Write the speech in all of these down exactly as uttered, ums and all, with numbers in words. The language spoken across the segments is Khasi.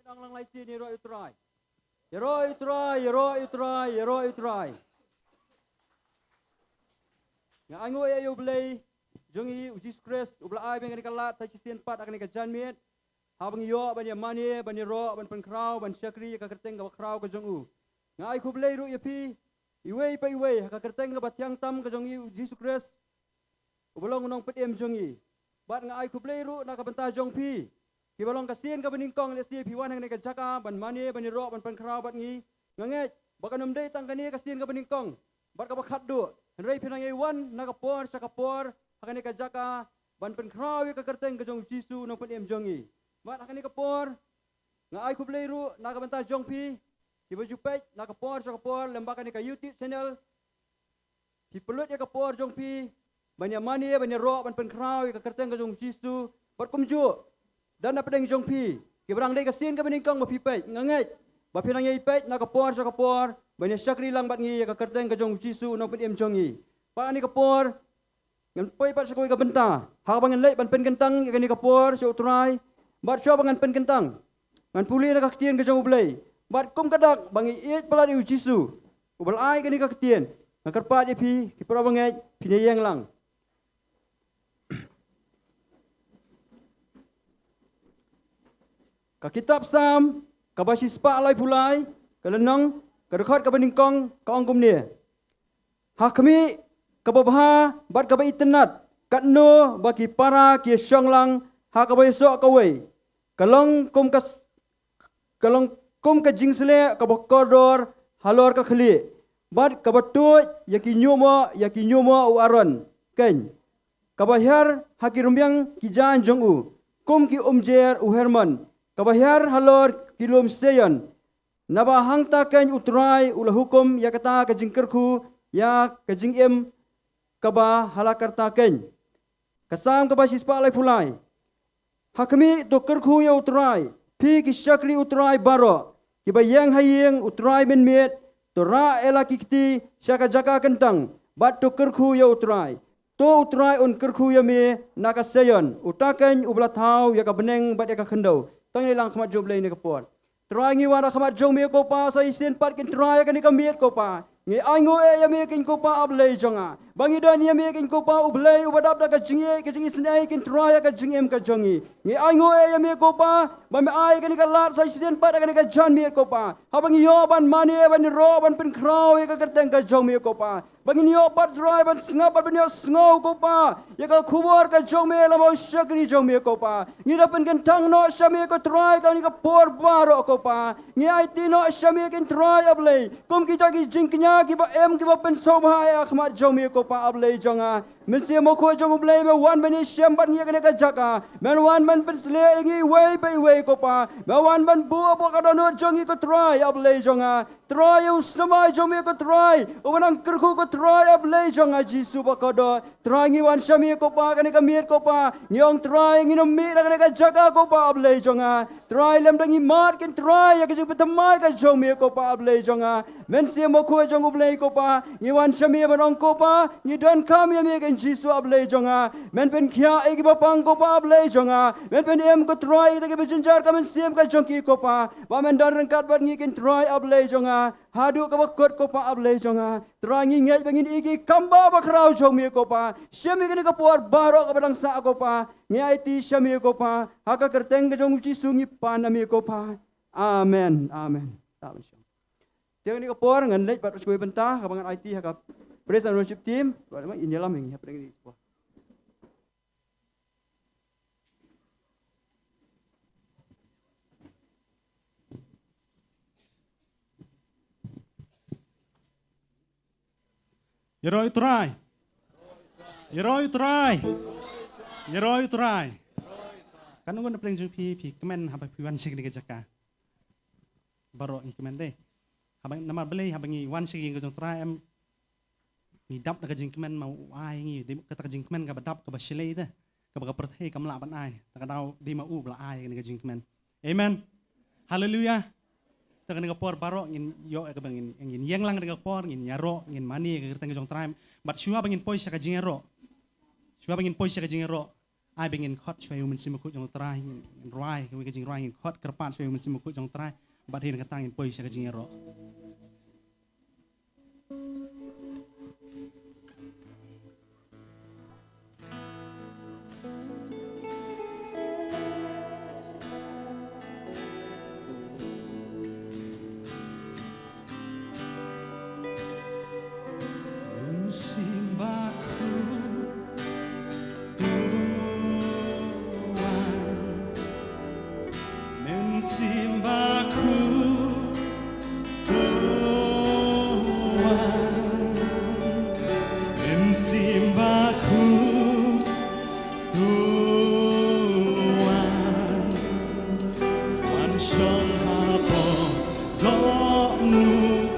Tang lang lai sien ïaroh ïa u Trai. Ïaroh ïa u Trai, ïaroh ïa u Trai, ïaroh ïa u Trai. Nga ainguh ïa u Blei jong ngi u Jisu Khrist, uba la ai biang kane ka lad sa shisien pat ha kane ka janmiet. Haba ngi ïoh ban ïa mane, ban ïaroh, ban pynkhraw, ban shakri ïa ka kyrteng kaba khraw ka jong u. Nga ai khublei ruh ïa phi, iwei pa iwei, ha ka kyrteng kaba thiang tam ka jong ngi u Jisu Khrist, uba long u nongpynim jong ngi. Bad nga ai khublei ruh na ka bynta jong phi, kiba long ka sien kaba nyngkong, lehse phi wan ha kane ka jaka ban mane, ban ïaroh, ban pynkhraw bad ngi. Nga ngeit ba kan ym dei tang kane ka sien kaba nyngkong bad kaba khatduh, hynrei phi nang ïai wan na ka por sha ka por ha kane ka jaka ban pynkhraw ïa ka kyrteng ka jong u Jisu u nongpynim jong ngi. Bad ha kane ka por nga ai khublei ruh na ka bynta jong phi, kiba ju peit na ka por sha ka por lem bad kane ka YouTube channel. Phi pynlut ïa ka por jong phi ban ïa mane, ban ïaroh, ban pynkhraw ïa ka kyrteng ka jong u Jisu. Bad kumjuh, don na pdeng jong phi, kiba dang dei ka sien kaba nyngkong ba phi peit, nga ngeit ba phi nang ïai peit na ka por sha ka por ban ïa shakri lang bad ngi ïa ka kyrteng ka jong u Jisu u nongpynim jong ngi. Bad ha kane ka por ngan poi pat sha kawei ka bynta, haba ngan leit ban pynkyntang ïa kane ka por sha u Trai. Bad shuwa ba ngan pynkyntang, ngan pule na ka ktien ka jong u Blei. Bad kum ka dak ba ngi ïeit palat ïa u Jisu uba la ai kane ka ktien, nga kyrpad ïa phi, ki para bangeit, phin ïeng lang. Ka kitab Salm kaba shispah laiphew lai, ka lynnong, ka dkhot kaba nyngkong, ka ong kumne: Ha khmih kaba bha bad kaba itynnad, katno ba ki para ki shong lang ha kaba ïasoh kawei. Ka long kum ka s-, ka long kum ka jingsleh kaba kordor halor ka khlieh, bad kaba tuid ïa ki ñiuhmoh, ïa ki ñiuhmoh u Aaron keiñ, kaba hiar ha ki rmiang ki jaiñ jong u, kum ki umjer u Hermon, kaba hiar halor ki lum Seion. Naba hangta keiñ u Trai u la hukum ïa kata ka jingkyrkhu, ïa ka jingim kaba ha la karta keiñ. Ka Salm kaba shispah laiphew lai. Ha khmih to kyrkhu ïa u Trai, phi ki shakri u Trai baroh, kiba ïeng ha ïing u Trai mynmiet. To rah ïa la ki kti sha ka jaka kyntang, bad to kyrkhu ïa u Trai. To u Trai un kyrkhu ïa me na ka Seion, uta keiñ uba la thaw ïa ka bneng bad ïa ka khyndew. To ngin ïalang khmat jong u Blei ha kane ka por. Trai, ngi wan ha khmat jong me ko Pa, sa shisien pat keiñ Trai ha kane ka miet ko Pa. Ngi ainguh eh ïa me keiñ ko Pa, A Blei jong nga, ba ngi don ïa me keiñ ko Pa, U Blei uba dap da ka jingïeit, ka jingisynei keiñ Trai ha ka jingim ka jong ngi. Ngi ainguh eh ïa me ko Pa, ba me ai kane ka lad sa shisien pat ha kane ka janmiet ko Pa, haba ngi ïoh ban mane, ban ïaroh, ban pynkhraw ïa ka kyrteng ka jong me ko Pa. Ba ngin ïoh pat Trai ban sngap bad ban ïohsngew ko Pa ïa ka khubor ka jong me lem bad u shakri jong me ko Pa. Ngi da pynkyntang noh sha me ko Trai ha kane ka por baroh ko Pa. Ngi aiti noh sha me keiñ Trai, A Blei, kum kita ki jingkñia kiba im, kiba pynsngewbha ha khmat jong me ko Pa, A Blei jong nga. Mynsiem Bakhuid jong U Blei, me wan ban ïashem bad ngi ha kane ka jaka. Me wan ban pynshlur ïa ngi iwei pa iwei ko Pa. Me wan ban buh hapoh ka dohnud jong ngi ko Trai, A Blei jong nga. Trai, ïa u samai jong me ko Trai, uba nang kyrkhu ko Trai, A Blei jong nga Jisu bakordor. Trai, ngi wan sha me ko Pa ha kane ka miet ko Pa. Ngi ong Trai, ngin ym mih na kane ka jaka ko Pa, A Blei jong nga. Trai, lymda ngi mad keiñ Trai ïa ka jingpynthymmai ka jong me ko Pa, A Blei jong nga. Mynsiem Bakhuid jong U Blei ko Pa, ngi wan sha me ban ong ko Pa, ngi donkam ïa me keiñ Jisu, A Blei jong nga. Men pynkhiah ïa kiba pang ko Pa, A Blei jong nga. Men pynim ko Trai ïa kita kiba jynjar ka mynsiem ka jong ki ko Pa. Ba men don ryngkat bad ngi keiñ Trai, A Blei jong nga, haduh kaba kut ko Pa, A Blei jong nga. Trai, ngi ngeit ba ngin ïoh ïa ki kam ba bakhraw jong me ko Pa. Sha me kane ka por baroh kaba dang sah ko Pa. Ngi aiti sha me ko Pa, ha ka kyrteng ka jong U Jisu ngi pan na me ko Pa. Amen. Amen. Ta ban shong. Te ha kane ka por ngan leit bad sha kawei ka bynta kaba ngan aiti ha ka praise and worship team. Bad ma in ïalam ïa ngi ha pdeng kane ka por. Ïaroh ïa u Trai. Ïaroh ïa u Trai. Ïaroh ïa u Trai. Katno ngut na pdeng jong phi, phi kmen haba phi wan sha kane ka jaka? Baroh ngi kmen de. Haba, namar balei haba ngi wan sha ka ïing ka jong u Trai em, ngi dap da ka jingkmen, ma u ai ngi, dei kata ka jingkmen kaba dap, kaba shlei te, kaba ka pyrthei kam lah ban ai. Ta ka daw dei ma u ba la ai kane ka jingkmen. Amen. Haleluya. Ta kane ka por baroh ngin ïoh kaba ngin, ngin ïeng lang kane ka por, ngin ïaroh, ngin mane ka kyrteng ka jong u Trai. Bad shuwa ba ngin poi sha ka jingïaroh, shuwa ba ngin poi sha ka jingïaroh, Ai ba ngin khot shuwa ïa u Mynsiem Bakhuid jong u Trai, ngin rwai, ïa ka jingrwai ngin khot kyrpad shuwa ïa u Mynsiem Bakhuid jong u Trai, bad hi na kata ngin poi sha ka jingïaroh. Mynsiem Bakhuid, to wan. Mynsiem Bakhuid, to wan. Mynsiem Bakhuid, to wan. Wan shong hapoh dohnud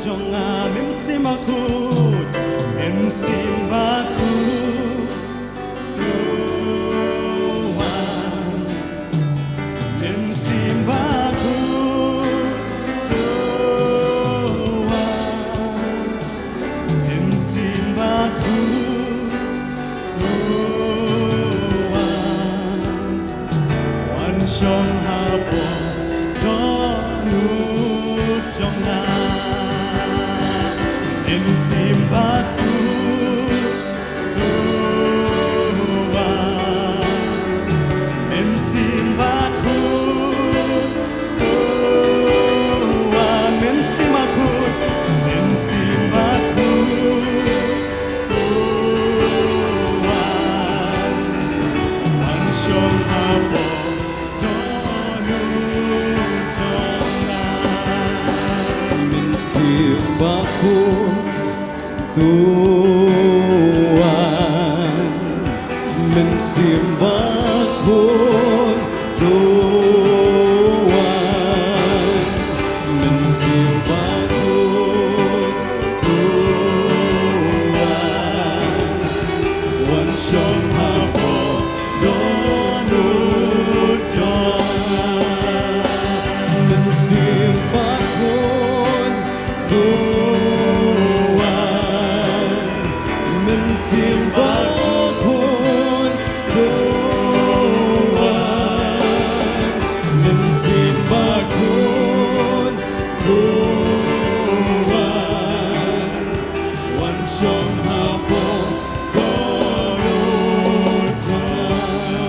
jong nga. Mynsiem Bakhuid, Mynsiem Bakhuid, to wan. Mynsiem Bakhuid, to wan. Mynsiem Bakhuid, to wan. Wan shong hapoh dohnud jong nga. Mynsiem Bakhuid, to wan. Mynsiem Bakhuid, to wan. Mynsiem Bakhuid, Mynsiem Bakhuid, to wan. Wan shong hapoh dohnud jong nga. Mynsiem Bakhuid, to wan. Mynsiem Bakhuid, to wan. Mynsiem Bakhuid, to wan. Wan shong hapoh dohnud jong nga. Mynsiem Bakhuid, to wan. Mynsiem Bakhuid, to wan. Mynsiem Bakhuid, to wan. Wan shong hapoh dohnud jong nga.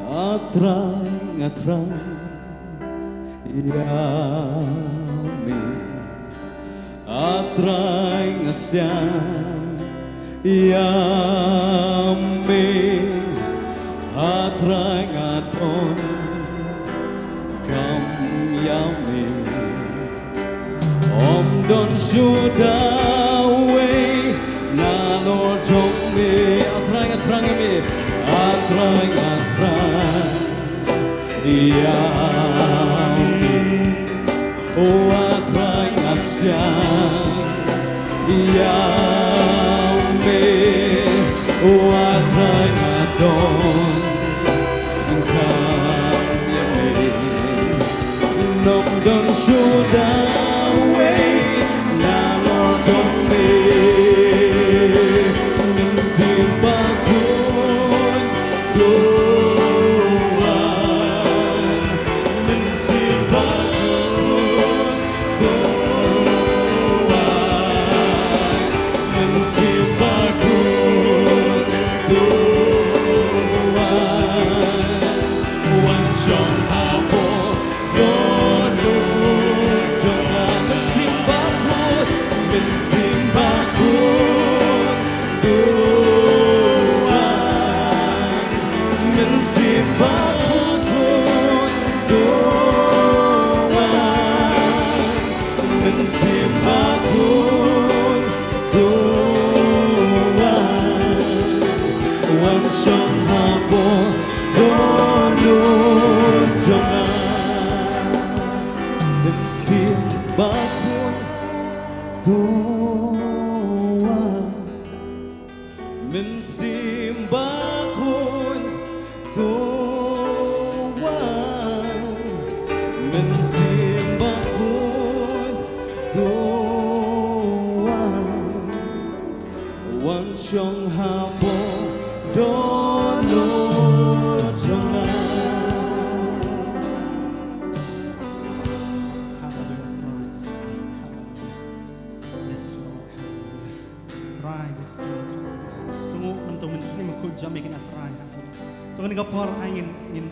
A Trai, nga Trai ïa me. A Trai, nga sliang ïa me. A Trai, nga donkam ïa me. Ym don shuh da uwei nalor jong me. A Trai, nga Trai ïa me. A Trai, nga Trai ïa me. O A Trai, nga sliang ïa me. O A Trai, nga donkam ïa me. Ym don shuh da uwei nalor jong me. Mynsiem Bakhuid, to wan.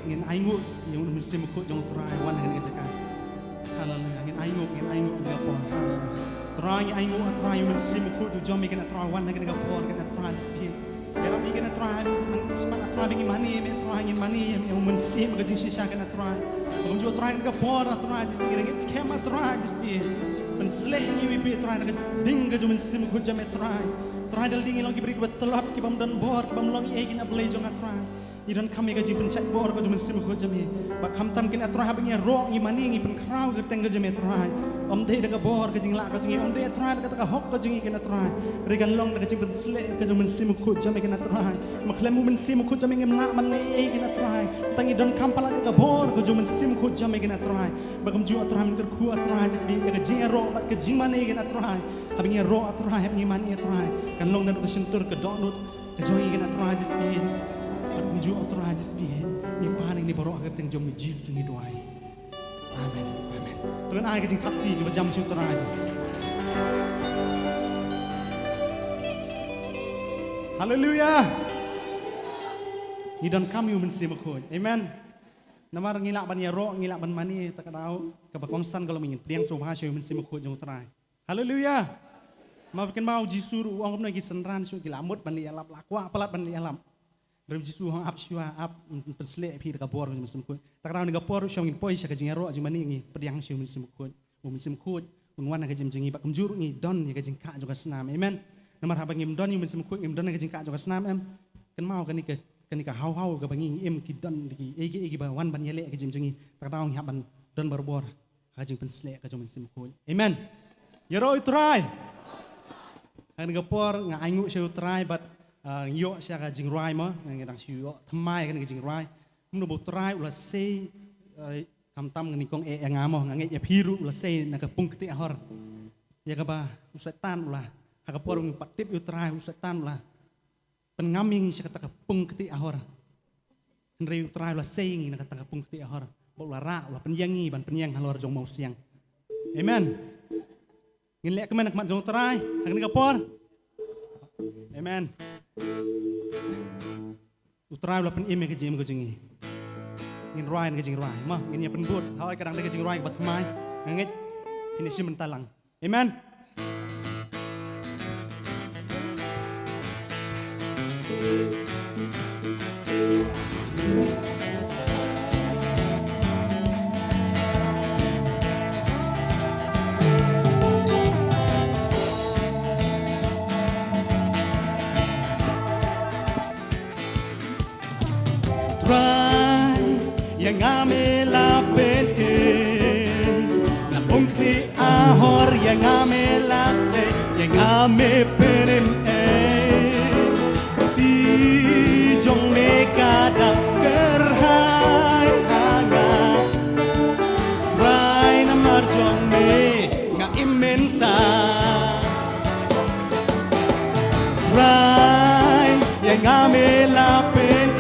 Ngin ainguh ïa u Mynsiem Bakhuid jong u Trai wan ha kane ka jaka. Haleluia. Ngin ainguh, ngin ainguh ha kane ka por. Haleluia. Trai, ngin ainguh, Trai, ïa u Mynsiem Bakhuid u jong me, kane Trai, wan ha kane ka por, kane Trai, just be. Ïarap ïa ngi, kane Trai, nang smat, Trai, ba ngin mane ïa me, Trai, ngin mane ïa me, ïa u Mynsiem ka jingshisha, kane Trai. Ba kumjuh, Trai, kane ka por, Trai, just be, ngin ngeit skhem, Trai, just be. Pynshlei ïa ngi, we pray, Trai, da ka ding ka jong u Mynsiem Bakhuid jong me, Trai. Trai, da lade ngi long ki briew kiba tlot, ki bym don bor, ki bym long ei ei, kane Blei jong nga, Trai. Ngi donkam ïa ka jingpynshait bor ka jong u Mynsiem Bakhuid jong me. Ba khamtam kane Trai, haba ngi ïaroh, ngi mane, ngi pynkhraw ïa ka kyrteng ka jong me, Trai. Ym dei da ka bor ka jinglah ka jong ngi, ym dei, Trai, da kata ka hok ka jong ngi, kane Trai. Hynrei kan long da ka jingpynsleh ka jong u Mynsiem Bakhuid jong me, kane Trai. Ma khlem u Mynsiem Bakhuid jong me ngim lah ban leh ei ei, kane Trai. Tang ngi donkam palat ïa ka bor ka jong u Mynsiem Bakhuid jong me, kane Trai. Ba kumjuh, Trai, men kyrkhu, Trai, just be ïa ka jingïaroh bad ka jingmane, kane Trai. Haba ngi ïaroh, Trai, haba ngi mane, Trai, kan long naduh ka shyntur ka dohnud ka jong ngi, kane Trai, just be. Bad kumjuh, Trai, just be. Ngi pan ïa kane baroh ha ka kyrteng jong me Jisu ngi duwai. Amen. Amen. To ngin ai ka jingthap kti kaba jam sha u Trai. Haleluia. Ngi donkam ïa u Mynsiem Bakhuid. Amen. Namar ngi lah ban ïaroh, ngi lah ban mane, ta ka daw kaba kongsan ka long ba ngin pdiang sngewbha sha u Mynsiem Bakhuid jong u Trai. Haleluia. Ma phi kynmaw u Jisu ruh u ong kumno, ki synran shuh ki la mut ban leh ïalap, la kwah palat ban leh ïalap. Hynrei u Jisu u ong ap shuwa, ap, yn pynshlei ïa phi da ka bor ka jong u Mynsiem Bakhuid. Ta ka daw kane ka por ruh shuwa ngin poi sha ka jingïaroh jingmane, ngi pdiang sha u Mynsiem Bakhuid. U Mynsiem Bakhuid un wan ha ka jingim jong ngi, bad kumjuh ruh ngi don ïa ka jingkah jong ka snam. Amen. Namar haba ngim don ïa u Mynsiem Bakhuid, ngim don ïa ka jingkah jong ka snam, em. Kynmaw kane ka, kane ka haw haw kaba ngi im, ki don ki ei ki ei kiba wan ban ïaleh ha ka jingim jong ngi. Ta ka daw ngi hap ban don barabor ha ka jingpynsleh ka jong u Mynsiem Bakhuid. Amen. Ïaroh ïa u Trai. Ha kane ka por nga ainguh sha u Trai bad, ah, ngi ïoh sha ka jingrwai mo, nga dang shu ïoh thymmai kane ka jingrwai. Kumno ba u Trai u la sei, eh, khamtam nga nyngkong eh ïa nga mo, nga ngeit ïa phi ruh, u la sei na ka pung ktieh ahor. Ïa kaba u Soitan u la, ha ka por ba ngi pat tip ïa u Trai, u Soitan u la pynngam ïa ngi sha kata ka pung ktieh ahor. Hynrei u Trai u la sei ïa ngi na kata ka pung ktieh ahor. Bad u la rah, u la pynïeng ïa ngi ban pynïeng halor jong u mawsiang. Amen. Ngin leh kmen ha khmat jong u Trai ha kane ka por. Amen. U Trai u la pynim ïa ka jingim ka jong ngi. Ngin rwai na ka jingrwai. Mo, ngin ïa pynbud. Hooid, ka dang dei ka jingrwai kaba thymmai. Nga ngeit phin ïa shim bynta lang. Amen. Trai, ïa nga me la pynim. Na pung ktieh ahor ïa nga me la sei, ïa nga me pynim ei. Kti jong me ka dap kyrhai ha nga. Trai, namar jong me nga im mynta. Trai, ïa nga me la pynim.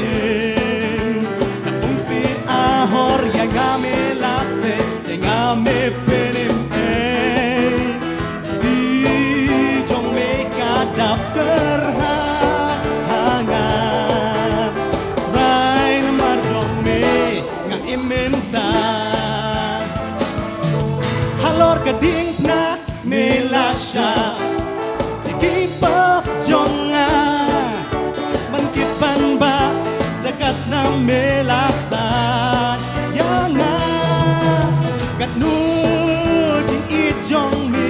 Na pung ktieh ahor ïa nga me la sei, ïa nga me pynim ei. Kti jong me ka dap kyrhai ha nga. Trai, namar jong me nga im mynta. Halor ka diengphna me la shah ïa ki pop jong nga. Ban kit ban bah da ka snam me la sah ïa nga. Katno jingïeit jong me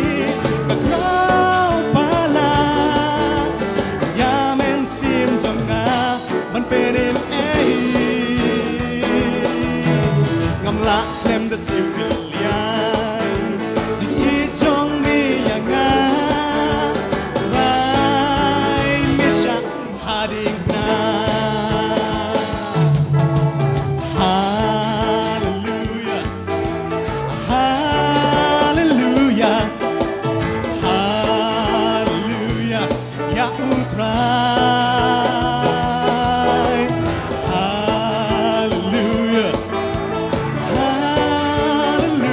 ka khraw palat. Ïa mynsiem jong nga ban pynim ei. Ngam lah khlem da siew pynliang jingïeit jong me ïa nga. Trai, me shah ha diengphna. Haleluia. Haleluia. Haleluia. Ïa u Trai. Haleluia. Haleluia.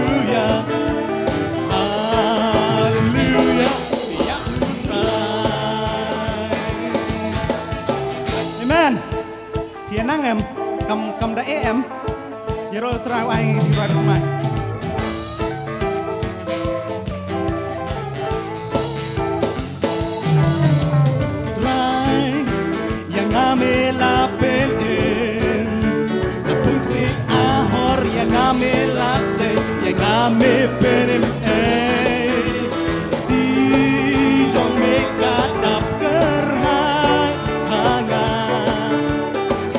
Ïaroh Trai, ai ngi Trai, Trai. Trai, ïa nga me la pynim. Na pung kti ahor ïa nga me la sei, ïa nga me pynim ei. Kti jong me ka dap kyrhai ha nga.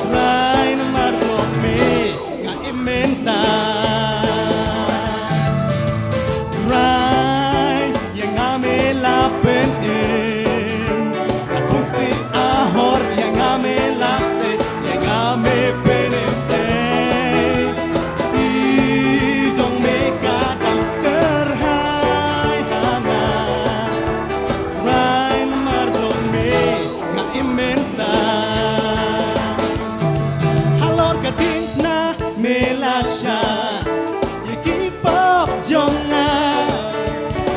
Trai, namar jong me nga im mynta. Trai, ïa nga me la pynim. Na pung kti ahor ïa nga me la sei, ïa nga me pynim ei. Kti jong me ka dap kyrhai ha nga. Trai, namar jong me nga im mynta. Halor ka diengphna me la shah ïa ki pop jong nga.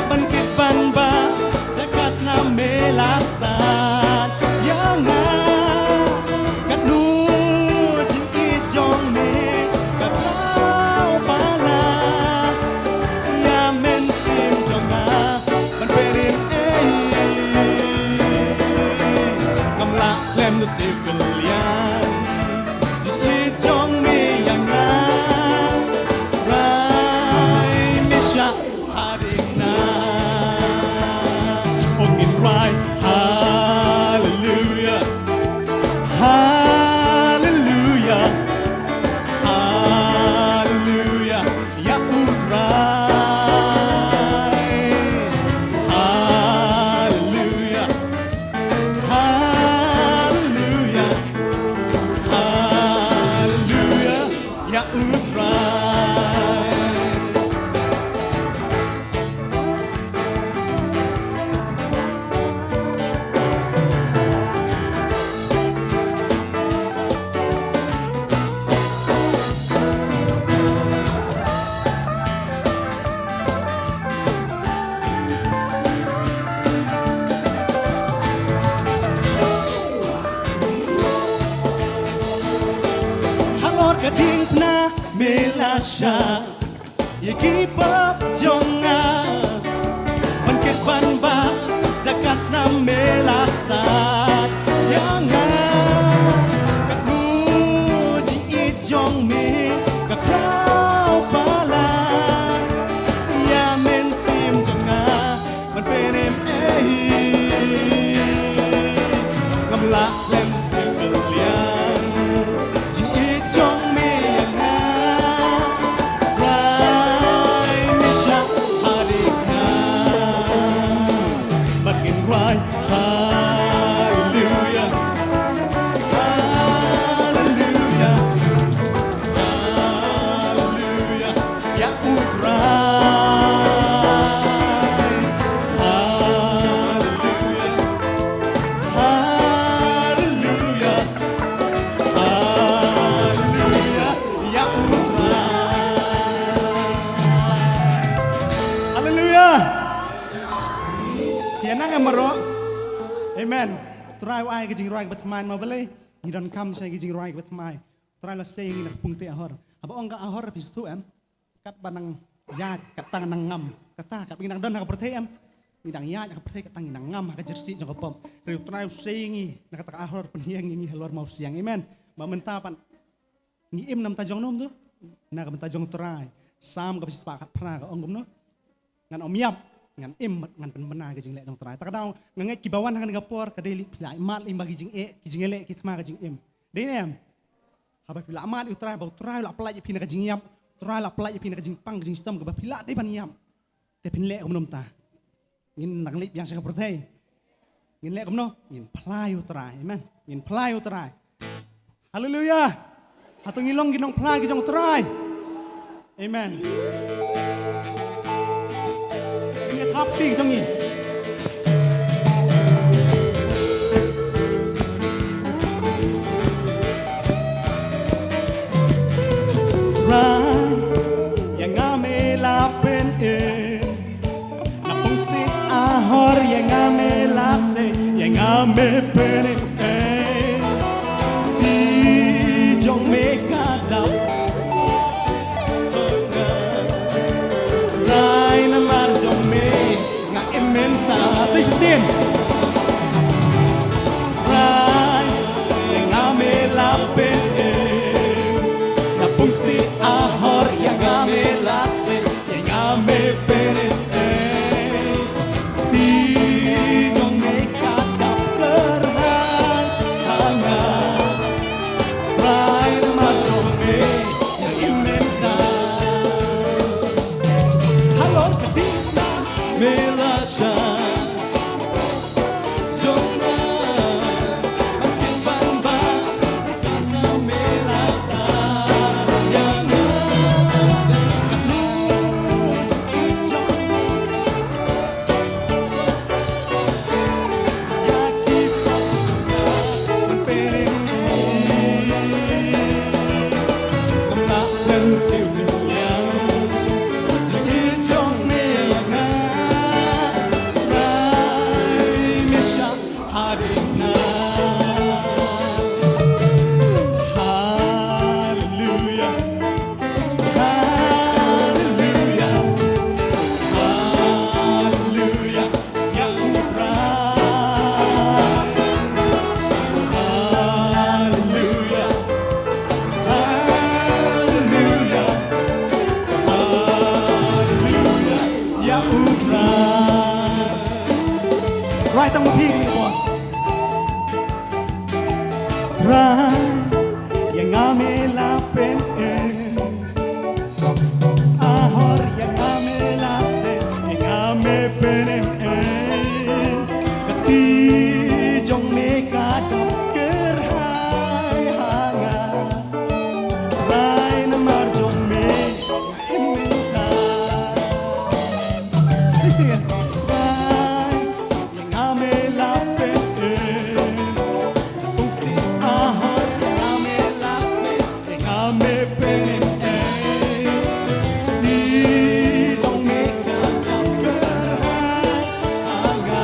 Ban kit ban bah da ka snam me la sat ïa nga. Katno jingïeit jong me ka khraw palat ïa mynsiem jong nga. Ban pynim ei. Ngam lah khlem da siew kylliang jingïeit jong me ïa nga. Trai, me shah ha diengphna. Oh, ngin rwai haleluia, haleluia, haleluia. Ïa U Trai. Haleluia. Haleluia. Haleluia. Ïa U Trai. Halor ka diengphna me la shah ïa ki pop jong nga. Ban kit ban bah da ka snam me la sat ïa nga. Katno jingïeit jong me ka khraw palat ïa mynsiem jong nga. Ban pynim ei. Ngam lah khlem siew kylliang jingïeit jong me ïa nga. Trai, me shah ha diengphna. Bad ngin rwai haleluia, haleluia, haleluia. Ïa U Trai. Haleluia. Haleluia. Haleluia. Ïa U Trai. Haleluia. Ïa nang em baroh. Amen. Trai u ai ka jingrwai kaba thymmai ma balei. Ngi donkam sha ka jingrwai kaba thymmai. Trai la sei ïa ngi na ka pung kti ahor. Haba ong ka ahor phi sngewthuh em. Katba nang ïaid, kata nang ngam. Kata, katba ngi nang don ha ka pyrthei em. Ngi nang ïaid ha ka pyrthei, kata ngi nang ngam ha ka jyrsieh jong ka pop. Hynrei U Trai u sei ïa ngi na kata ka ahor, pynïeng ïa ngi halor mawsiang. Amen. Ba mynta pat ngi im na bynta jong no, na ka bynta jong U Trai. Salm kaba shispah khatphra ka ong kumno. Ngan ym ïap, ngan im bad ngan pynbna ka jingleh jong U Trai. Ta ka daw nga ngeit kiba wan ha kane ka por ka dei lei phi la mad lyngba ki jingeh, ki jingeh leh, ki thma ka jingim. Dei ne em? Haba phi la mad ïa U Trai, ba U Trai u la pyllait ïa phi na ka jingïap, U Trai u la pyllait ïa phi na ka jingpang ka jingshitom kaba phi la dei ban ïap. Te phin leh kumno mynta? Ngin nang leit biang sha ka pyrthei. Ngin leh kumno? Ngin phla ïa U Trai. Amen. Ngin phla ïa U Trai. Haleluia. Hato ngi long ki nongphla ki jong U Trai? Amen. Ngin ïa thap kti ki jong ngi. Trai, ïa nga me la pynim. Na pung kti ahor ïa nga me la sei, ïa nga me pynim ei. Kti jong me ka dap. Shisien. Trai, ïa nga me la pyneh. Na pung ti ahor ïa nga me la seh, ïa nga me pyneh. Ti jong me ka dap kyrhai ha nga. Trai namar jong me ïa i mynta. Halor ka ding na me la shah. Hallelujah. Hallelujah. Hallelujah. Ïa u Trai. Hallelujah. Hallelujah. Hallelujah. Ïa u Trai. Right, tang ma phi. Trai, ïa nga me la pyneh. Ahor ïa nga me la seh, ïa nga me pyneh. Ka kti jong me ka dap kyrhai ha nga. Trai namar jong me ïa i mynta. Shisien. Trai, ïa nga me la pyneh. Pung ti ahor ïa nga me la seh, ïa nga me pyneh. Ti jong me ka dap kyrhai ha nga.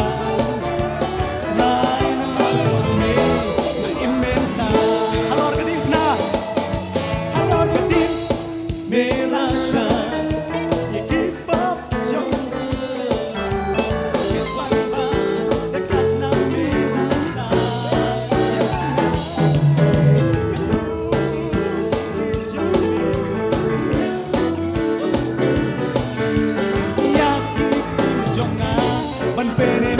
Trai namar jong me ïa i mynta. Halor ka ding na. Halor ka ding. Me la shah ïa ki pop jong nga. Ki pop ba da ka snam me la sah. Ïa ki tim jong nga ban pyneh.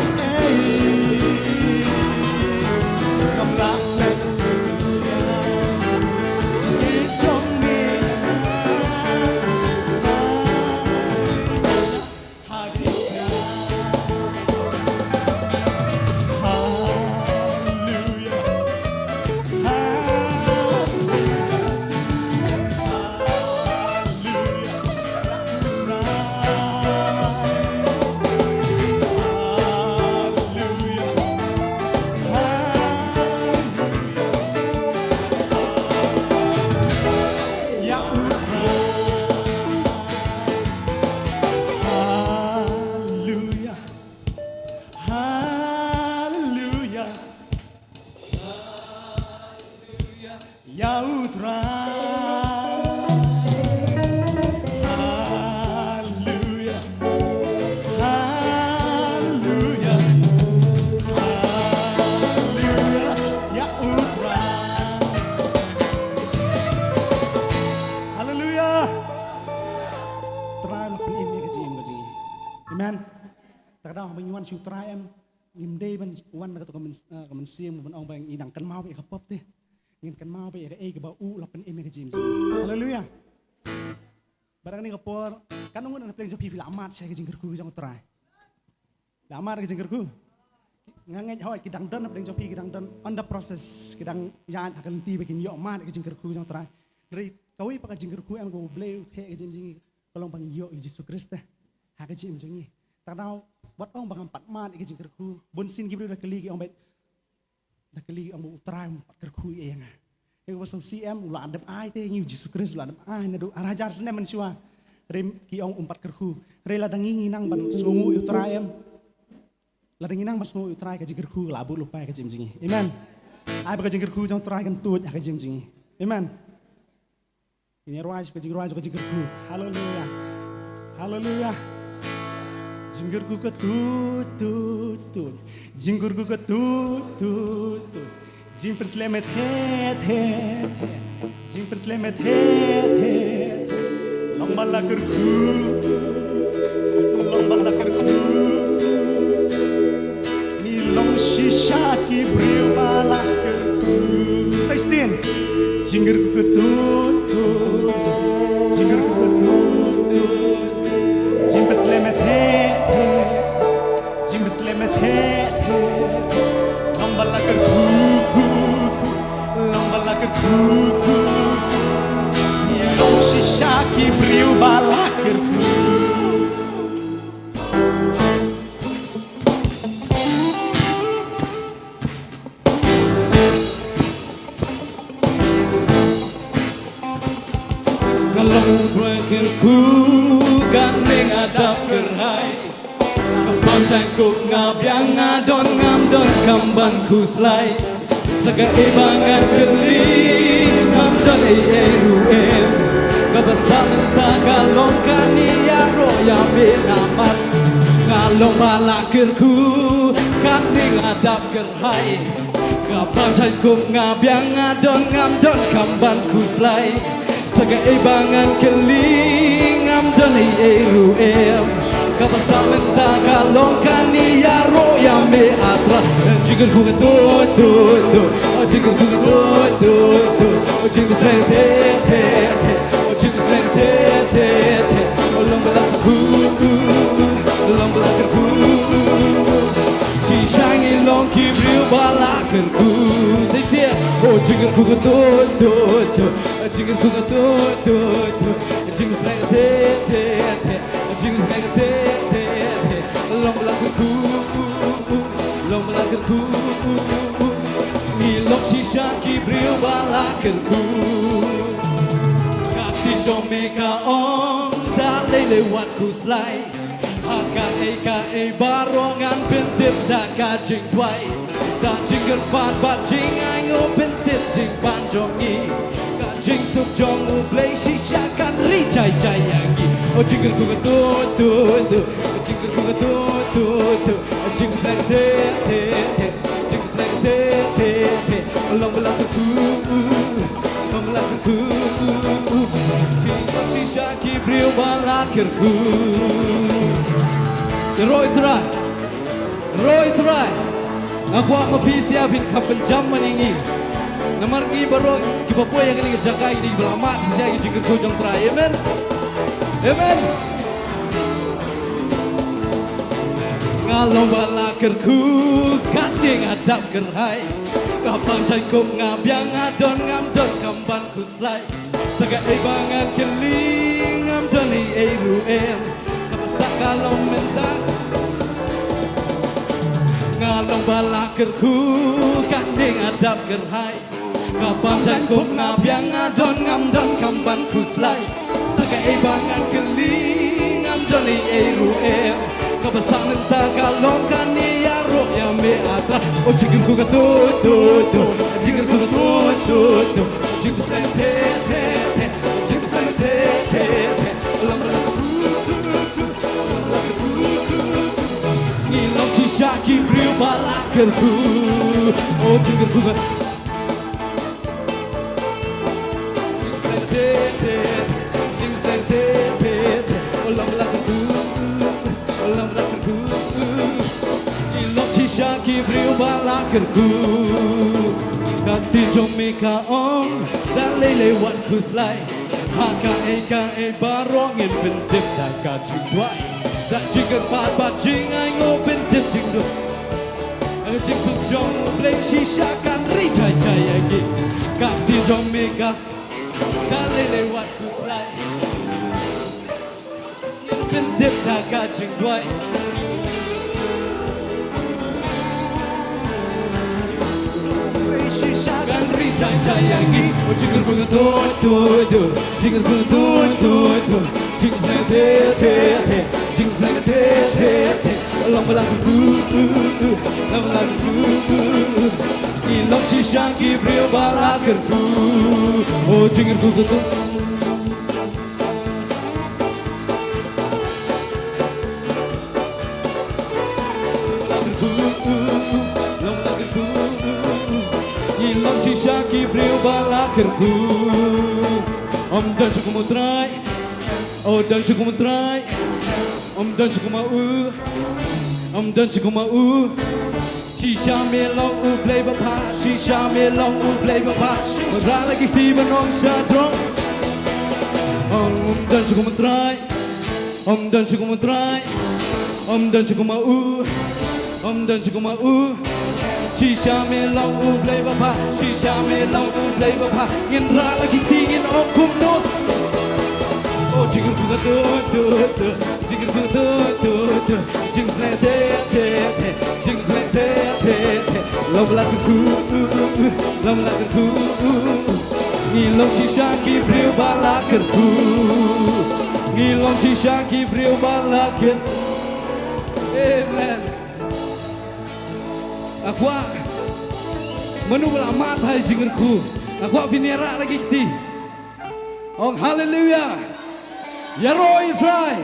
Kam lah. Hallelujah. Hallelujah. Ïa u Trai. Hallelujah. Hallelujah. Hallelujah. Ïa u Trai. Hallelujah. Trai la pynim ïa ka jingim ka jong ngi. Amen. Te ka daw ba ngi wan sha u Trai em, ngim dei ban wan na kato ka myn-, eh, ka mynsiem ban ong ba ngi dang kynmaw ïa ka pop te. Ngin kynmaw ïa kaei kaba u la pynim ïa ka jingim jong ngi. Haleluya. Bad ha kane ka por, katno ngut na pdeng jong phi phi la mad sha ka jingkyrkhu jong u Trai? La mad ka jingkyrkhu. Nga ngeit hooid ki dang don na pdeng jong phi, ki dang don on the process, ki dang ïaid ha ka lynti ba kin ïoh mad ka jingkyrkhu jong u Trai. Hynrei kawei pat ka jingkyrkhu em kaba U Blei u theh ha ka jingim jong ngi. Ka long ba ngi ïoh ïa u Jisu Khrist ha ka jingim jong ngi. Te ka daw wat ong ba ngam pat mad ïa ka jingkyrkhu. Bun sien ki briew da kylli ki ong ba, da kylli ki ong ba u Trai um pat kyrkhu ïa nga. Ïa kaba sngewsih em, u la dep ai te ïa ngi u Jisu Khrist, u la dep ai naduh ar hajar snem mynshuwa. Hynrei ki ong um pat kyrkhu. Hynrei lada ngi nang ban sngewnguh ïa u Trai em, lada ngi nang ban sngewnguh ïa u Trai, ka jingkyrkhu ka la bud lypa ha ka jingim jong ngi. Amen. Ai ba ka jingkyrkhu jong u Trai kan tuid ha ka jingim jong ngi. Amen. Ngin ïa rwai ka jingrwai jong ka jingkyrkhu. Haleluya. Haleluya. Jingkyrkhu ka tut tut tut. Jingkyrkhu ka tut tut tut. Jingpyrslem met het het het. Jingpyrslem met het het het. Long ba la kyrkhu. Long ba la kyrkhu. Ngi long shisha ki briew ba la kyrkhu. Sa shisien. Jingkyrkhu ka tut tut tut. Jingkyrkhu ka tut tut tut. Jingpyrslem met het het. Jingpyrslem met het het. Long ba la kyrkhu. Long ba la kyrkhu. Ngi long shisha ki briew ba la kyrkhu. Nga long u briew kyrkhu, ka ning adap kyrhai. Ka bam jaiñkup nga biang, nga don ngam don kam ban khuslai. Sa kaei ba ngan kylli, ngam don ei ei ruh em. Kaba sah mynta ka long kane, ïaroh ïa me namar nga long ba la kyrkhu, ka ning adap kyrhai. Ka bam jaiñkup nga biang, nga don ngam don kam ban khuslai. Sa kaei ba ngan kylli, ngam don ei ei ruh em. Kaba sah mynta ka long kane, ïaroh ïa me ah Trai. Jingkyrkhu ka tut tut tut. Jingkyrkhu ka tut tut tut. Jingpyrslem het het het. Jingpyrslem het het het. Long ba la kyrkhu. Long ba la kyrkhu. Shisha ngi long ki briew ba la kyrkhu. Sa shisien. Oh, jingkyrkhu ka tut tut tut. Jingkyrkhu ka tut tut tut. Jingpyrslem het het het. Jingpyrslem het het het. Long ba la kyrkhu. Long ba la kyrkhu. Ngi long shisha ki briew ba la kyrkhu. Ka ktien jong me ka ong, da lei lei wat khuslai. Ha kaei kaei baroh ngan pyntip da ka jingduwai. Da jingkyrpad bad jingainguh pyntip jingban jong ngi. Ka jingsuk jong U Blei shisha kan ri jai jai ïa ngi. Oh, jingkyrkhu ka tut tut tut. Jingkyrkhu ka tut tut tut. Jingpyrslem het het het. Jingpyrslem het het het. Long ba la kyrkhu. Long ba la kyrkhu. Shisha shisha ki briew ba la kyrkhu. Ïaroh ïa u Trai. Ïaroh ïa u Trai. Nga kwah ma phi sha phin kham pynjam ma ngi. Namar ngi baroh kiba poi ha kane ka jaka, ngi ba la mad shisha ïa ka jingkyrkhu jong u Trai. Amen. Amen. Nga long ba la kyrkhu, ka ktien adap kyrhai. Ka bam jaiñkup nga biang, nga don ngam don kam ban khuslai. Sa kaei ba ngan kylli, ngam don ei ei ruh em. Kaba sah ka long mynta. Nga long ba la kyrkhu, ka ktien adap kyrhai. Ka bam jaiñkup nga biang, nga don ngam don kam ban khuslai. Sa kaei ba ngan kylli, ngam don ei ei ruh em. Kaba sah mynta ka long kane, ïaroh ïa me ah Trai. Oh, jingkyrkhu ka tut tut tut. Jingkyrkhu ka tut tut tut. Jingpyrslem het het het. Jingpyrslem het het het. Long ba la kyrkhu. Long ba la kyrkhu. Ngi long shisha ki briew ba la kyrkhu. Oh, jingkyrkhu ka Ngi long shisha ki briew ba la kyrkhu. Ka ktien jong me ka ong, da lei lei wat khuslai. Ha kaei kaei baroh ngin pyntip da ka jingduwai. Da jingkyrpad bad jingainguh pyntip jingduwai. Ka jingsuk jong U Blei shisha kan ri jai jai ïa ngi. Ka ktien jong me ka, da lei lei wat khuslai. Pyntip da ka jingduwai. Kan ri jai jai ïa ngi. Oh, jingkyrkhu ka tut tut tut. Jingkyrkhu ka tut tut tut. Jingpyrslem het het het. Jingpyrslem het het het. Long ba la kyrkhu. Long ba la kyrkhu. Ngi long shisha ki briew ba la kyrkhu. Oh, jingkyrkhu ka tut. Ki briew ba la kyrkhu. Ym don shuh kum U Trai. Oh, don shuh kum U Trai. Ym don shuh kum u. Ym don shuh kum u. Shisha me long U Blei babha. Shisha me long U Blei babha. Rah la ki kti ban ong sha jrong. Ym don shuh kum U Trai. Ym don shuh kum U Trai. Ym don shuh kum u. Ym don shuh kum u. Shisha me long U Blei babha. Shisha me long U Blei babha. Ngin rah la ki kti ngin ong kumno. Oh, jingkyrkhu ka tuid tuid tuid. Jingkyrkhu ka tuid tuid tuid. Jingsneng te te te. Jingsneng te te te. Long ba la kyrkhu. Long ba la kyrkhu. Ngi long shisha ki briew ba la kyrkhu. Ngi long shisha ki briew ba la kyrkhu. Amen. Nga kwah, mano ba la mad ha jingkyrkhu? Nga kwah phin ïa rah la ki kti. Ong haleluya. Ïaroh ïa U Trai.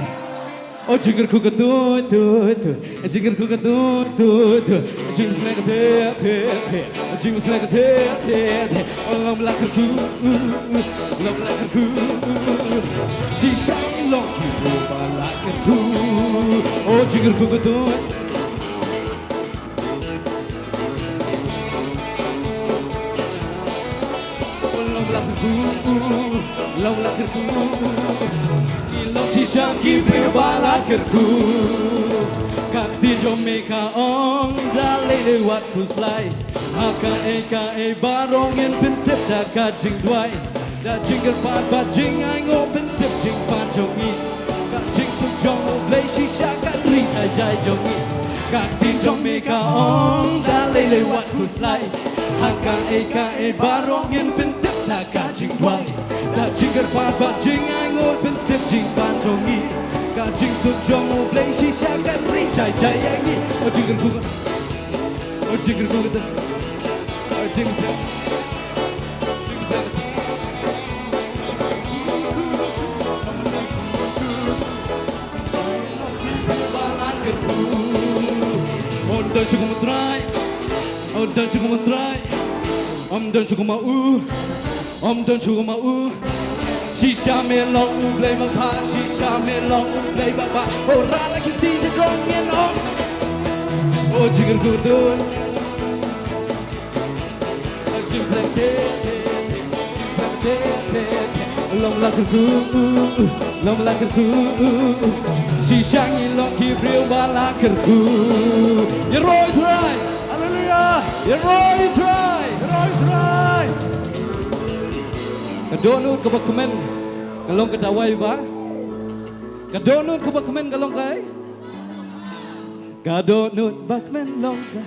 Oh, jingkyrkhu ka tuid tuid tuid. Jingkyrkhu ka tuid tuid tuid. Jingsneng ka te te te. Jingsneng ka te te te. Oh, long ba la kyrkhu. Long ba la kyrkhu. Shisha ngi long ki briew ba la kyrkhu. Oh, jingkyrkhu ka tuid. Long ba la kyrkhu, long ba la kyrkhu. Ngi long shisha ki briew ba la kyrkhu. Ka ktien jong me ka ong da lei lei wat khuslai. Ha kaei kaei baroh ngin pyntip da ka jingduwai. Da jingkyrpad bad jingainguh pyntip jingpan jong ngi. Ka jingsuk jong U Blei shisha ka ri jai jai jong ngi. Ka ktien jong me ka ong da lei lei wat khuslai. Ha kaei kaei baroh ngin pyntip da ka jingduwai. Da jingkyrpad bad jingainguh pyntip jingpan jong ngi. Ka jingsuk jong U Blei shisha ka ri jai jai ïa ngi. Oh, jingkyrkhu. Oh, jingkyrkhu. Oh, jingkyrkhu. Ym don shuh kum U Trai. Ym don shuh kum U Trai. Ym don shuh kum u. Ym don shuh kum u. Shisha me long U Blei babha. Shisha me long U Blei babha. Oh, rah la ki kti sha jrong ngin ong. Oh, jingkyrkhu ka tuid. Long ba la kyrkhu, long ba la kyrkhu. Shisha ngi long ki briew ba la kyrkhu. Ïaroh ïa U Trai. Haleluya. Ïaroh ïa U Trai. Ïaroh ïa U Trai. Ka dohnud kaba kmen ka long ka dawai ba. Ka dohnud kaba kmen ka long kaei? Ka dohnud ba kmen long ka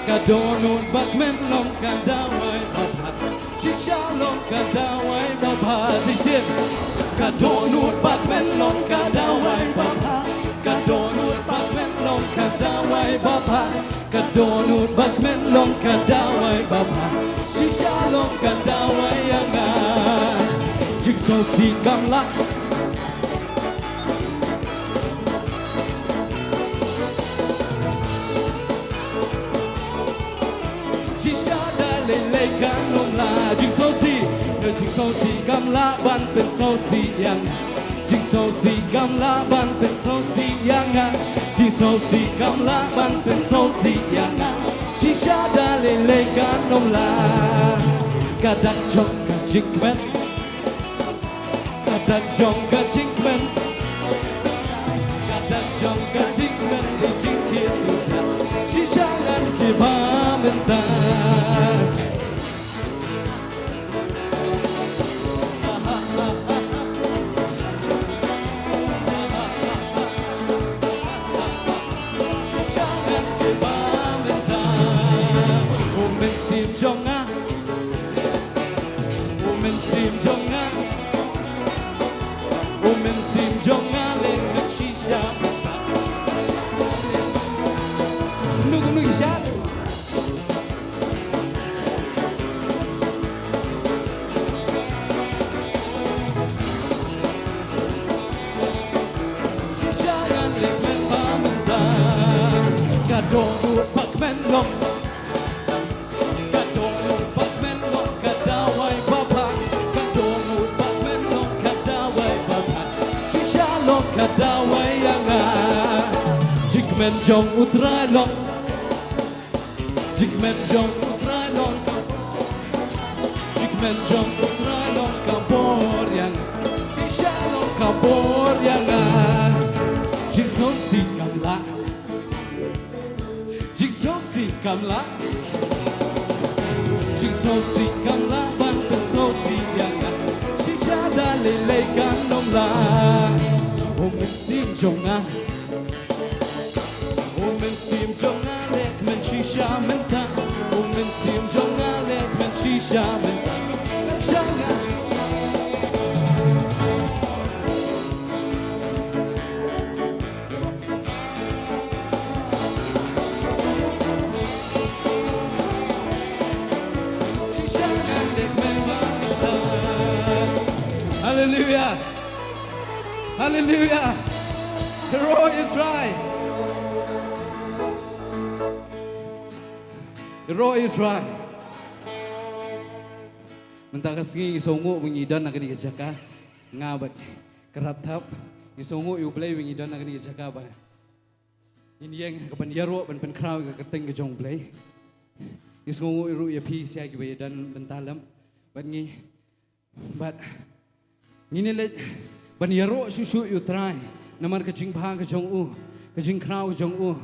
Ka dohnud ba kmen long ka dawai babha. Shisha long ka dawai babha. Shisha. Ka dohnud ba kmen long ka dawai babha. Ka dohnud ba kmen long ka dawai babha. Ka dohnud ba kmen long ka dawai babha. Shisha long ka dawai ïa nga. Jingsngewsih kam lah. Shisha da lei lei kan ym lah. Jingsngewsih, jingsngewsih kam lah ban pynsngewsih ïa nga. Jingsngewsih kam lah ban pynsngewsih ïa nga. Jingsngewsih kam lah ban pynsngewsih ïa nga. Shisha da lei lei kan ym lah. Ka dak jong ka jingkmen. Ka dak jong ka jingkmen. Ka dak jong ka jingkmen. Ka jingkit u dak. Shisha ngan kyrpad mynta. Shisha ngan kyrpad mynta. U Mynsiem jong nga. U Mynsiem jong nga. U Mynsiem jong nga leh shisha. Nuk nuk shat. Ka dawai ïa nga. Jingkmen jong U Trai long. Jingkmen jong U Trai long. Jingkmen jong U Trai long ka bor ïa nga. Shisha long ka bor ïa nga. Jingsngewsih kam lah. Jingsngewsih kam lah. Jingsngewsih kam lah ban pynsngewsih ïa nga. Shisha da lei lei kan ym lah. U Mynsiem jong nga. U Mynsiem jong nga leh kmen shisha mynta. U Mynsiem jong nga leh kmen shisha mynta. Shisha nga. Hallelujah. Hallelujah. Ïaroh ïa U Trai. Ïaroh ïa U Trai. Mynta ka sngi ngi sngewnguh ba ngi don ha kane ka jaka. Nga bad ka Rapthap ngi sngewnguh ïa U Blei ba ngi don ha kane ka jaka ba ngin ïeng ha kaban ïaroh ban pynkhraw ïa ka kyrteng ka jong U Blei. Ngi sngewnguh ruh ïa phi sha kiba ïadon bynta lem bad ngi. Bad ngin ïaleit ban ïaroh shuh shuh ïa U Trai namar ka jingbha ka jong u, ka jingkhraw ka jong u,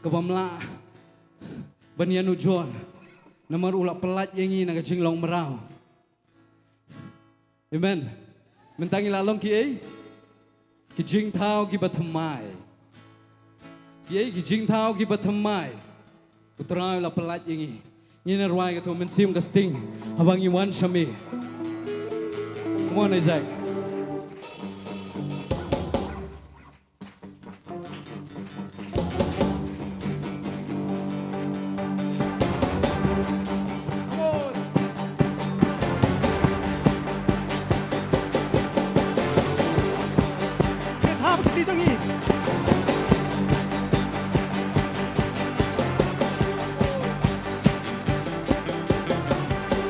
kabym lah ban ïanujor namar u la pyllait ïa ngi na ka jinglong mraw. Amen. Mynta ngi la long kiei? Ki jingthaw kiba thymmai. Kiei ki jingthaw kiba thymmai? U Trai u la pyllait ïa ngi. Ngin ïa rwai kato mynsiem ka sting haba ngi wan sha me. Come on, Isaac.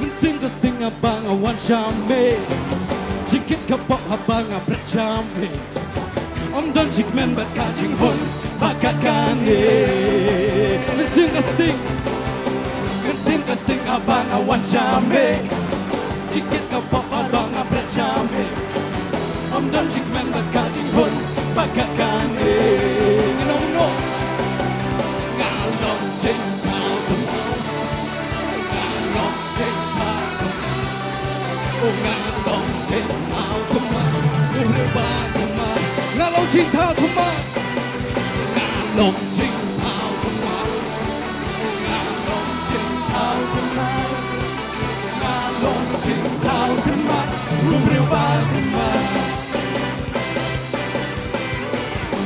Mynsiem ka sting haba nga wan sha me. Jingkit ka pop haba nga bret sha me. Ym don jingkmen bad ka jinghun ba kat kane. Mynsiem ka sting. Mynsiem ka sting haba nga wan sha me. Jingkit ka pop haba nga bret sha me. Ym don jingkmen bad ka jinghun ba kat kane. Ngan ong noh. Nga long jingthaw thymmai. Nga long jingthaw thymmai. Oh, nga long jingthaw thymmai. U briew ba thymmai. Nga long jingthaw thymmai. Nga long jingthaw thymmai. Nga long jingthaw thymmai. Nga long jingthaw thymmai. U briew ba thymmai.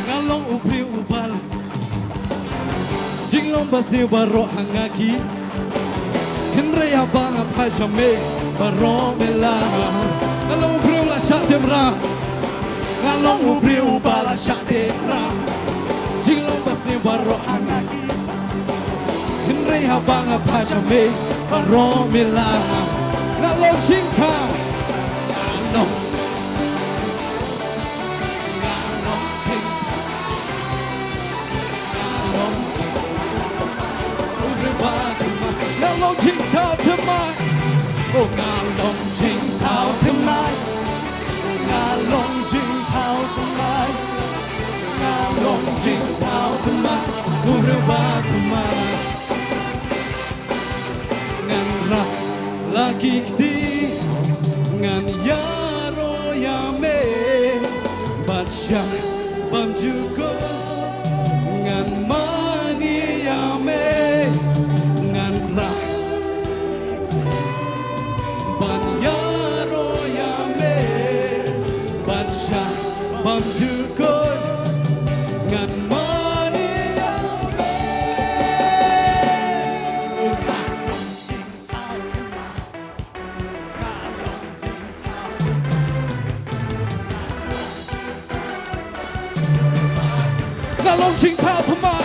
Nga long u briew uba la. Jinglong ba sniew baroh ha nga ki. Hynrei haba nga phai sha me baroh me la. Nga long u briew la shah tip rah. Nga long u briew uba la shah tip rah. Jinglong ba sniew baroh ha nga ki. Hynrei haba nga phai sha me baroh me la. Nga long jingthaw. Nga long. Nga long jingthaw. Nga long jingthaw. U briew ba thymmai. Nga long jingthaw thymmai. Oh, nga long jingthaw thymmai. Nga long jingthaw thymmai. Nga long jingthaw thymmai. U briew ba thymmai. Ngan rah la ki kti, ngan ïaroh ïa me, bad sha bymjukut, ngan mane ïa me, ngan rah ban ïaroh ïa me, bad sha bymjukut, ngan mane ïa me. Nga long jingthaw thymmai.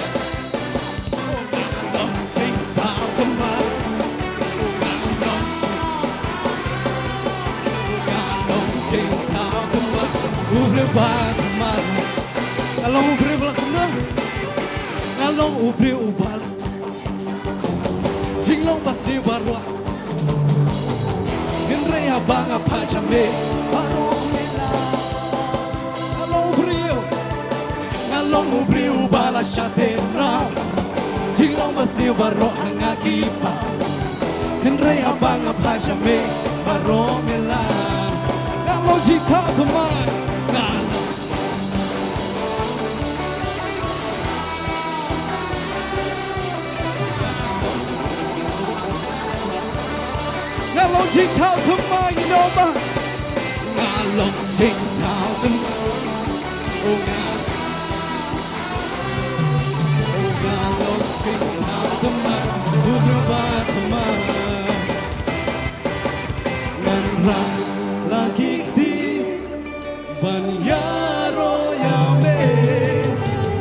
Nga long jingthaw thymmai. U briew ba thymmai. Nga long u briew ba la kynnoh. Nga long u briew uba la jinglong ba sniew baroh. Hynrei haba nga phah sha me, baroh me la. Nga long u briew, nga long u briew ba la shah tynrai. Jinglong ba sniew baroh ha nga ki paw. Hynrei haba nga phah sha me, baroh me la. Nga long jingthaw thymmai. Nga long Nga long jingthaw thymmai, ngi ong ba. Nga long jingthaw thymmai. Oh, nga. Oh, nga long jingthaw thymmai. U briew ba thymmai. Ngan rah la ki kti ban ïaroh ïa me,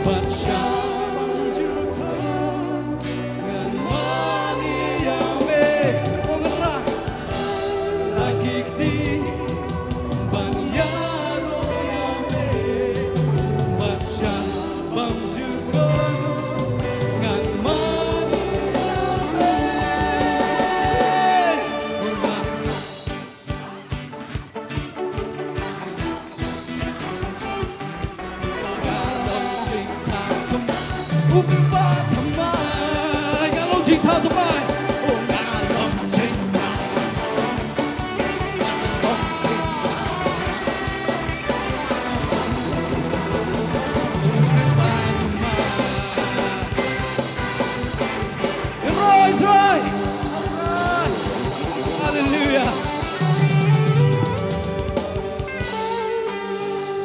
ban shah ban jukut, ngan mane ïa me. Oh, ngan rah la ki kti ban ïaroh ïa me, ban shah ban jukut, ngan mane ïa me. Oh, ngan Haleluya.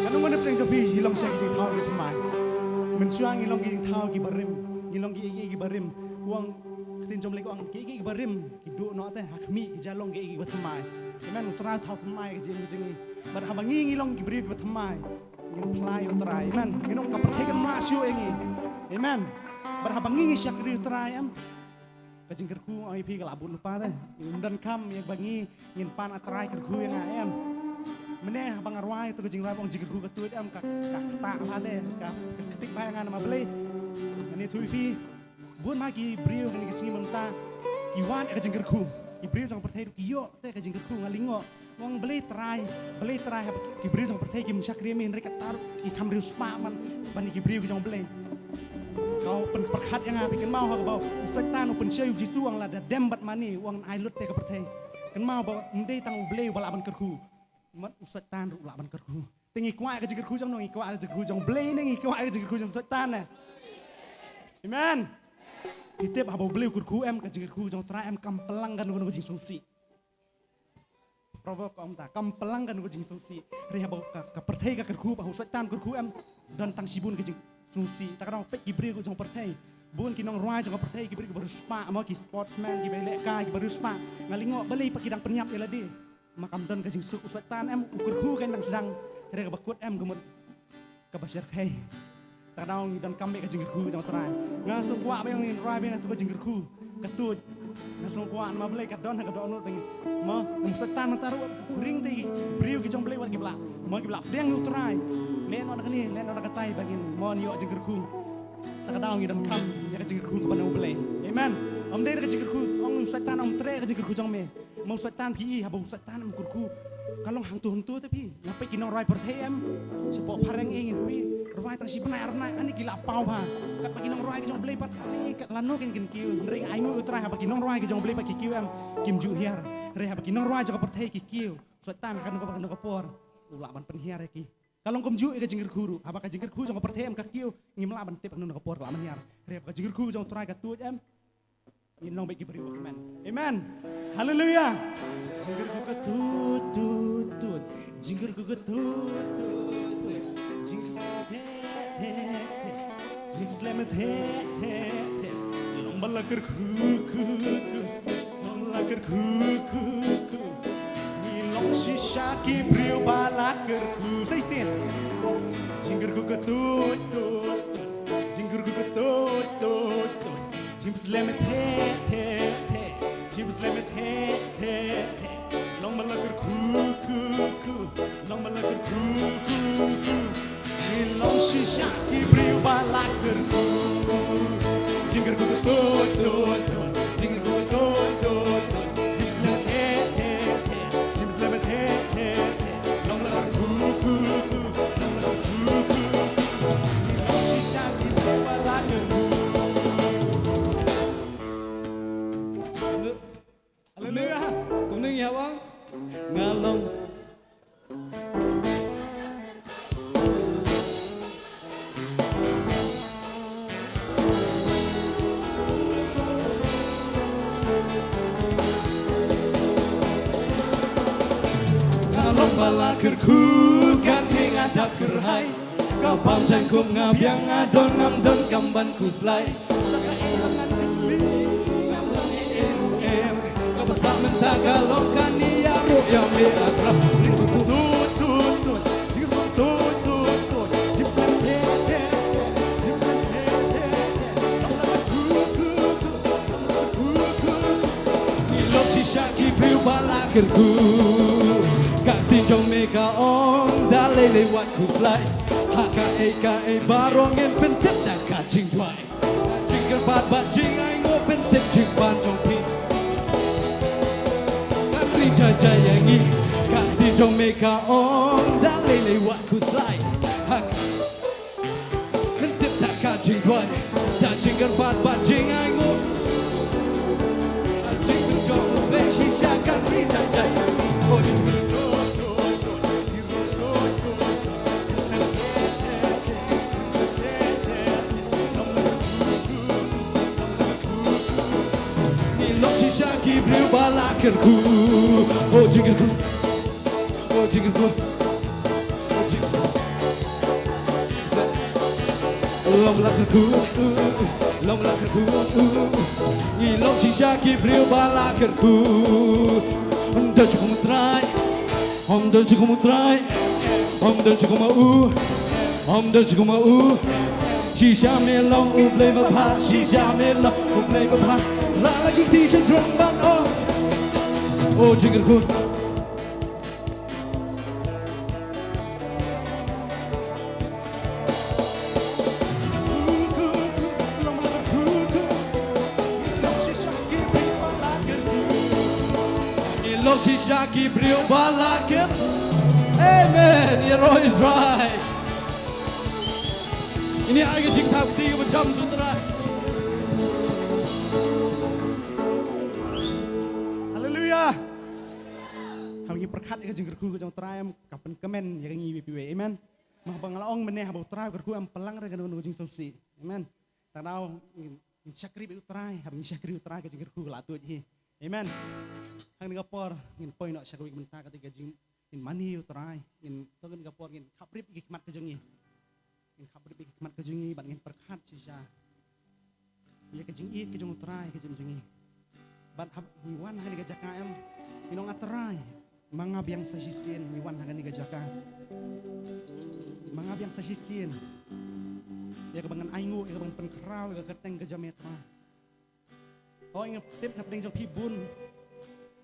Kano kano pdeng jong phi ngi long sha ki jingthaw ki thymmai. Mynshuwa ngi long ki jingthaw ki barim. Ngi long ki, ki, ki barim. Ong ka ktien jong U Blei ka ong ki, ki, ki barim ki duh noh te, ha khmih ki ju long ki, ki bathymmai. Amen. U Trai u thaw thymmai ka jingim ka jong ngi. Bad haba ngi, ngi long ki briew ki bathymmai, ngin phla ïa U Trai. Amen. Ngi long ka pyrthei kan mlah shuh ïa ngi. Amen. Bad haba ngi, ngi shakri U Trai, em, ka jingkyrkhu, ong ïa phi, ka la bud lypa te. Ym donkam ïa ba ngi ngin pan, ah Trai kyrkhu ïa nga, em. Mynne haba nga rwai ïa kato ka jingrwai ba ong jingkyrkhu ka tuid, em, ka, ka ktah bha te, ka, ka ktik bha ïa nga namar balei? Ngan ïathuh ïa phi. Bun ma ki briew kane ka sngi mynta ki wad ïa ka jingkyrkhu. Ki briew jong ka pyrthei ruh ki ïoh te ka jingkyrkhu, nga lyngngoh. Ong balei Trai, balei Trai, haba ki briew jong ka pyrthei kim shakri ïa me, hynrei kata ruh ki kham riewspah man ban ïa ki briew ki jong U Blei. Ka pynpyrkhat ïa nga, phi kynmaw ha kaba u Soitan u pynshoi ïa u Jisu, ong lada dem bad mane, ong ai lut te ka pyrthei. Kynmaw ba ym dei tang U Blei uba lah ban kyrkhu. Mat u Soitan ruh u lah ban kyrkhu. Te ngi kwah ïa ka jingkyrkhu jong no? Ngi kwah ïa ka jingkyrkhu jong U Blei ne ngi kwah ïa ka jingkyrkhu jong u Soitan ne? Amen. Phi tip haba U Blei u kyrkhu, em, ka jingkyrkhu jong U Trai, em, kam pynlong kano kano ka jingsngewsih. Proverb ka ong ta, kam pynlong kano ka jingsngewsih. Hynrei haba ka, ka pyrthei ka kyrkhu, ba u Soitan kyrkhu, em, don tang shibun ka jingsngewsih. Ta ka daw peit ki briew jong ka pyrthei. Bun ki nongrwai jong ka pyrthei, ki briew kiba riewspah, mo, ki sportsman, kiba ïalehkai, kiba riewspah. Nga lyngngoh balei pat ki dang pynïap ïa lade. Ma kam don ka jingsuk, u Soitan, em, u kyrkhu kein dang sdang. Hynrei kaba kut, em, ka mut kaba shyrkhei. Ta ka daw ngi donkam beit ka jingkyrkhu jong U Trai. Nga sngewkwah ba ngin rwai beit ïa kato ka jingkyrkhu ka tuid. Nga sngewkwah namar balei ka don ha ka dohnud ba ngi, mo, u Soitan mynta ruh u ring te ki briew ki jong U Blei wat kiba lah, mo, kiba lah pdiang ïa U Trai. Leh noh da kane, leh noh da katai ba ngin, mo, ïoh jingkyrkhu. Ta ka daw ngi donkam ïa ka jingkyrkhu kaba na U Blei. Amen. Ym dei da ka jingkyrkhu, ong u Soitan, ym treh ka jingkyrkhu jong me. Ma u Soitan phi i, haba u Soitan um kyrkhu, ka long hangto hangto te phi. Nga peit ki nongrwai pyrthei, em, shapoh phareng, eh, ngin phi rwai tang shi bnai ar bnai, ani ki la paw bha. Katba ki nongrwai ki jong U Blei pat, ani kat lano kin kin kiew. Hynrei ai nguh ïa U Trai, haba ki nongrwai ki jong U Blei pat ki kiew, em, kim ju hiar. Hynrei haba ki nongrwai jong ka pyrthei ki kiew, u Soitan ha kano ka por, kano ka por u lah ban pynhiar ïa ki. Ka long kumjuh ïa ka jingkyrkhu ruh. Haba ka jingkyrkhu jong ka pyrthei, em, ka kiew, ngim lah ban tip hangno ka por ka lah ban hiar. Hynrei haba ka jingkyrkhu jong U Trai ka tuid, em, ngin long beit ki briew ba kmen. Amen. Haleluya. Jingkyrkhu ka tuid, tuid, tuid. Jingkyrkhu ka tuid, tuid, tuid. Jingkyrkhu te, te, te. Jingkyrkhu slem te, te, te. Long ba la kyrkhu, khu, khu. Long ba la kyrkhu, khu, khu. Ngi long shisha ki briew ba la kyrkhu. Sa shisien. Jingkyrkhu ka tuid, tuid, tuid. Jingkyrkhu ka tuid, tuid, tuid. Jingpyslem te, te, te. Jingpyslem te, te, te. Long ba la kyrkhu, khu, khu. Long ba la kyrkhu, khu, khu. Ngi long shisha ki Ïa, bang. Nga long. Nga long ba la kyrkhu, katne nga dap kyrhai. Ka bam jaiñ kum nga biang, nga don ngam don kam ban khuslai. Kaba sah mynta ka long kane, ïaroh ïa me, ah Trai. Ngi long shisha ki briew ba la kyrkhu. Ka ktien jong me ka ong, da lei lei wat khuslai. Ha kaei kaei baroh ngin pyntip da ka jingduwai. Jingkyrpad bad jingainguh, pyntip jingpan jong phi. Kan ri jai jai ïa ngi. Ka ktien jong me ka ong, da lei lei wat khuslai. Ha, pyntip da ka jingduwai, da jingkyrpad bad jingainguh. Jingkyrkhu jong U Blei shisha kan ri jai jai. Ngi long shisha ki briew ba la kyrkhu. Oh jingkyrkhu. Oh jingkyrkhu. Long la kyrkhu, long la kyrkhu. Ngi long shisha ki briew ba la kyrkhu. Ym don shuh kum U Trai, ym don shuh kum U Trai, ym don shuh kum u, ym don shuh kum u. Shisha me long U Blei babha, shisha me long U Blei babha. La la ki kti sha jrong ban ong. Oh jingkyrkhu. Long shisha ki briew ba la kyrkhu. Amen. Ïaroh ïa U Trai. Ngin ïa ai ka jingthap kti kaba jam sha U Trai. Haleluia. Haba ngi pyrkhat ïa ka jingkyrkhu ka jong U Trai, em ka pynkmen ïa ngi iwei pa iwei. Amen. Namar ba nga la ong mynne, haba U Trai u kyrkhu em pynlang re kano kano ka jingsngewsih. Amen. Tang daw ngin, ngin shakri bad U Trai, haba ngi shakri U Trai ka jingkyrkhu ka la tuid hi. Amen. Ha kane ka por ngin poi noh sha kawei ka bynta, kata ka jing, ngin mane ïa U Trai, ngin, to ha kane ka por ngin khaprip ïa ki khmat ka jong ngi. Ngin khaprip ïa ki khmat ka jong ngi bad ngin pyrkhat shisha ïa ka jingïeit ka jong U Trai ha ka jingim jong ngi. Bad haba ngi wan ha kane ka jaka, em, ngin ong, ah Trai, ma nga biang sa shisien ngi wan ha kane ka jaka. Ma nga biang sa shisien ïa kaba ngan ainguh, ïa kaba ngan pynkhraw ïa ka kyrteng ka jong me, Trai. Oh, nga tip na pdeng jong phi bun.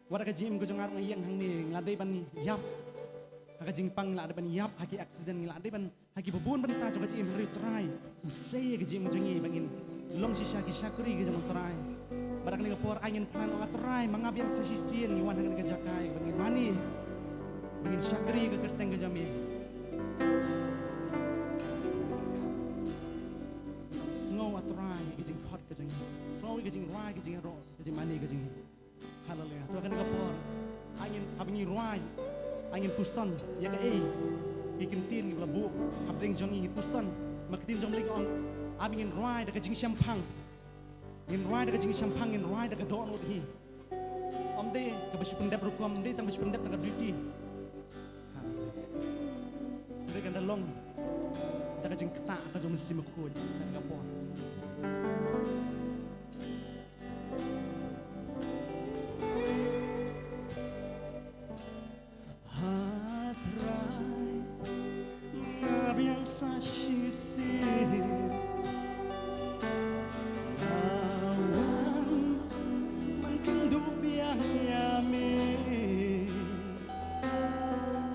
Wat ha ka jingim ka jong nga ruh nga ïeng hangne, nga la dei ban ïap ha ka jingpang, nga la dei ban ïap ha ki accident, nga la dei ban ha kiba bun bynta jong ka jingim. Hynrei U Trai u sei ïa ka jingim jong ngi ba ngin long shisha ki shakri ka jong U Trai. Bad ha kane ka por ai ngin phla, ah Trai, ma nga biang sa shisien ngi wan ha kane ka jaka ba ngin mane, ba ngin shakri ka kyrteng ka jong me. Sngew, ah Trai, ïa ka jingkhot ka jong ngi. Sngew ïa ka jingrwai, ka jingïaroh, ka jingmane ka jong ngi. Haleluia. To ha kane ka por, ai ngin, haba ngi rwai, ai ngin puson ïa kaei ki kyntien kiba la buh hapdeng jong ngi, ngin puson. Ma ka ktien jong U Blei ka ong, haba ngin rwai da ka jingshemphang, ngin rwai da ka jingshemphang, ngin rwai da ka dohnud hi. Ym dei kaba shu pyndep rukom, ym dei tang ba shu pyndep tang ka duty. Haleluia. Hynrei kan da long da ka jingktah ka jong U Mynsiem Bakhuid ha kane ka por. Ah Trai, ma nga biang sa shisien. Nga wan ban kynduh biang ïa me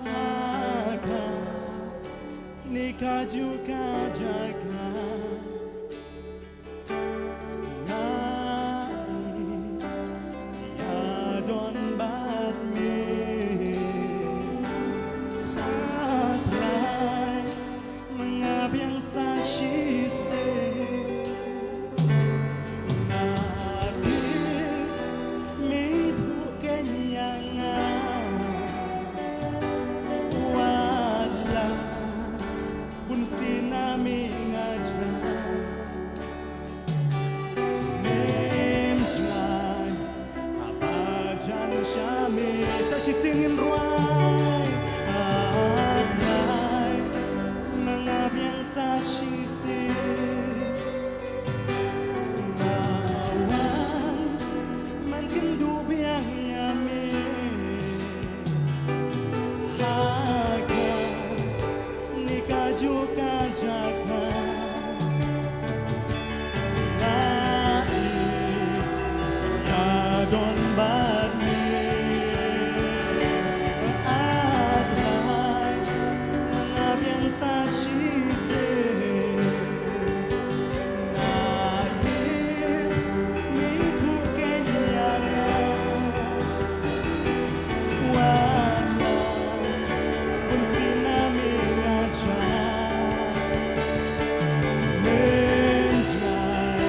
ha kane kajuh ka jaka. Nga ïadon bad me, ah Trai, ma nga biang sa shisien. Nga tip me ithuh keiñ ïa nga. Sien ngin rwai, ah, Trai, ma nga biang sa shisien. Nga wan, man kynduh biang ïa me. Ha kane kajuh ka jaka. Nga ïeit, nga don bad me. Ah Trai, nga biang sa shisien. Nga ïeit, me ïathuh kein ïa nga. Wat la bun sien na me nga jia. Mynjur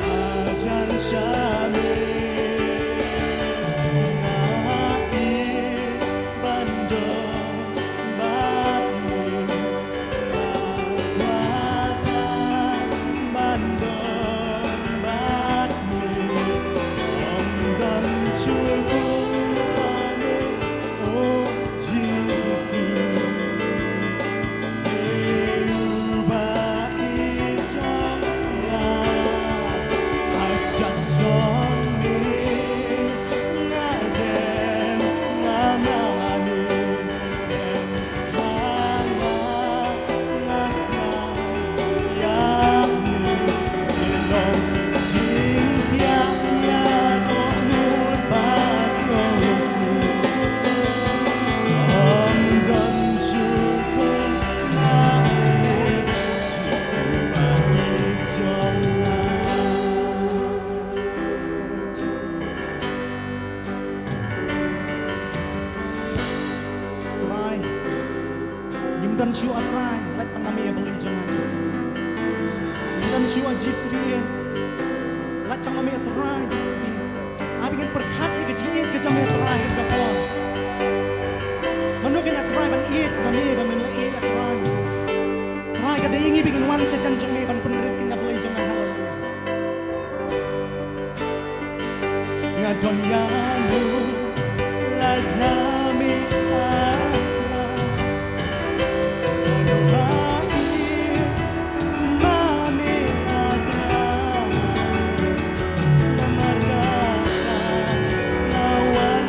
hajan sha me. Nga ïeit ban don bad me. Wat la ban don bad me. Ym don shuh kum ma me, oh Jisu. Me u Bah ïeit jong nga, hajan jong me nga dem, nga mane. Trai, ngim don shuh ah Trai, lait tang ma me, a Blei jong nga Jisu. Ngim don shuh ah Jisu ïeit, lait tang ma me ah Trai Jisu ïeit. Ai ba ngin pyrkhat ïa ka jingïeit ka jong me ah Trai ha kane ka por. Mano kein ah Trai ban ïeit ma me ba men la ïeit ah Trai. Trai, ka dei ïa ngi ba ngin wan sha jan jong me ban pynrit kein, a Blei jong nga. Haleluya. Nga don ïa u lait na me ah Trai. Nga don ba ïeit ma me ah Trai. Namar kata nga wan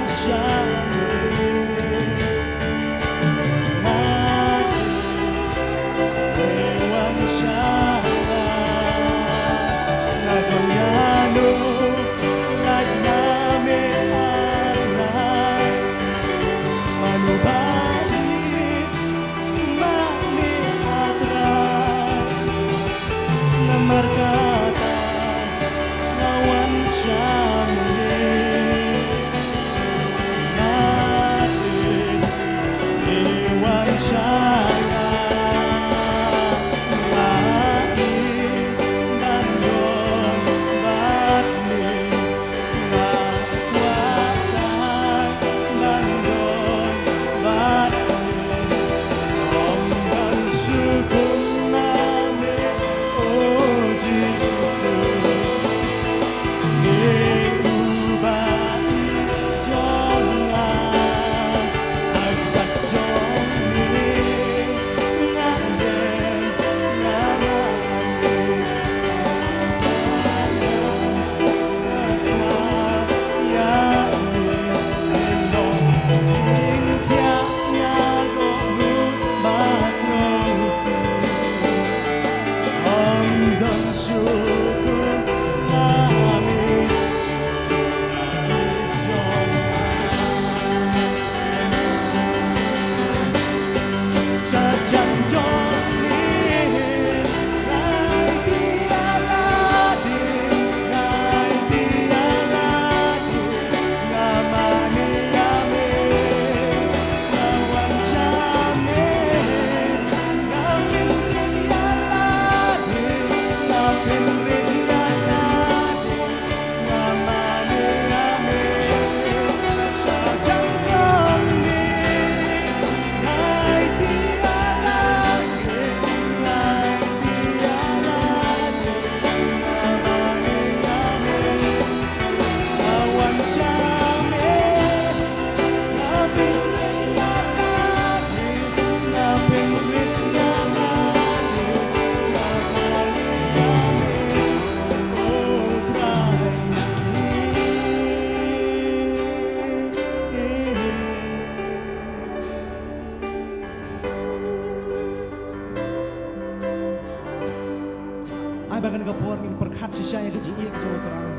khat shisha ïa ka jingïeit ka jong U Trai.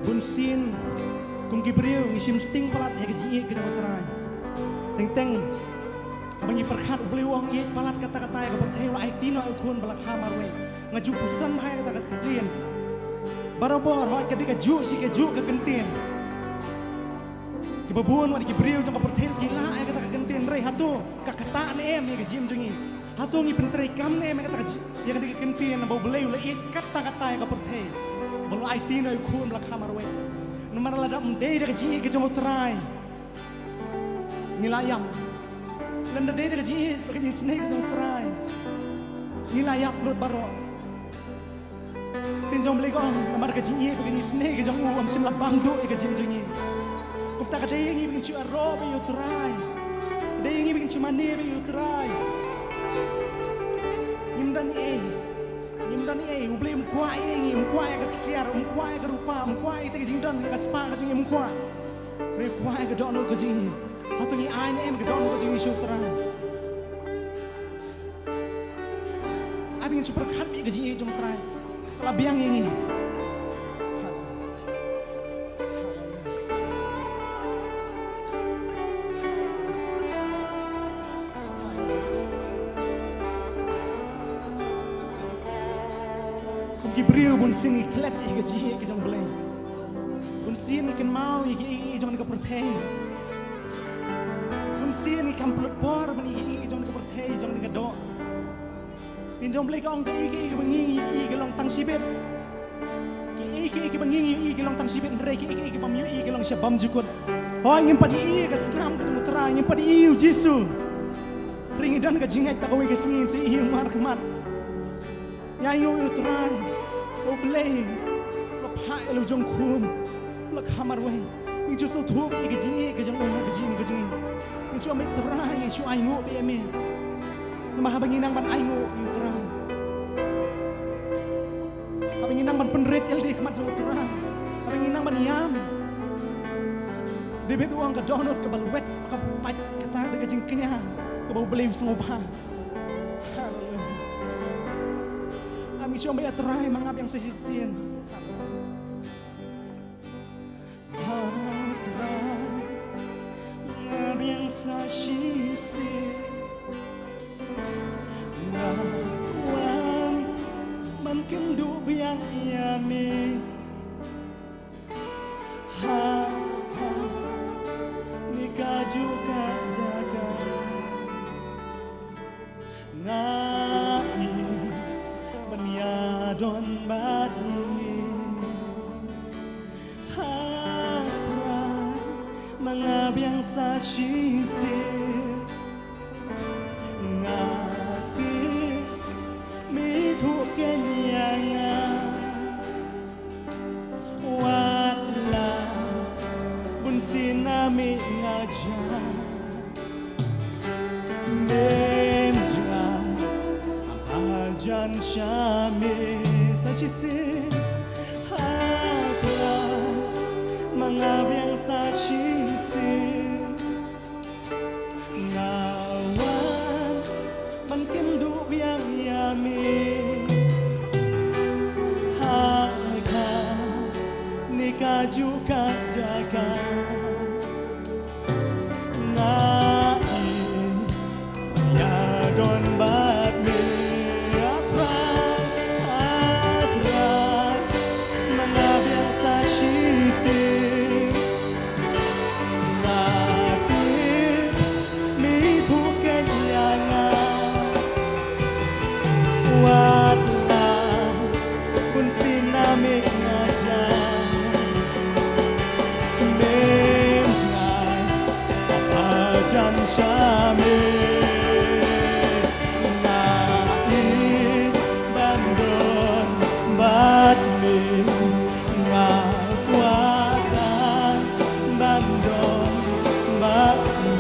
Bun sien kum ki briew ngi shim sting palat ïa ka jingïeit ka jong U Trai. Teng teng haba ngi pyrkhat U Blei u ong ïeit palat katta katta ïa ka pyrthei, u la aiti noh ïa U Khun ba la kha marwei. Nga ju pyrshang bha ïa kata ka ktien. Barabor hooid ka dei kajuh shi kajuh ka ktien. Kiba bun wat ki briew jong ka pyrthei ki lah ïa kata ka ktien, hynrei hato ka ktah ne em ïa ka jingim jong ngi? Hato ngi pyntreikam ne em ïa kata ka ji-, ïa kata ka ktien ba U Blei u la ïeit katta katta ïa ka pyrthei, ba u la aiti noh ïa U Khun ba la kha marwei? Namar lada ym dei da ka jingïeit ka jong U Trai, ngi la ïap. Lada ym dei da ka jingïeit bad ka jingisynei ka jong U Trai, ngi la ïap lut baroh. Ktien jong U Blei ka ong, namar ka jingïeit bad ka jingisynei ka jong u, ym shym la bam duh ïa ka jingim jong ngi. Kumta ka dei ïa ngi ba ngin shu ïaroh bad ïa U Trai. Ka dei ïa ngi ba ngin shu mane bad ïa U Trai. Ngim don ei, ngim don ei, U Blei um kwah ïa ngi, um kwah ïa ka ksiar, um kwah ïa ka rupa, um kwah ïa ka jingdon, ïa ka spah ka jong ngi um kwah. Hynrei u kwah ïa ka dohnud ka jong ngi. Hato ngi ai ne em ka dohnud ka jong ngi sha U Trai? Ai ba ngin shu pyrkhat ïa ka jingïeit jong U Trai. Ka la biang ïa ngi. Kum ki briew bun sien ngi klet ïa ka jingïeit ka jong U Blei. Bun sien ngi kynmaw ïa ki ei ei jong kane ka pyrthei. Bun sien ngi kam pynlut por ban ïa ki ei ei jong kane ka pyrthei, jong kane ka doh. Ktien jong U Blei ka ong, kiei kiei kiba ngi ïohi ki long tang shibit. Kiei kiei kiba ngi ïohi ki long tang shibit, hynrei kiei kiei kiba ym ïohi ki long sha bymjukut. Hooid, ngim pat ïohi ïa ka snam ka jong U Trai, ngim pat ïohi ïa U Jisu. Hynrei ngi don ka jingngeit ba kawei ka sngi ngin sa ïohi U markhmat. Ïa ainguh ïa U Trai, U Blei u la phah ïa la u jong U Khun, u la kha marwei. Ngin shu sngewthuh ïa ka jingïeit ka jong u ha ka jingim ka jong ngi. Ngin shu ong, Trai, ngin shu ainguh ïa me. Namar haba ngi nang ban ainguh ïa U Trai, haba ngi nang ban pynrit ïalade ha khmat jong U Trai, haba ngi nang ban ïam, David u ong, ka dohnud kaba lwet kaba pait, kata ka dei ka jingkñia kaba U Blei u sngewbha. Haleluya. Ai ba ngin shu ong bad ïa Trai, ma nga biang sa shisien. Ha Trai, ma nga biang sa shisien. Nga kwah ban kynduh biang ïa me. Ha kane kajuh ka jaka nga ïeit ban ïadon bad me. Ha Trai, ma nga biang sa shisien. Nga tip me ïathuh keiñ ïa nga. Wat la bunsien na mih nga jia, mem jia hajan sha me. Sa shisien, ha Trai, ma nga biang sa shisien. Nga wan ban kynduh biang ïa me. Ha kane kajuh ka jaka nga ïeit ïadon bad me. Ha Trai, ha Trai, ma nga biang sa shisien. Nga tip me ïathuh keiñ ïa nga. Wat la bunsien na mih nga jia, mem jia hajan sha me. Nga ïeit ban don bad me. Nga kwah tang ban don bad me.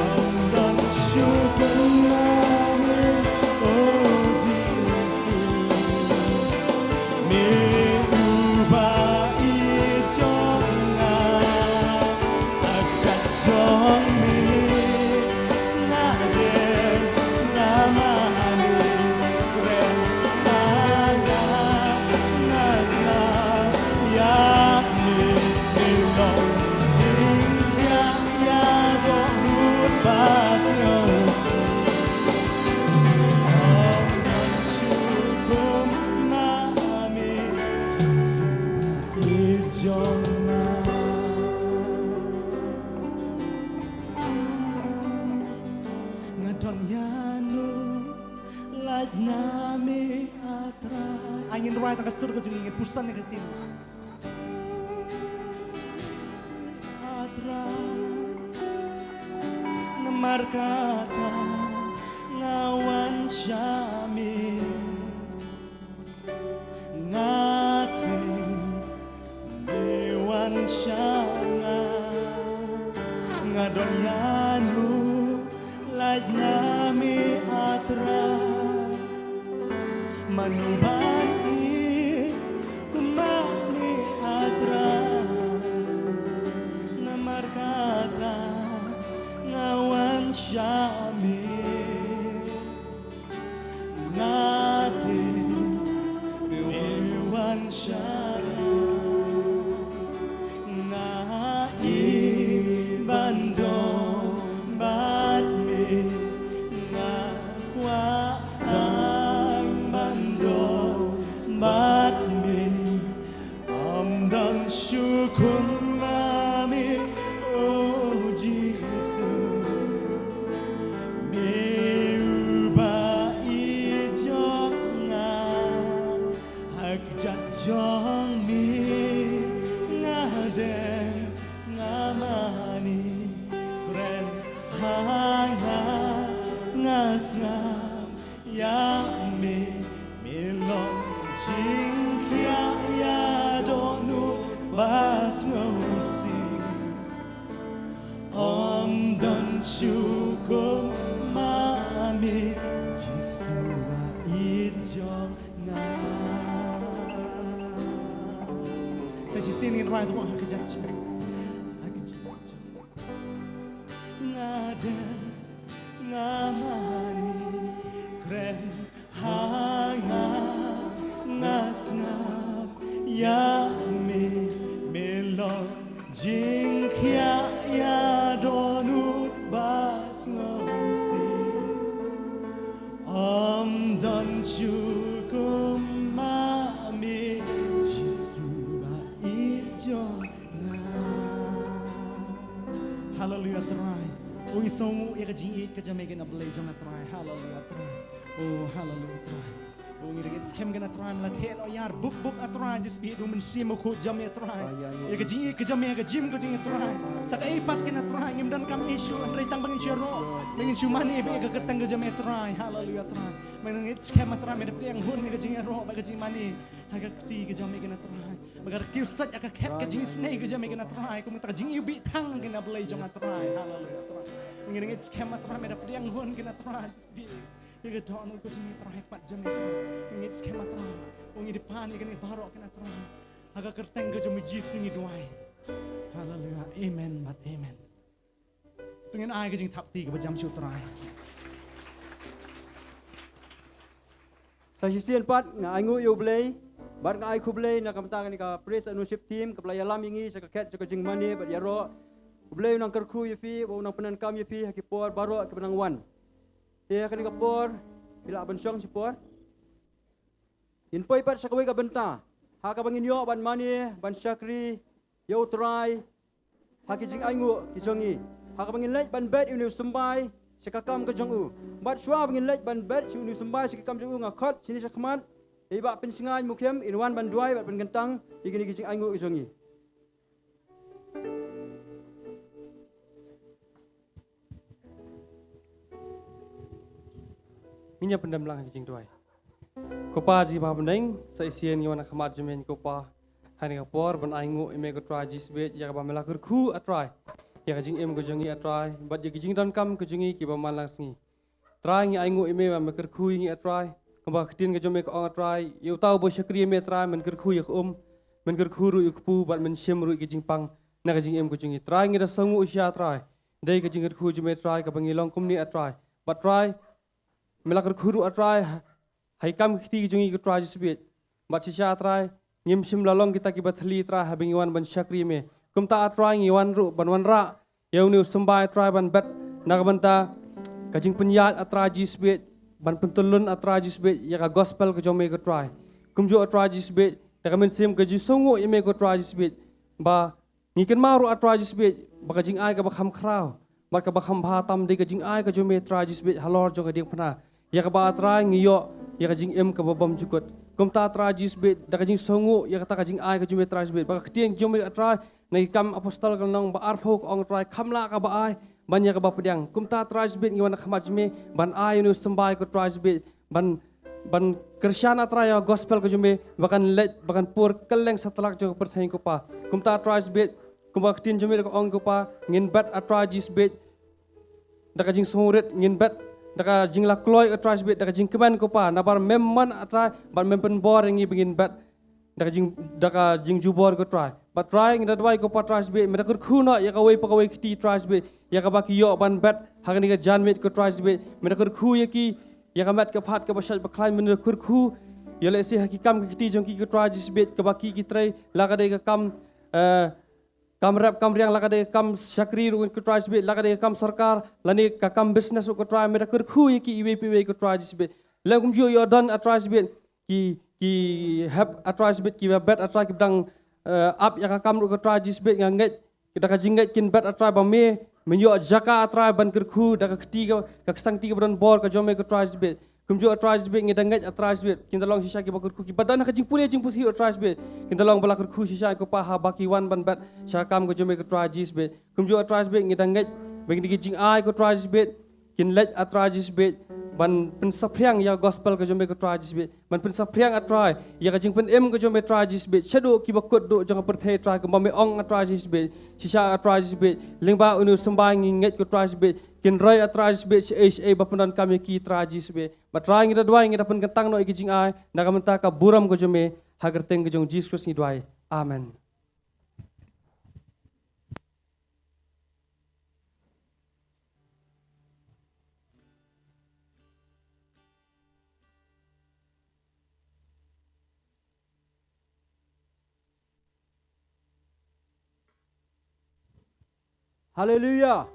Ong don shuh kumno me, O Jisu. Me uba ïeit jong nga, ha kjat jong me nga ïeng, nga mane, kren, nga Na me A Trai. Ai ngin rwai tang ka sur ka jong ngi, ngin puson ïa ka ktien. A Trai. Namar kata nga wan sha me. Nga tip me wan sha nga. Nga don ïano lait na me A Trai. Mano ban ïeit kum ma me A Trai. Namar kata nga wan sha me. Nga tip me wan sha nga. Nga ïeit ban don bad me. Nga kwah tang ban don bad me. Ym don shuh kum ma me, O Jisu. Me uba ïeit jong nga, ha kjat jong me nga don, nga mane, kren ha nga, nga sngap ïa me, me long jingkhiah ïa dohnud ba sngewsih. Ym don shuh kum ma me, Jisu ba ïeit jong nga. Sa shisien ngin rwai tang ha ka jingïaroh. Ha ka jingïaroh. Nga don, nga mane, kren ha nga, nga sngap ïa me, me long jingkhiah ïa dohnud ba sngewsih. Ym don shuh kum ma me, Jisu ba ïeit jong nga. Haleluia Trai. U ngi sngewnguh ïa ka jingïeit ka jong me kane A Blei jong nga Trai. Haleluia Trai. Oh, haleluia Trai. U ngi dang ïeit skhem kane A Trai, me la kheiñ noh ïar buk buk A Trai, Jisu ba ïeit, u Mynsiem Bakhuid jong me A Trai. Ïa ka jingïeit ka jong me ha ka jingim ka jong ngi A Trai. Sa kaei pat kane A Trai, ngim donkam ïa shuh, hynrei tang ba ngin shu ïaroh, ba ngin shu mane bad ïa ka kyrteng ka jong me A Trai. Haleluia Trai. Me dang ïeit skhem A Trai, me da pdiang hun ïa ka jingïaroh bad ka jingmane ha ka kti ka jong me kane A Trai. Bad ka kiew sait ïa ka khet ka jingisynei ka jong me kane A Trai, kum kata ka jingiwbih thang kane A Blei jong nga A Trai. Haleluia Trai. Me dang ïeit skhem A Trai, me da pdiang hun kane A Trai, Jisu ba ïeit. Ïa ka dohnud ka jong ngi Trai, ha khmat jong me Trai. Ngi ngeit skhem A Trai. U ngi dei pan ïa kane baroh kane A Trai. Ha ka kyrteng ka jong me Jisu ngi duwai. Haleluia. Amen bad amen. To ngin ai ka jingthap kti kaba jam sha u Trai. Sa shisien pat nga ainguh ïa u Blei bad nga ai khublei na ka bynta kane ka praise and worship team kaba la ïalam ïa ngi sha ka khet jong ka jingmane bad ïaroh. U Blei u nang kyrkhu ïa phi, u nang pyndonkam ïa phi ha ki por baroh kiba nang wan. Te ha kane ka por phi lah ban shong shipor. Ngin poi pat sha kawei ka bynta ha kaba ngin ïoh ban mane ban shakri ïa u Trai ha ki jingainguh ki jong ngi, ha kaba ngin leit ban bet ïa une u symbai sha ka kam ka jong u. Bad shuwa ba ngin leit ban bet ïa une u symbai sha ka kam jong u, nga khot shane shakhmat ïa i Bah Pynsngain Mukhim, in wan ban duwai bad pynkyntang ïa kine ki jingainguh ki jong ngi. Ngin ïa pyndem lang ha ka jingduwai. Ko Pa jong ngi ba ha bneng, sa shisien ngi wan ha khmat jong me ko Pa, ha kane ka por ban ainguh ïa me ko Trai Jisu Blei, ïa kaba me la kyrkhu A Trai ïa ka jingim ka jong ngi A Trai, bad ïa ki jingdonkam ka jong ngi kiba man la ka sngi. Trai ngi ainguh ïa me ba me kyrkhu ïa ngi A Trai, kumba ka ktien ka jong me ka ong A Trai, ïa uta uba shakri ïa me A Trai men kyrkhu ïa ka um, men kyrkhu ruh ïa u kpu bad men shim ruh ïa ka jingpang na ka jingim ka jong ngi. Trai ngi da sngewnguh shisha A Trai, dei ka jingkyrkhu jong me A Trai kaba ngi long kumne A Trai. Bad Trai me la kyrkhu ruh A Trai ha ki kam ki kti ki jong ngi ko Trai Jisu Blei. Bad shisha A Trai ngim shym la long kita kiba thylli Trai haba ngi wan ban shakri ïa me. Kumta A Trai ngi wan ruh ban wanrah ïa une u symbai A Trai ban bet na ka bynta ka jingpynïaid A Trai Jisu Blei, ban pyntyllun A Trai Jisu Blei ïa ka gospel ka jong me ko Trai. Kumjuh A Trai Jisu Blei, da ka mynsiem ka jingsngewnguh ïa me ko Trai Jisu Blei, ba ngi kynmaw ruh A Trai Jisu Blei ba ka jingai kaba kham khraw bad kaba kham bha tam dei ka jingai ka jong me Trai Jisu Blei halor jong ka diengphna, ïa kaba A Trai ngi ïoh ïa ka jingim kaba bymjukut. Kumta Trai Jisu bad da ka jingsngew ïa kata ka jingai ka jong me Trai Jisu bad ba ka ktien jong me Trai na ki Kam Apostol ka lynnong ba arphew ka ong Trai kham lah kaba ai ban ïa kaba pdiang. Kumta Trai Jisu bad ngi wan ha khmat jong me ban ai ïa une u symbai ko Trai Jisu bad ban ban kyrshan A Trai ïa ka gospel ka jong me ba kan leit ba kan pur kylleng satlak jong ka pyrthei ko Pa. Kumta Trai Jisu bad kumba ka ktien jong me da ka ong ko Pa ngin bat A Trai Jisu bad da ka jingsngewrit ngin bat da ka jinglakloi A Trai Jisu bad da ka jingkmen ko Pa nabar mem mon A Trai bad mem pynbor ïa ngi ba ngin bat da ka jing da ka jingjubor ko Trai. Bad Trai ngi da duwai ko Pa Trai Jisu bad me da kyrkhu noh ïa kawei pa kawei kti Trai Jisu bad ïa kaba ki ïoh ban bat ha kane ka janmiet ko Trai Jisu bad me da kyrkhu ïa ki ïa ka met ka phad kaba shait ba khlaiñ me da kyrkhu ïa lehse ha ki kam ki kti jong ki ko Trai Jisu bad kaba ki ki trei la ka dei ka kam eh, kam rep kam riang la ka dei ka kam shakri ruh ko Trai Jisu bad la ka dei ka kam sorkar lane ka kam business ruh ko Trai me da kyrkhu ïa ki iwei pa iwei ko Trai Jisu bad. Lem kumjuh ïoh don A Trai Jisu bad ki ki hep A Trai Jisu bad kiba bet A Trai kiba dang eh, ap ïa ka kam ruh ko Trai Jisu bad nga ngeit da ka jingngeit kin bet A Trai ba me men ïoh jaka A Trai ban kyrkhu da ka kti ka ka ksangti kaba don bor ka jong me ko Trai Jisu bad. Kumjuh A Trai Jisu bad ngi da ngeit A Trai Jisu bad kin da long shisha kiba kyrkhu kiba don ha ka jingpule jingputhi A Trai Jisu bad kin da long ba la kyrkhu shisha ko Pa haba ki wan ban bet sha ka kam ka jong me ko Trai Jisu bad. Kumjuh A Trai Jisu bad ngi da ngeit ba ngi da ki jingai ko Trai Jisu bad kin leit A Trai Jisu bad ban pynsaphriang ïa ka gospel ka jong me ko Trai Jisu bad ban pynsaphriang A Trai ïa ka jingpynim ka jong me Trai Jisu bad shaduh kiba kut duh jong ka pyrthei Trai kumba me ong A Trai Jisu bad. Shisha A Trai Jisu bad lyngba une u symbai ngi ngeit ko Trai Jisu bad kin roi A Trai Jisu bad shaei shaei ba pyndonkam ïa ki Trai Jisu bad. Bad Trai ngi da duwai ngi da pynkyntang noh ïa ki jingai na ka bynta ka burom ka jong me ha ka kyrteng ka jong Jisu Khrist ngi duwai. Amen. Haleluia.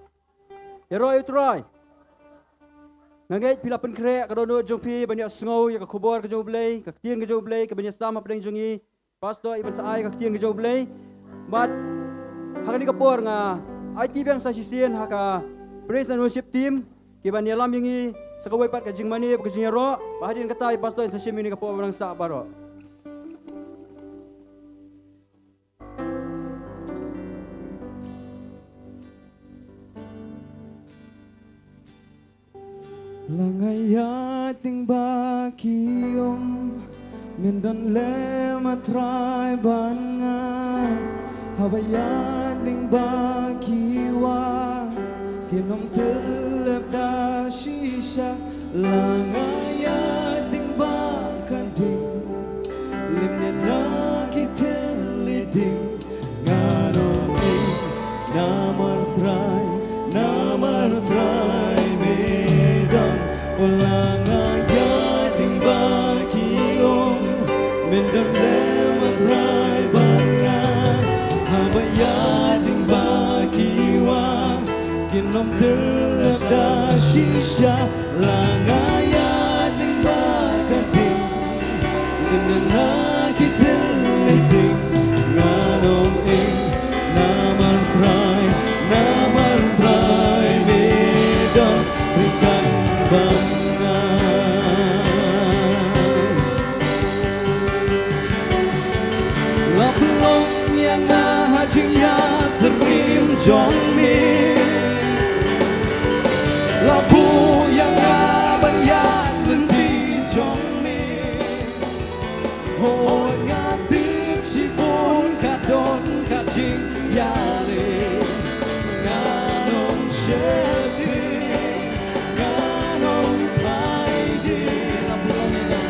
Ïaroh ïa u Trai. Nga ngeit phi la pynkhreh ka dohnud jong phi ban ïohsngew ïa ka khubor ka jong U Blei, ka ktien ka jong U Blei, ka ban ïasam hapdeng jong ngi. Pastor, i ban sa ai ka ktien ka jong U Blei. Bad ha kane ka por nga aiti biang sa shisien ha ka praise and worship team ki ban ïalam ïa ngi sa kawei pat ka jingmane bad ka jingïaroh. Bad hadien kata i Pastor in sa shim ïa ngi ka por ba nang sah baroh. La nga ïaid lyngba ki um, men don lem A Trai bad nga. Haba ïaid lyngba ki wah, kin ym tyllep da shisha. La nga ïaid lyngba ka ding, lymne na ki thylli ding. Ngan ym ing namar Trai, namar Trai me don. O la nga ïaid lyngba ki um, men don lem A Trai bad nga. Haba ïaid lyngba ki wah, kin ym tyllep da shisha. La nga ïaid lyngba ka ding, lymne na ki thylli ding. Ngan ym ing namar Trai, namar Trai me don ryngkat bad nga. La pynlong ïa nga ha jingïasyriem jong me. La buh ïa nga ban ïaid lynti jong me. Hooid nga tip shibun ka don ka jingïaleh. Ngan ym sheptieng, ngan ym phai dien. La pynlong ïa nga,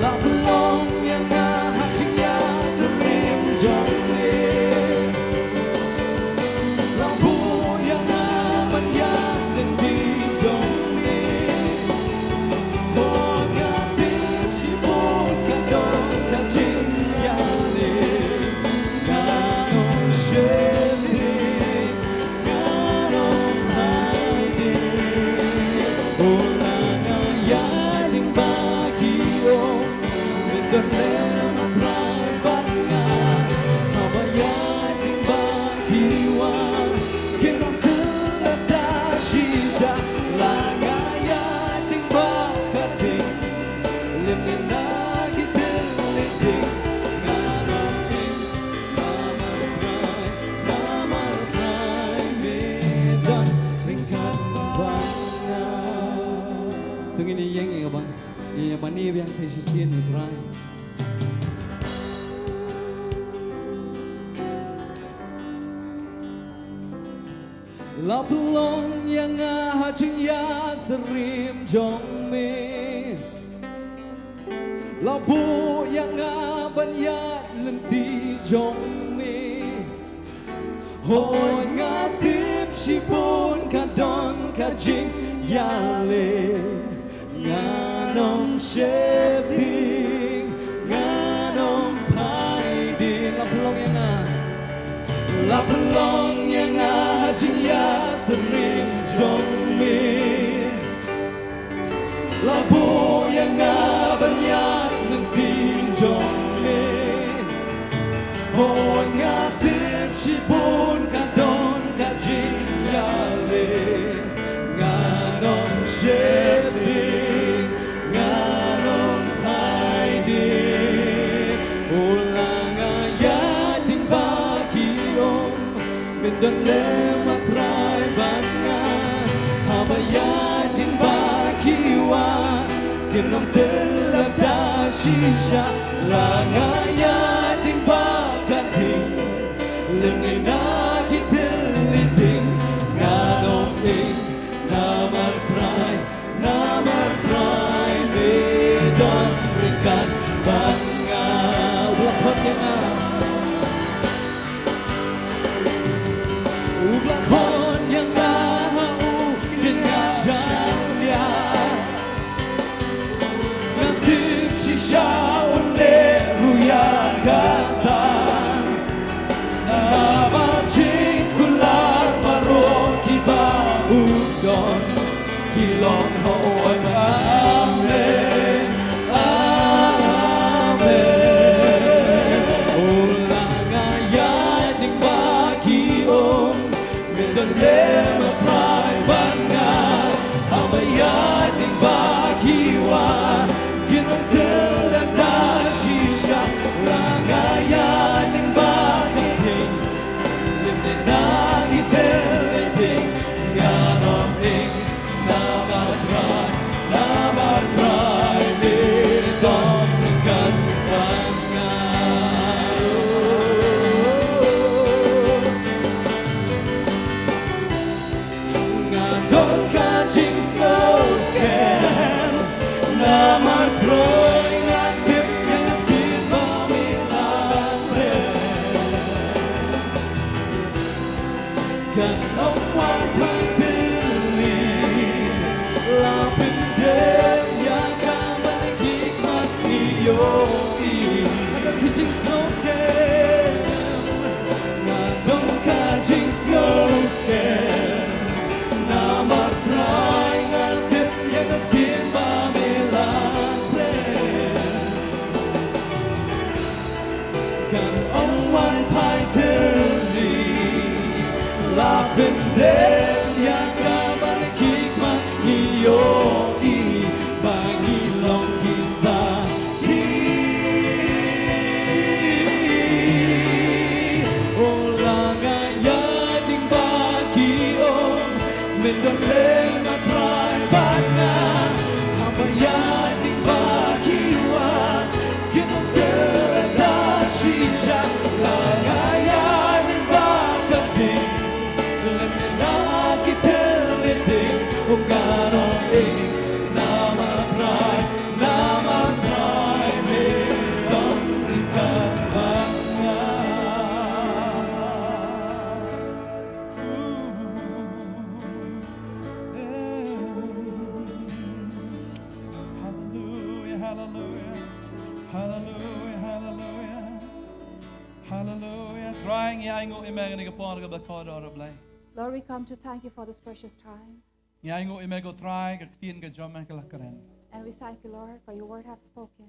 la pynlong ïa nga ha jingïasyriem jong me. La pynlong ïa nga ha jingïasyriem jong me. La buh ïa nga ban ïaid lynti jong me. Hooid nga tip shibun ka don ka jingïaleh. Ngan ym sheptieng, ngan ym phai dien. La pynlong ïa nga, la pynlong ïa nga ha jingïasyriem jong me. La buh ïa nga ban ïaid lynti jong me. Hooid nga tip shibun ka don ka jingïaleh. Ngan ym sheptieng, ngan ym phai dien. U la nga ïaid dieng bad ki um, men don lem a Trai bad nga. Haba ïaid dieng bad ki wah, kin ym tyllep da shisha. La nga ïaid dieng bad ka ding, lymne na ki thylliej ding, ngan ym ing. Namar Trai, namar Trai me don ryngkat bad nga. U la khot ïa nga, u la khot ïa nga ha u dieng ñiah shaniah. Nga tip shisha un leh ruh ïa kata. Namar jingkular baroh kiba u don, ki long hooid bad amen, amen. U la nga ïaid dieng bad ki um, men don lem a Trai bad nga. Haba ïaid dieng bad ki wah, kin ym tyllep da shisha. La nga ïaid dieng bad ka ding, lymne na ki thylliej ding, ngan ym ing. Namar Trai, namar Trai me don ryngkat bad nga. Nga don ka jingsngewsih, namar Trai nga tip ïa ka ktien ba me la pynrem. Kan ym wan tang tylli, la pyndem ïa ka ban ki khmat ngi ïohi. Nga don ka jingsngewsih, nga don ka jingsngewsih, namar Trai nga tip ïa ka ktien ba me la pynrem. Kan ym wan phai tylli, la pyndem ïa ka ban ki khmat ngi ïohi ba ngi long ki sakhi. U la nga ïaid dieng bad ki um, men don lem a Trai bad nga. Haba ïaid dieng bad ki wah, kin ym tyllep da shisha. La nga ïaid dieng bad ka ding, lymne na ki thylliej ding, ngan ym ing. Namar Trai, namar Trai me don ryngkat bad nga. Hallelujah, hallelujah. Hallelujah, hallelujah. Hallelujah. Trai, ngi ainguh ïa me ha kane ka por kaba kordor, A Blei. Lord, we come to thank you for this precious time. Ngi ainguh ïa me, ko Trai, ka ktien ka jong me ka la kren. And we thank you, Lord, for your word have spoken.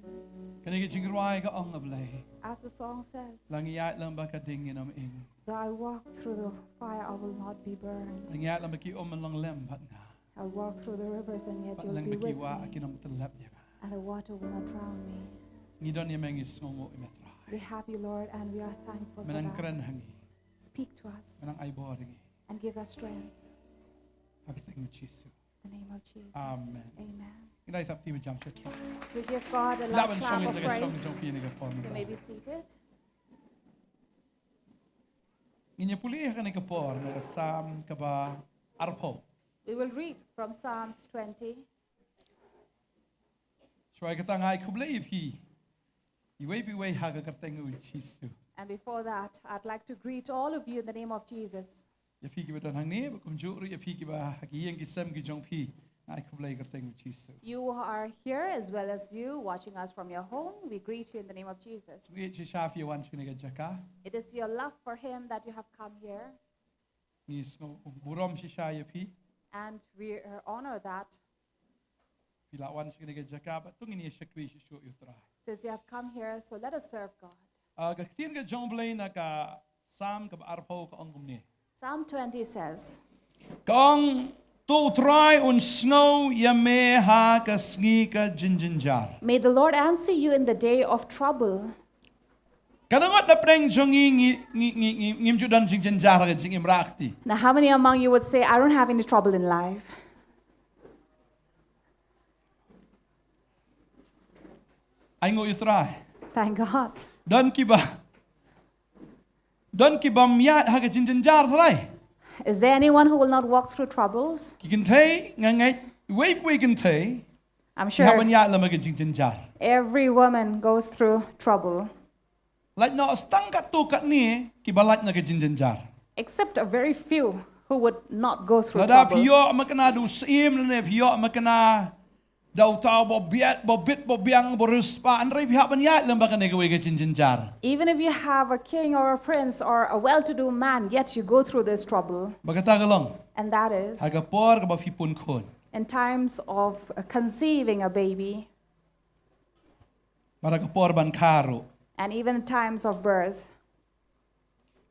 Kane ka jingrwai ka ong, A Blei, as the song says, la ngi ïaid lang bad ka ding, ngin ym ing. Though I walk through the fire, I will not be burned. La ngi ïaid lang bad ki um, men long lem bad nga. I'll walk through the rivers, and yet you'll be with me. Bad leng bad ki wah, kin ym tyllep ïa nga. And the water will not drown me. Ngi don ïa me, ngi sngewnguh ïa me, Trai. We have you, Lord, and we are thankful for that. Men nang kren ha ngi. Speak to us. Men nang ai bor ïa ngi. And give us strength. Ha ka kyrteng u Jisu. The name of Jesus. Amen. Amen. Ngin ïa thap kti ba jam sha Trai. We give God a loud clap of praise. Lah ban shong ïa ka jong phi ha kane ka por. You may be seated. Ngin ïa pule ha kane ka por na ka Salm kaba arphew. We will read from Psalms twenty. Shuwa kata nga ai khublei ïa phi iwei pa iwei ha ka kyrteng u Jisu. And before that, I'd like to greet all of you in the name of Jesus. Ïa phi kiba don hangne, bad kumjuh ruh ïa phi kiba ha ki ïing ki sem ki jong phi, nga ai khublei ha ka kyrteng u Jisu. You are here as well as you watching us from your home. We greet you in the name of Jesus. Ngeit shisha phi wan sha kane ka jaka. It is your love for him that you have come here. Ngi sngew burom shisha ïa phi. And we uh, honor that. Phi la wan sha kane ka jaka, bad to ngin ïa shakri shuh shuh ïa u Trai. Since you have come here, so let us serve God. Ah, ka ktien ka jong u Blei na ka Salm kaba arphew ka ong kumne. Psalm twenty says, Ka ong, to u Trai un sngew ïa me ha ka sngi ka jingjynjar. May the Lord answer you in the day of trouble. Katno ngut na pdeng jong ngi ngi, ngi, ngi, ngi, ngim ju don jingjynjar ha ka jingim rakti? Now, how many among you would say, "I don't have any trouble in life"? Ainguh ïa u Trai. Thank God. Don kiba, don kibym ïaid ha ka jingjynjar trai? Is there anyone who will not walk through troubles? Ki kynthei, nga ngeit, iwei pa iwei i kynthei, I'm sure ki hap ban ïaid lem ha ka jingjynjar. Every woman goes through trouble. Lait noh tang katto katne kiba lait na ka jingjynjar. Except a very few who would not go through trouble. Lada phi ïoh makna da u syiem, lane phi ïoh makna da uta uba biang, uba bit, uba biang, uba riewspah, hynrei phi hap ban ïaid lem bad kane kawei ka jingjynjar. Even if you have a king or a prince or a well-to-do man, yet you go through this trouble. Bad kata ka long, and that is, ha ka por kaba phi pun khun, in times of uh, conceiving a baby. Bad ha ka por ban kha ruh. And even times of birth.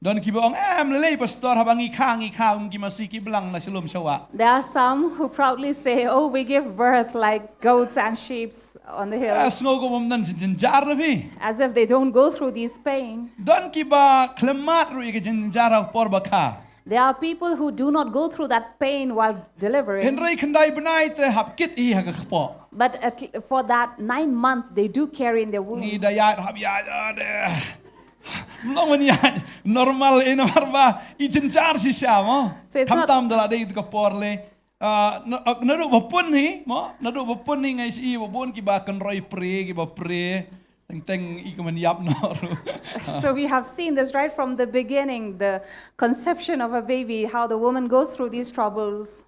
Don kiba ong, "Em, lei lei pastor, haba ngi kha, ngi kha kum ki masi ki blang na sha lum sha wah." There are some who proudly say, "Oh, we give birth like goats and sheep on the hills." Ah, sngew kum ym don jingjynjar na phi. As if they don't go through these pain. Don kiba khlem mad ruh ïa ka jingjynjar ha ka por ba kha. There are people who do not go through that pain while delivering. Hynrei khyndai bnai te hap kit hi ha ka kpoh. But at, for that nine month, they do carry in their womb. Ngi da ïaid, hap ïaid, ah, de. Long ban ïaid normal, eh, namar ba i jynjar shisha mo. So it's not, khamtam da la dei ka por lei. Ah, na, ah, naduh ba pun hi mo, naduh ba pun hi nga ïohi ba bun kiba kynroi pre, kiba pre. Teng teng i ka man ïap noh ruh. So we have seen this right from the beginning, the conception of a baby, how the woman goes through these troubles.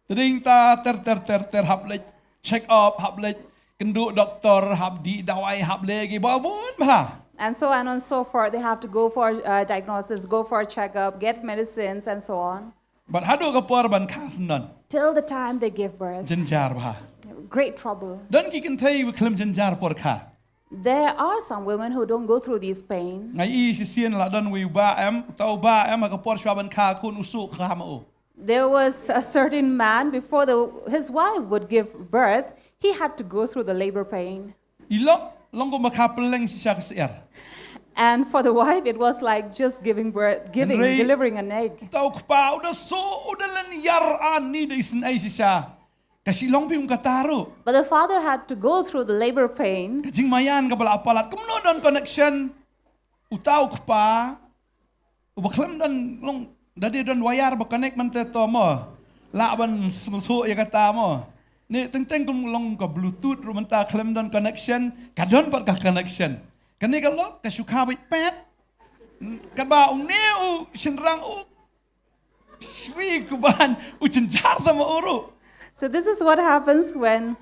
Te dei ta ter ter ter ter hap leit check up, hap leit kynduh doktor, hap dih dawai, hap leit kiba bun bha. And so on and so forth. They have to go for uh, diagnosis, go for checkup, get medicines, and so on. Bad haduh ka por ban kha syndon. Till the time they give birth. Jynjar bha. Great trouble. Don ki kynthei ba khlem jynjar por kha. There are some women who don't go through these pain. Nga ïohi shisien la don uwei u bah em, uta u bah em ha ka por shuwa ban kha khun u suk kha ma u. There was a certain man before the, his wife would give birth, he had to go through the labor pain. I long, long kum ba kha pylleng shisha ka syiar. And for the wife, it was like just giving birth, giving, hynrei delivering an egg. Uta u kpa u da suk, u da len ïar ani da isynei shisha. Ka shu long bha kum kata ruh. But the father had to go through the labor pain. Ka jingmaïan kaba la palat, kumno don connection? Uta u kpa uba khlem don, long da dei don wire ba connect mynta to mo. Lah ban sngewthuh ïa kata mo. Ni teng teng kum long ka bluetooth ruh mynta khlem don connection, ka don pat ka connection. Kane ka lok ka shu kha beit pat. Kaba une u shynrang u shri kuban u jynjar tama u ruh. So this is what happens when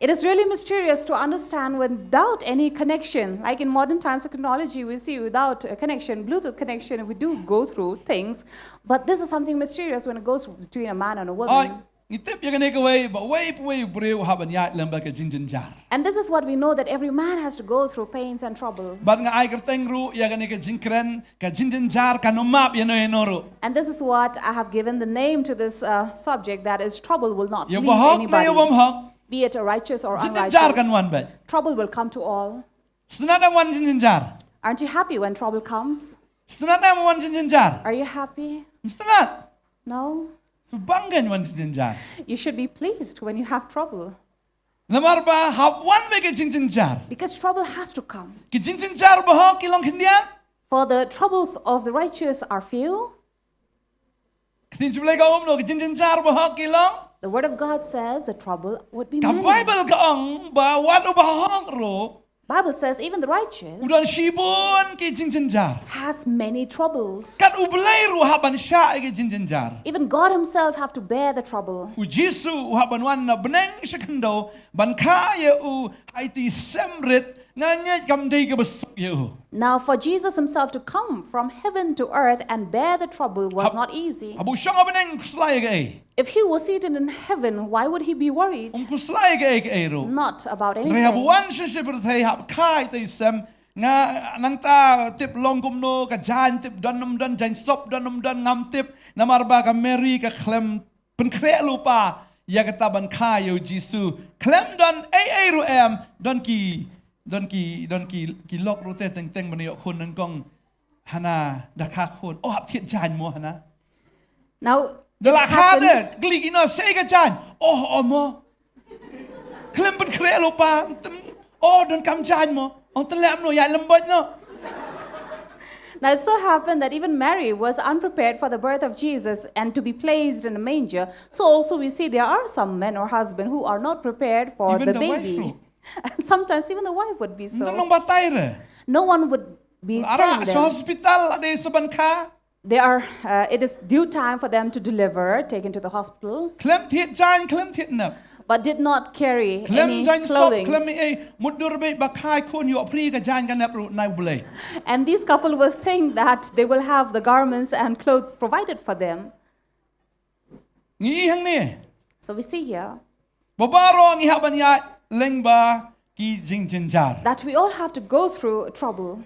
it is really mysterious to understand without any connection. Like in modern times of technology, we see without a connection, Bluetooth connection, we do go through things. But this is something mysterious when it goes between a man and a woman. Oi, ngi tip ïa kane kawei, ba uwei pa uwei u briew u hap ban ïaid lem bad ka jingjynjar. And this is what we know, that every man has to go through pains and trouble. Bad nga ai kyrteng ruh ïa kane ka jingkren, ka jingjynjar kan ym map ïa no ïa no ruh. And this is what I have given the name to this uh, subject, that is, trouble will not leave anybody. Ïa u bahok ne ïa u bymhok. Be it a righteous or unrighteous. Jingjynjar kan wan beit. Trouble will come to all. Sngewtynnat em wan jingjynjar? Aren't you happy when trouble comes? Sngewtynnat em wan jingjynjar? Are you happy? Sngewtynnat. No. Sngewbang kan wan jingjynjar. You should be pleased when you have trouble. Namar ba hap wan beit ka jingjynjar. Because trouble has to come. Ki jingjynjar bahok ki long khyndiat. For the troubles of the righteous are few. Ktien jong U Blei ka ong kumno, ki jingjynjar bahok ki long. The word of God says the trouble would be many. Ka Baibl ka ong ba wat u bahok ruh, Bible says even the righteous u don shibun ki jingjynjar. Has many troubles. Kat U Blei ruh u hap ban shah ïa ki jingjynjar. Even God himself have to bear the trouble. U Jisu u hap ban wan na bneng sha khyndew ban kha ïa u, ha ïa i sem rit, nga ngeit kam dei kaba suk ïa u. Now, for Jesus himself to come from heaven to earth and bear the trouble was not easy. Haba u shong ha bneng, khuslai ïa kaei? If he was seated in heaven, why would he be worried? Um khuslai ïa kaei kaei ruh. Not about anything. Hynrei haba u wan sha pyrthei, hap kha ïa i sem, nga, nangta tip long kumno, ka jaiñ tip don ym don, jaiñ sop don ym don, ngam tip, namar ba ka Mary ka khlem pynkhreh lypa ïa kata ban kha ïa u Jisu. Khlem don ei ei ruh em, don ki, don ki, don ki, ki lok ruh te teng teng ban ïoh khun, nyngkong Hana, da kha khun. Oh, hap thied jaiñ mo, Hana. Now, da la kha te, kylli kino, shaei ka jaiñ? Oh, oh mo. Khlem pynkhreh lypa. Oh, don kam jaiñ mo. Ong te leh kumno, ïaid lem beit noh. Now it so happened that even Mary was unprepared for the birth of Jesus and to be placed in a manger. So also we see there are some men or husband who are not prepared for the baby. Even the wife ruh. Sometimes even the wife would be so. Ym don nongbatai re. No one would be telling them. Ara sha hospital, la dei sa ban kha. They are, uh, it is due time for them to deliver, taken to the hospital. Khlem thied jaiñ, khlem thied nep. But did not carry any clothing. Khlem jaiñ sop, khlem ei, mutdur beit ba kha ïa i khun, ïoh free ka jaiñ ka nep ruh na U Blei. And these couple will think that they will have the garments and clothes provided for them. Ngi i hangne. So we see here. Ba baroh ngi hap ban ïaid lyngba ki jingjynjar. That we all have to go through trouble.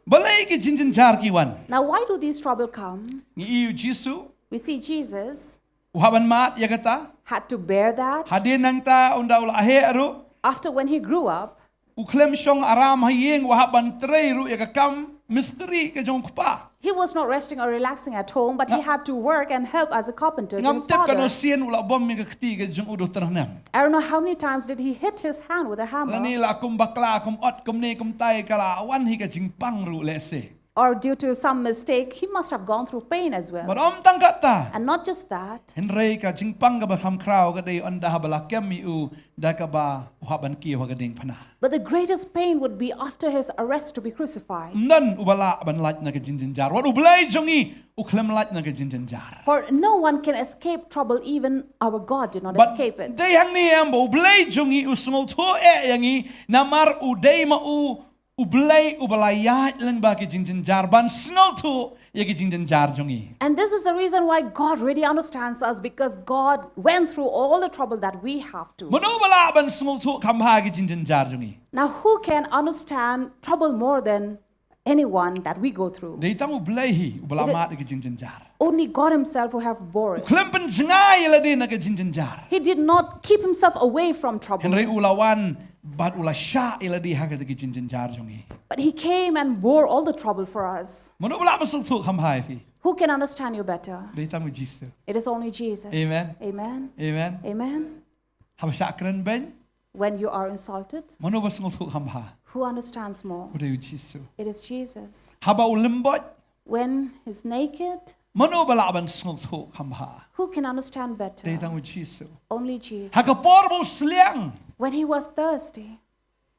Balei ki jingjynjar ki wan? Now, why do these trouble come? Ngi i u Jisu. We see Jesus. U hap ban mad ïa kata. Had to bear that. Hadien nangta ynda u la heh ruh. After when he grew up. U khlem shong aram ha ïing, u hap ban trei ruh ïa ka kam mistri ka jong u kpa. He was not resting or relaxing at home, but he had to work and help as a carpenter to his father. Ngam tip katno sien u la bom ïa ka kti ka jong u da u tyrnem. I don't know how many times did he hit his hand with a hammer. Lane la kum bakla, kum ot, kumne kumtai, ka la wan hi ka jingpang ruh lehse. Or due to some mistake, he must have gone through pain as well. Bad ym tang katta. And not just that. Hynrei ka jingpang kaba kham khraw ka dei ynda haba la kem ïa u da kaba u hap ban kiew ha ka diengphna. But the greatest pain would be after his arrest to be crucified. Ym don uba lah ban lait na ka jingjynjar. Wat U Blei jong ngi u khlem lait na ka jingjynjar. For no one can escape trouble, even our God did not escape it. Bad dei hangne em ba U Blei jong ngi u sngewthuh eh ïa ngi namar u dei ma u U Blei uba la ïaid lyngba ki jingjynjar ban sngewthuh ïa ki jingjynjar jong ngi. And this is the reason why God really understands us, because God went through all the trouble that we have to. Mano ba lah ban sngewthuh kham bha ki jingjynjar jong ngi? Now, who can understand trouble more than anyone that we go through? Dei tang U Blei hi uba la mad ïa ki jingjynjar. Only God himself who have bore it. U khlem pynjngai ïa lade na ka jingjynjar. He did not keep himself away from trouble. Hynrei u la wan bad u la shah ïa lade ha kata ki jingjynjar jong ngi. But he came and bore all the trouble for us. Mano ba lah ban sngewthuh kham bha ïa phi? Who can understand you better? Dei tang u Jisu. It is only Jesus. Amen. Amen. Amen. Amen. Haba shah kren beiñ. When you are insulted, mano ba sngewthuh kham bha? Who understands more? U dei u Jisu. It is Jesus. Haba u lymboit. When he's naked, mano ba lah ban sngewthuh kham bha? Who can understand better? Dei tang u Jisu. Only Jesus. Ha ka por ba u sliang. When he was thirsty,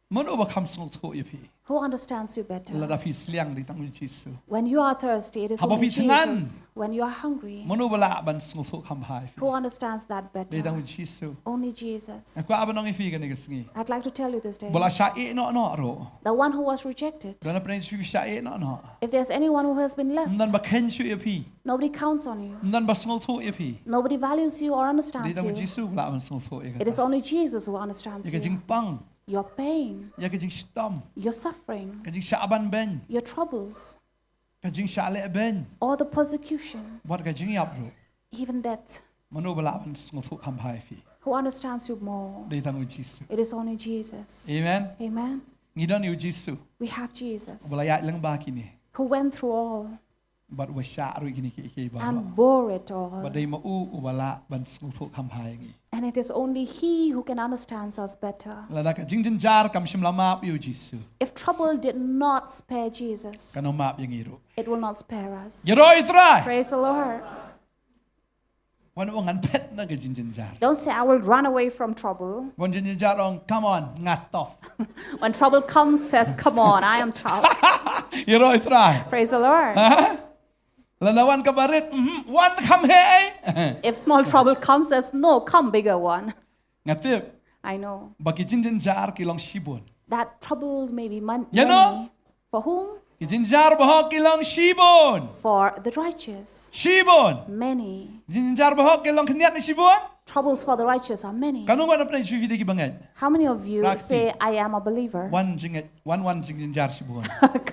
mano ba kham sngewthuh ïa phi? Who understands you better? Lada phi sliang, dei tang u Jisu. When you are thirsty, it is only Jesus. Haba phi thngan. When you are hungry, mano ba lah ban sngewthuh kham bha ïa phi? Who understands that better? Dei tang u Jisu. Only Jesus. Nga kwah ban ong ïa phi kane ka sngi. I'd like to tell you this day. Ba la shah ïeh noh noh ruh. The one who was rejected. Lada na pdeng jong phi shah ïeh noh noh. If there's anyone who has been left, ym don ba kheiñ shuh ïa phi. Nobody counts on you. Ym don ba sngewthuh ïa phi. Nobody values you or understands you. Dei tang u Jisu ba lah ban sngewthuh ïa kata. It is only Jesus who understands you. Ïa ka jingpang. Your pain, ïa ka jingshitom, your suffering, ka jingshah ban beiñ, your troubles, ka jingshah leh beiñ, or the persecution, bad ka jingïap ruh, even death. Mano ba lah ban sngewthuh kham bha ïa phi? Who understands you more? Dei tang u Jisu. It is only Jesus. Amen. Amen. Ngi don ïa u Jisu. We have Jesus. Uba la ïaid lyngba kine. Who went through all. Bad uba shah ruh ïa kine kiei kiei baroh. And bore it all. Bad dei ma u uba lah ban sngewthuh kham bha ïa ngi. And it is only he who can understand us better. Lada ka jingjynjar kam shym la map ïa u Jisu. If trouble did not spare Jesus, kan ym map ïa ngi ruh. It will not spare us. Ïaroh ïa u Trai. Praise the Lord. Wat ong ngan phet na ka jingjynjar. Don't say, "I will run away from trouble." Wan jingjynjar ong, "Come on, nga tough." When trouble comes, says, "Come on, I am tough." Ïaroh i Trai. Praise the Lord. Lada wan ka barit, mhm, wan kham heh ei. If small trouble comes, says, "No, come bigger one." Nga tip. I know. Ba ki jingjynjar ki long shibun. That trouble may be mon- Ïa no? Many. For whom? Ki jingjynjar bahok ki long shibun. For the righteous. Shibun. Many. Ki jingjynjar bahok ki long khyndiat ne shibun. Troubles for the righteous are many. Katno ngan pynshai ïa phi de ki bangeit? How many of you Rakti. Say, "I am a believer"? Wan jingngeit, wan wan jingjynjar shibun.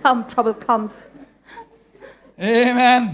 Come, trouble comes. Amen.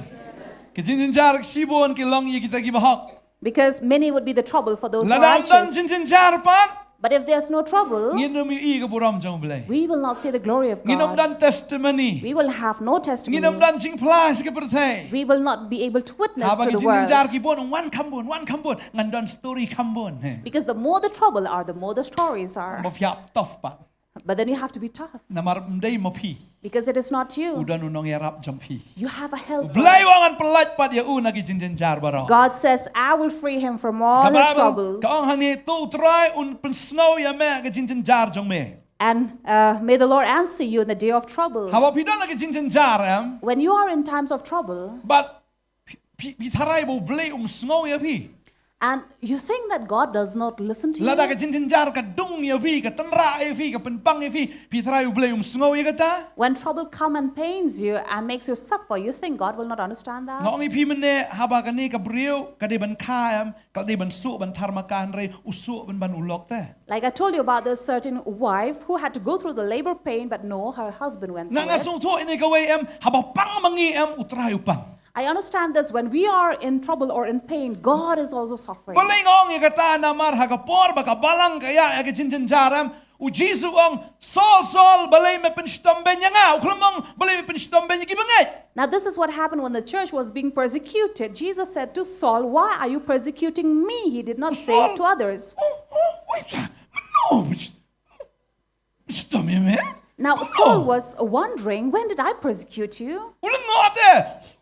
Ki jingjynjar shibun ki long ïa kita ki bahok. Because many would be the trouble for those who are Lada ym don righteous. jingjynjar pat, But if there's no trouble, ngin ym ïohi ka burom jong U Blei. We will not see the glory of God. Ngin ym don testimony. We will have no testimony. Ngin ym don jingphla sha ka pyrthei. We will not be able to witness Haba to ki the world. Jingjynjar ki bun, wan kham bun, wan kham bun. Ngan don story kham bun. He. Because the more the trouble are, the more the stories are. Ba phi hap tough pat. But then you have to be tough. Namar ym dei ma phi. Because it is not you. U don u nongïarap jong phi. You have a helper. U Blei u ong ngan pyllait pat ïa u na ki jingjynjar baroh. God says, "I will free him from all his troubles." Ka Baibl ka ong hangne, to U Trai un pynsngew ïa me ha ka jingjynjar jong me. And uh, may the Lord answer you in the day of trouble. Haba phi don ha ka jingjynjar em. When you are in times of trouble. But Phi, phi, phi tharai ba U Blei um sngew ïa phi. And you think that God does not listen to you? Lada ka jingjynjar ka dung ïa phi, ka tynrah ïa phi, ka pynpang ïa phi, phi tharai U Blei um sngew ïa kata? When trouble come and pains you and makes you suffer, you think God will not understand that? Nga ong ïa phi mynne haba kane ka briew ka dei ban kha em, ka dei ban suh ban thar ma ka hynrei u suh ban ban u lok te. Like I told you about this certain wife who had to go through the labor pain, but no, her husband went through it. Nga, nga sngewthuh ine kawei em, haba pang ma ngi em, U Trai u pang. I understand this, when we are in trouble or in pain, God is also suffering. Balei nga ong ïa kata namar ha ka por ba ka balang ka ïa ïa ka jingjynjar em, u Jisu u ong, Saul, Saul, balei me pynshitom beiñ ïa nga? U khlem ong, balei me pynshitom beiñ ïa ki bangeit? Now this is what happened when the church was being persecuted. Jesus said to Saul, "Why are you persecuting me?" He did not say it to others. Oh, oh, wait, no, Stom ïa me? Now Saul was wondering, "When did I persecute you?" U lyngngoh te.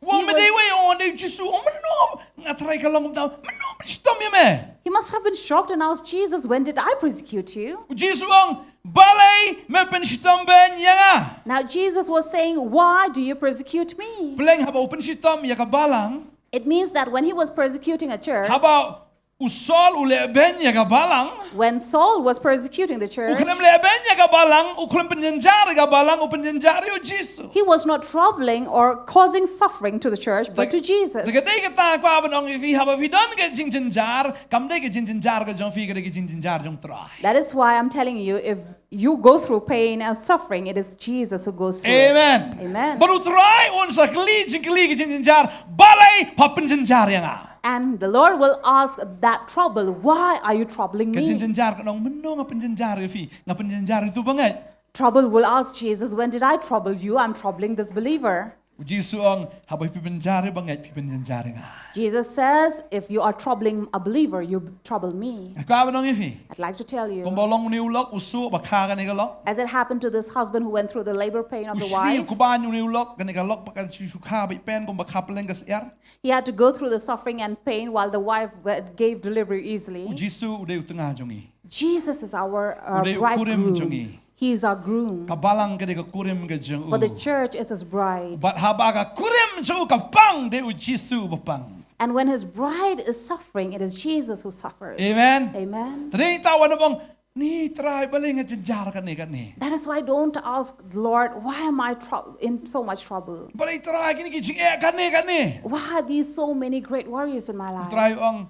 Wang me dei wei, oh, dei Jisu, oh, me no. Nga trai ka long ta, me no, me stom ïa me. He must have been shocked and asked Jesus, "When did I persecute you?" Jisu ong, balei me pynshitom beiñ ïa nga? Now Jesus was saying, "Why do you persecute me?" Pleng haba u pynshitom ïa ka balang. It means that when he was persecuting a church, haba U Saul u leh beiñ ïa ka balang. When Saul was persecuting the church, u khlem leh beiñ ïa ka balang, u khlem pynjynjar ïa ka balang, u pynjynjar ïa u Jisu. He was not troubling or causing suffering to the church, but to Jesus. Te ka dei kata nga kwah ban ong ïa phi, haba phi don ka jingjynjar, kam dei ka jingjynjar ka jong phi, ka dei ka jingjynjar jong U Trai. That is why I'm telling you, if you go through pain and suffering, it is Jesus who goes through it. Amen. Amen. Bad U Trai un sa kylli jingkylli ka jingjynjar, balei pha pynjynjar ïa nga? And the Lord will ask that trouble, "Why are you troubling me?" Ka jingjynjar ka ong, mynno nga pynjynjar ïa phi, nga pynjynjar ïa uto u bangeit. Trouble will ask Jesus, "When did I trouble you? I'm troubling this believer." U Jisu u ong, haba phi pynjynjar ïa u bangeit, phi pynjynjar ïa nga. Jesus says, "If you are troubling a believer, you trouble me." Nga kwah ban ong ïa phi. I'd like to tell you. Kumba long une u lok, u suh ba kha kane ka lok. As it happened to this husband who went through the labor pain of the wife. U shli u kbaiñ une u lok, kane ka lok ba ka shu kha beit pen kumba kha pylleng ka syiar. He had to go through the suffering and pain while the wife wa- gave delivery easily. U Jisu u dei u tnga jong ngi. Jesus is our uh, U dei u kurim jong ngi. Bridegroom. He is our groom. Ka balang ka dei ka kurim ka jong u. For the church is his bride. Bad haba ka kurim jong u ka pang, dei u Jisu uba pang. And when his bride is suffering, it is Jesus who suffers. Amen. Amen. Te dei ta wan ong, ni Trai balei nga jynjar kane kane. That is why don't ask the Lord, "Why am I trou- in so much trouble? Balei Trai kine ki jingeh kane kane?" Why are these so many great worries in my life? Trai u ong,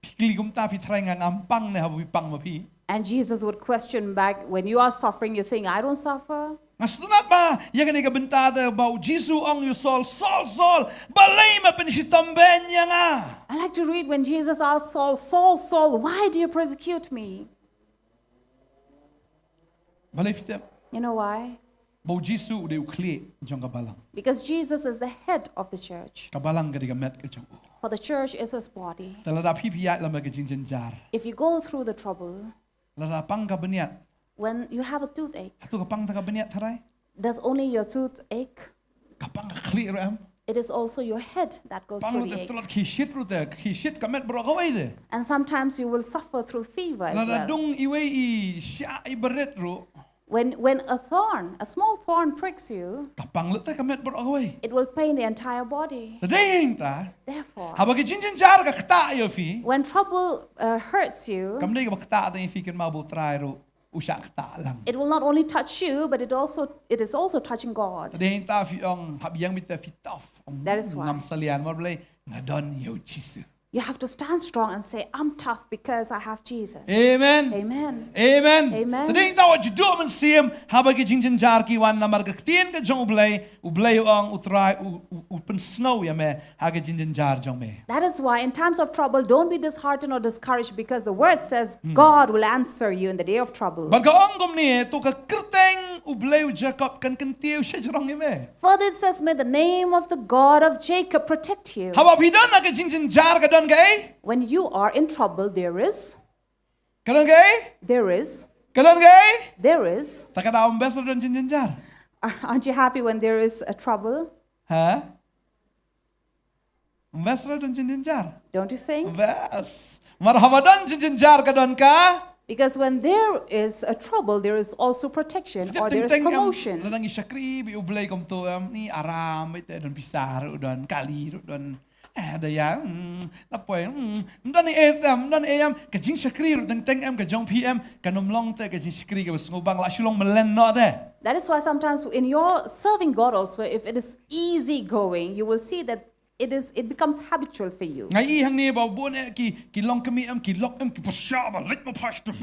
phi kylli kumta, phi tharai nga ngam pang ne haba phi pang ma phi? And Jesus would question back, "When you are suffering, you think I don't suffer?" Nga sngewtynnat ba ïa kane ka bynta te ba u Jisu u ong ïa u Saul, "Saul, Saul, balei me pynshitom beiñ ïa nga?" I like to read when Jesus asked Saul, "Saul, Saul, why do you persecute me?" Balei phi tip? You know why? Ba u Jisu u dei u khlieh jong ka balang. Because Jesus is the head of the church. Ka balang ka dei ka met ka jong u. For the church is his body. Te lada phi phi ïaid lem bad ka jingjynjar. If you go through the trouble, lada pang ka bniat. When you have a toothache, hato ka pang tang ka bniat tharai? Does only your tooth ache? Ka pang ka khlieh ruh em. It is also your head that goes Pang through ruh the te ache. Tlot ki shit ruh te, ki shit ka met baroh kawei te. And sometimes you will suffer through fever as Lada well. Dung iwei i shah i barit ruh. When, when a thorn, a small thorn pricks you, Ka pang lut te ka met baroh kawei. It will pain the entire body. Te dei hangta. Therefore, Haba ka jingjynjar ka ktah ïa phi. When trouble uh, hurts you, Kam dei kaba ktah tang ïa phi, kynmaw ba U Trai ruh u shah ktah lang. It will not only touch you, but it also it is also touching God. Te dei hangta phi ong, hap ïeng beit te phi tough. Ong, That is why. Ngam salia namar balei, nga don ïa U Jisu. You have to stand strong and say, "I'm tough because I have Jesus." Amen. Amen. Amen. Amen. Te dei hangta wat ju duh mynsiem haba ki jingjynjar ki wan, namar ka ktien ka jong U Blei, U Blei u ong, U Trai u, u, u pynsngew ïa me ha ka jingjynjar jong me. That is why in times of trouble, don't be disheartened or discouraged, because the word says God will answer you in the day of trouble. Bad ka ong kumne, to ka kyrteng U Blei u Jakob kan kyntiew shajrong ïa me. Further it says, "May the name of the God of Jacob protect you." Haba phi don ha ka jingjynjar ka don kaei? When you are in trouble, there is, Ka don kaei? there is, Ka don kaei? there is. Te ka dei ym best don jingjynjar? Aren't you happy when there is a trouble? Ha? Ym best don jingjynjar? Don't you think? Best. Mar haba don jingjynjar ka don ka. Because when there is a trouble, there is also protection, or there is promotion. Lada ngi shakri beit U Blei kumto em, ngi aram beit te, don pisa ruh don, kali ruh don. Eh, da ïa, hmm, la poi, hmm, ym don ei te, ym don ei em, ka jingshakri ruh teng teng em, ka jong phi em, kan ym long te ka jingshakri kaba sngewbang, la shu long mlien noh te. That is why sometimes in your serving God also, if it is easy going, you will see that it is, it becomes habitual for you. Nga i hangne ba bun eh ki, ki longkmie em, ki lok em, ki pyrshah ba leit ma pastor.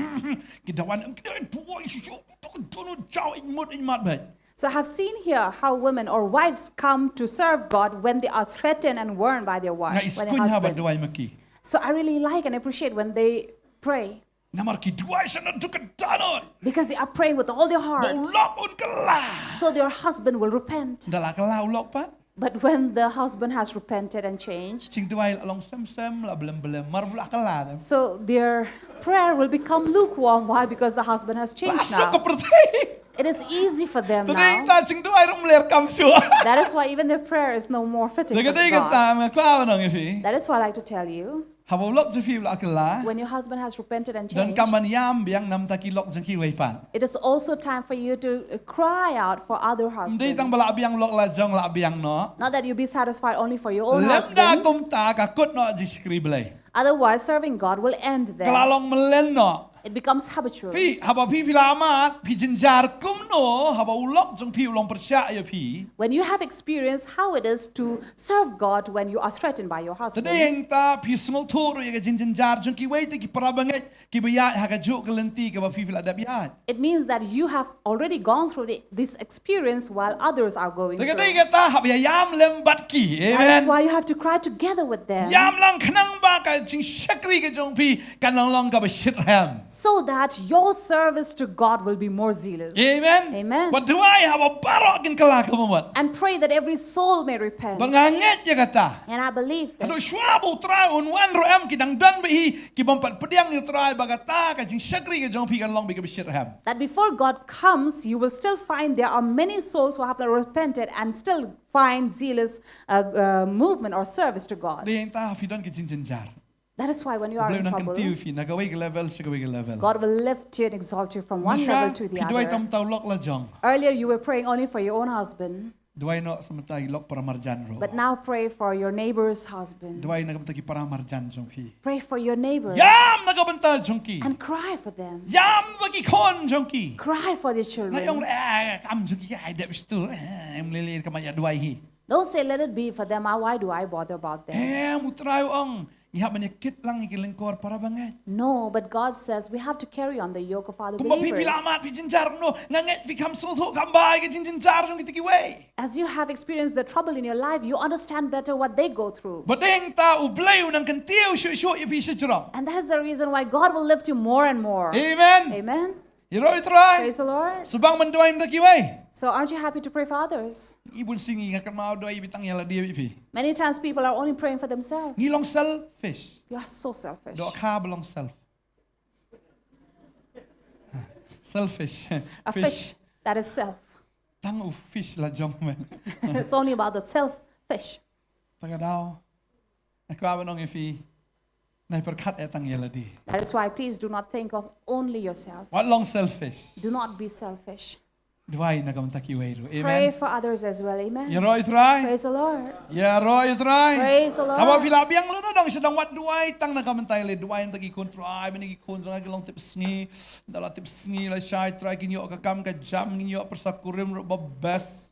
Ki dawan em, ki dei duwai shuh shuh, to ka dunu jaw ïn mut ïn mat beit. So I have seen here how women or wives come to serve God when they are threatened and warned by their wife, when their husband. Nga i skun ha ba duwai ma ki. So I really like and appreciate when they pray. Namar ki duwai sha na duk ka dohnud. Because they are praying with all their heart. Ba u lok un kylla. So their husband will repent. Ynda la kylla u lok pat. But when the husband has repented and changed, jingduwai la long sem sem, la blem blem, mar ba u la kylla te. So their prayer will become lukewarm. Why? Because the husband has changed now. La suk ka pyrthei. It is easy for them now. Te dei ta jingduwai ruh ym leh kam shuh. That is why even their prayer is no more fitting for God. Te ka dei kata nga kwah ban ong ïa phi. That is why I like to tell you. Haba u lok jong phi u la kylla. When your husband has repented and changed, donkam ban ïam biang namar ki lok jong ki wei pat. It is also time for you to uh, cry out for other husbands. Ym dei tang ba la biang lok la jong la biang noh. Not that you be satisfied only for your own husband. Lymda kumta ka kut noh jingshakri Blei. Otherwise, serving God will end there. Ka la long mlien noh. It becomes habitual. Phi, haba phi phi la mad, phi jynjar kumno haba u lok jong phi u long pyrshah ïa phi. When you have experienced how it is to serve God when you are threatened by your husband. Te dei hangta phi sngewthuh ruh ïa ka jingjynjar jong kiwei de ki para bangeit kiba ïaid ha kajuh ka lynti kaba phi phi la dep ïaid. It means that you have already gone through the, this experience while others are going through. Te ka dei kata, hap ïa ïam lem bad ki. Amen. That is why you have to cry together with them. Ïam lang khnang ba ka jingshakri ka jong phi kan long long kaba shitrhem. So that your service to God will be more zealous. Amen. Amen. Bad duwai haba baroh kin kylla ka bamut. And pray that every soul may repent. Bad nga ngeit ïa kata. And I believe this. Haduh shuwa ba U Trai un wan ruh em, ki dang don bad hi ki bym pat pdiang ïa U Trai, ba kata ka jingshakri ka jong phi kan long beit kaba shitrhem. That before God comes, you will still find there are many souls who have not repented and still find zealous uh, uh, movement or service to God. Dei hangta phi don ki jingjynjar. That is why when you are in trouble, God will lift you and exalt you from one level to the other. Earlier you were praying only for your own husband. Duwai noh sa mynta ïa ki lok para marjan ruh. But now pray for your neighbor's husband. Duwai na ka bynta ki para marjan jong phi. Pray for your neighbors. Ïam na ka bynta jong ki. And cry for them. Ïam na ki khun jong ki. Cry for their children. Nga ong, eh, kam jong ki, ai dep stur, eh, em lili ka ma ïa duwai hi. Don't say, "Let it be for them. Ah, why do I bother about them?" Em, U Trai u ong, ngi hap ban ïa kit lang ïa ki lyngkor para bangeit. No, but God says we have to carry on the yoke of other believers. Kumba phi phi la mad, phi jynjar noh, nga ngeit phi kham sngewthuh kham bha ïa ki jingjynjar jong kita kiwei. As you have experienced the trouble in your life, you understand better what they go through. Bad dei hangta U Blei u nang kyntiew shuh shuh ïa phi shajrong. And that is the reason why God will lift you more and more. Amen. Amen. Ïaroh ïa U Trai. Praise the Lord. Shu bang ban duwai ïa kita kiwei. So aren't you happy to pray for others? Ngi bun sien ngi, nga kynmaw, duwai beit tang ïa lade beit phi. Many times people are only praying for themselves. Ngi long selfish. You are so selfish. Dohkha ba long self. Selfish. A fish. Fish, that is self. Tang u fish la jong me. It's only about the self fish. Tang ka daw. Nga kwah ban ong ïa phi, nai pyrkhat eh tang ïa lade. That is why please do not think of only yourself. Wat long selfish. Do not be selfish. Duwai na ka bynta kiwei ruh. Pray Amen. For others as well. Amen. Ïaroh ïa u Trai. Praise the Lord. Ïaroh ïa u Trai. Praise the Lord. Haba phi la biang lano dang shu dang wad duwai tang na ka bynta ïa lade, duwai na ka bynta ki khun Trai, bad ki khun jong nga ki long tipsngi. Da la tipsngi la shai Trai, kin ïoh ka kam ka jam, kin ïoh pyrsa kurim ruh ba best.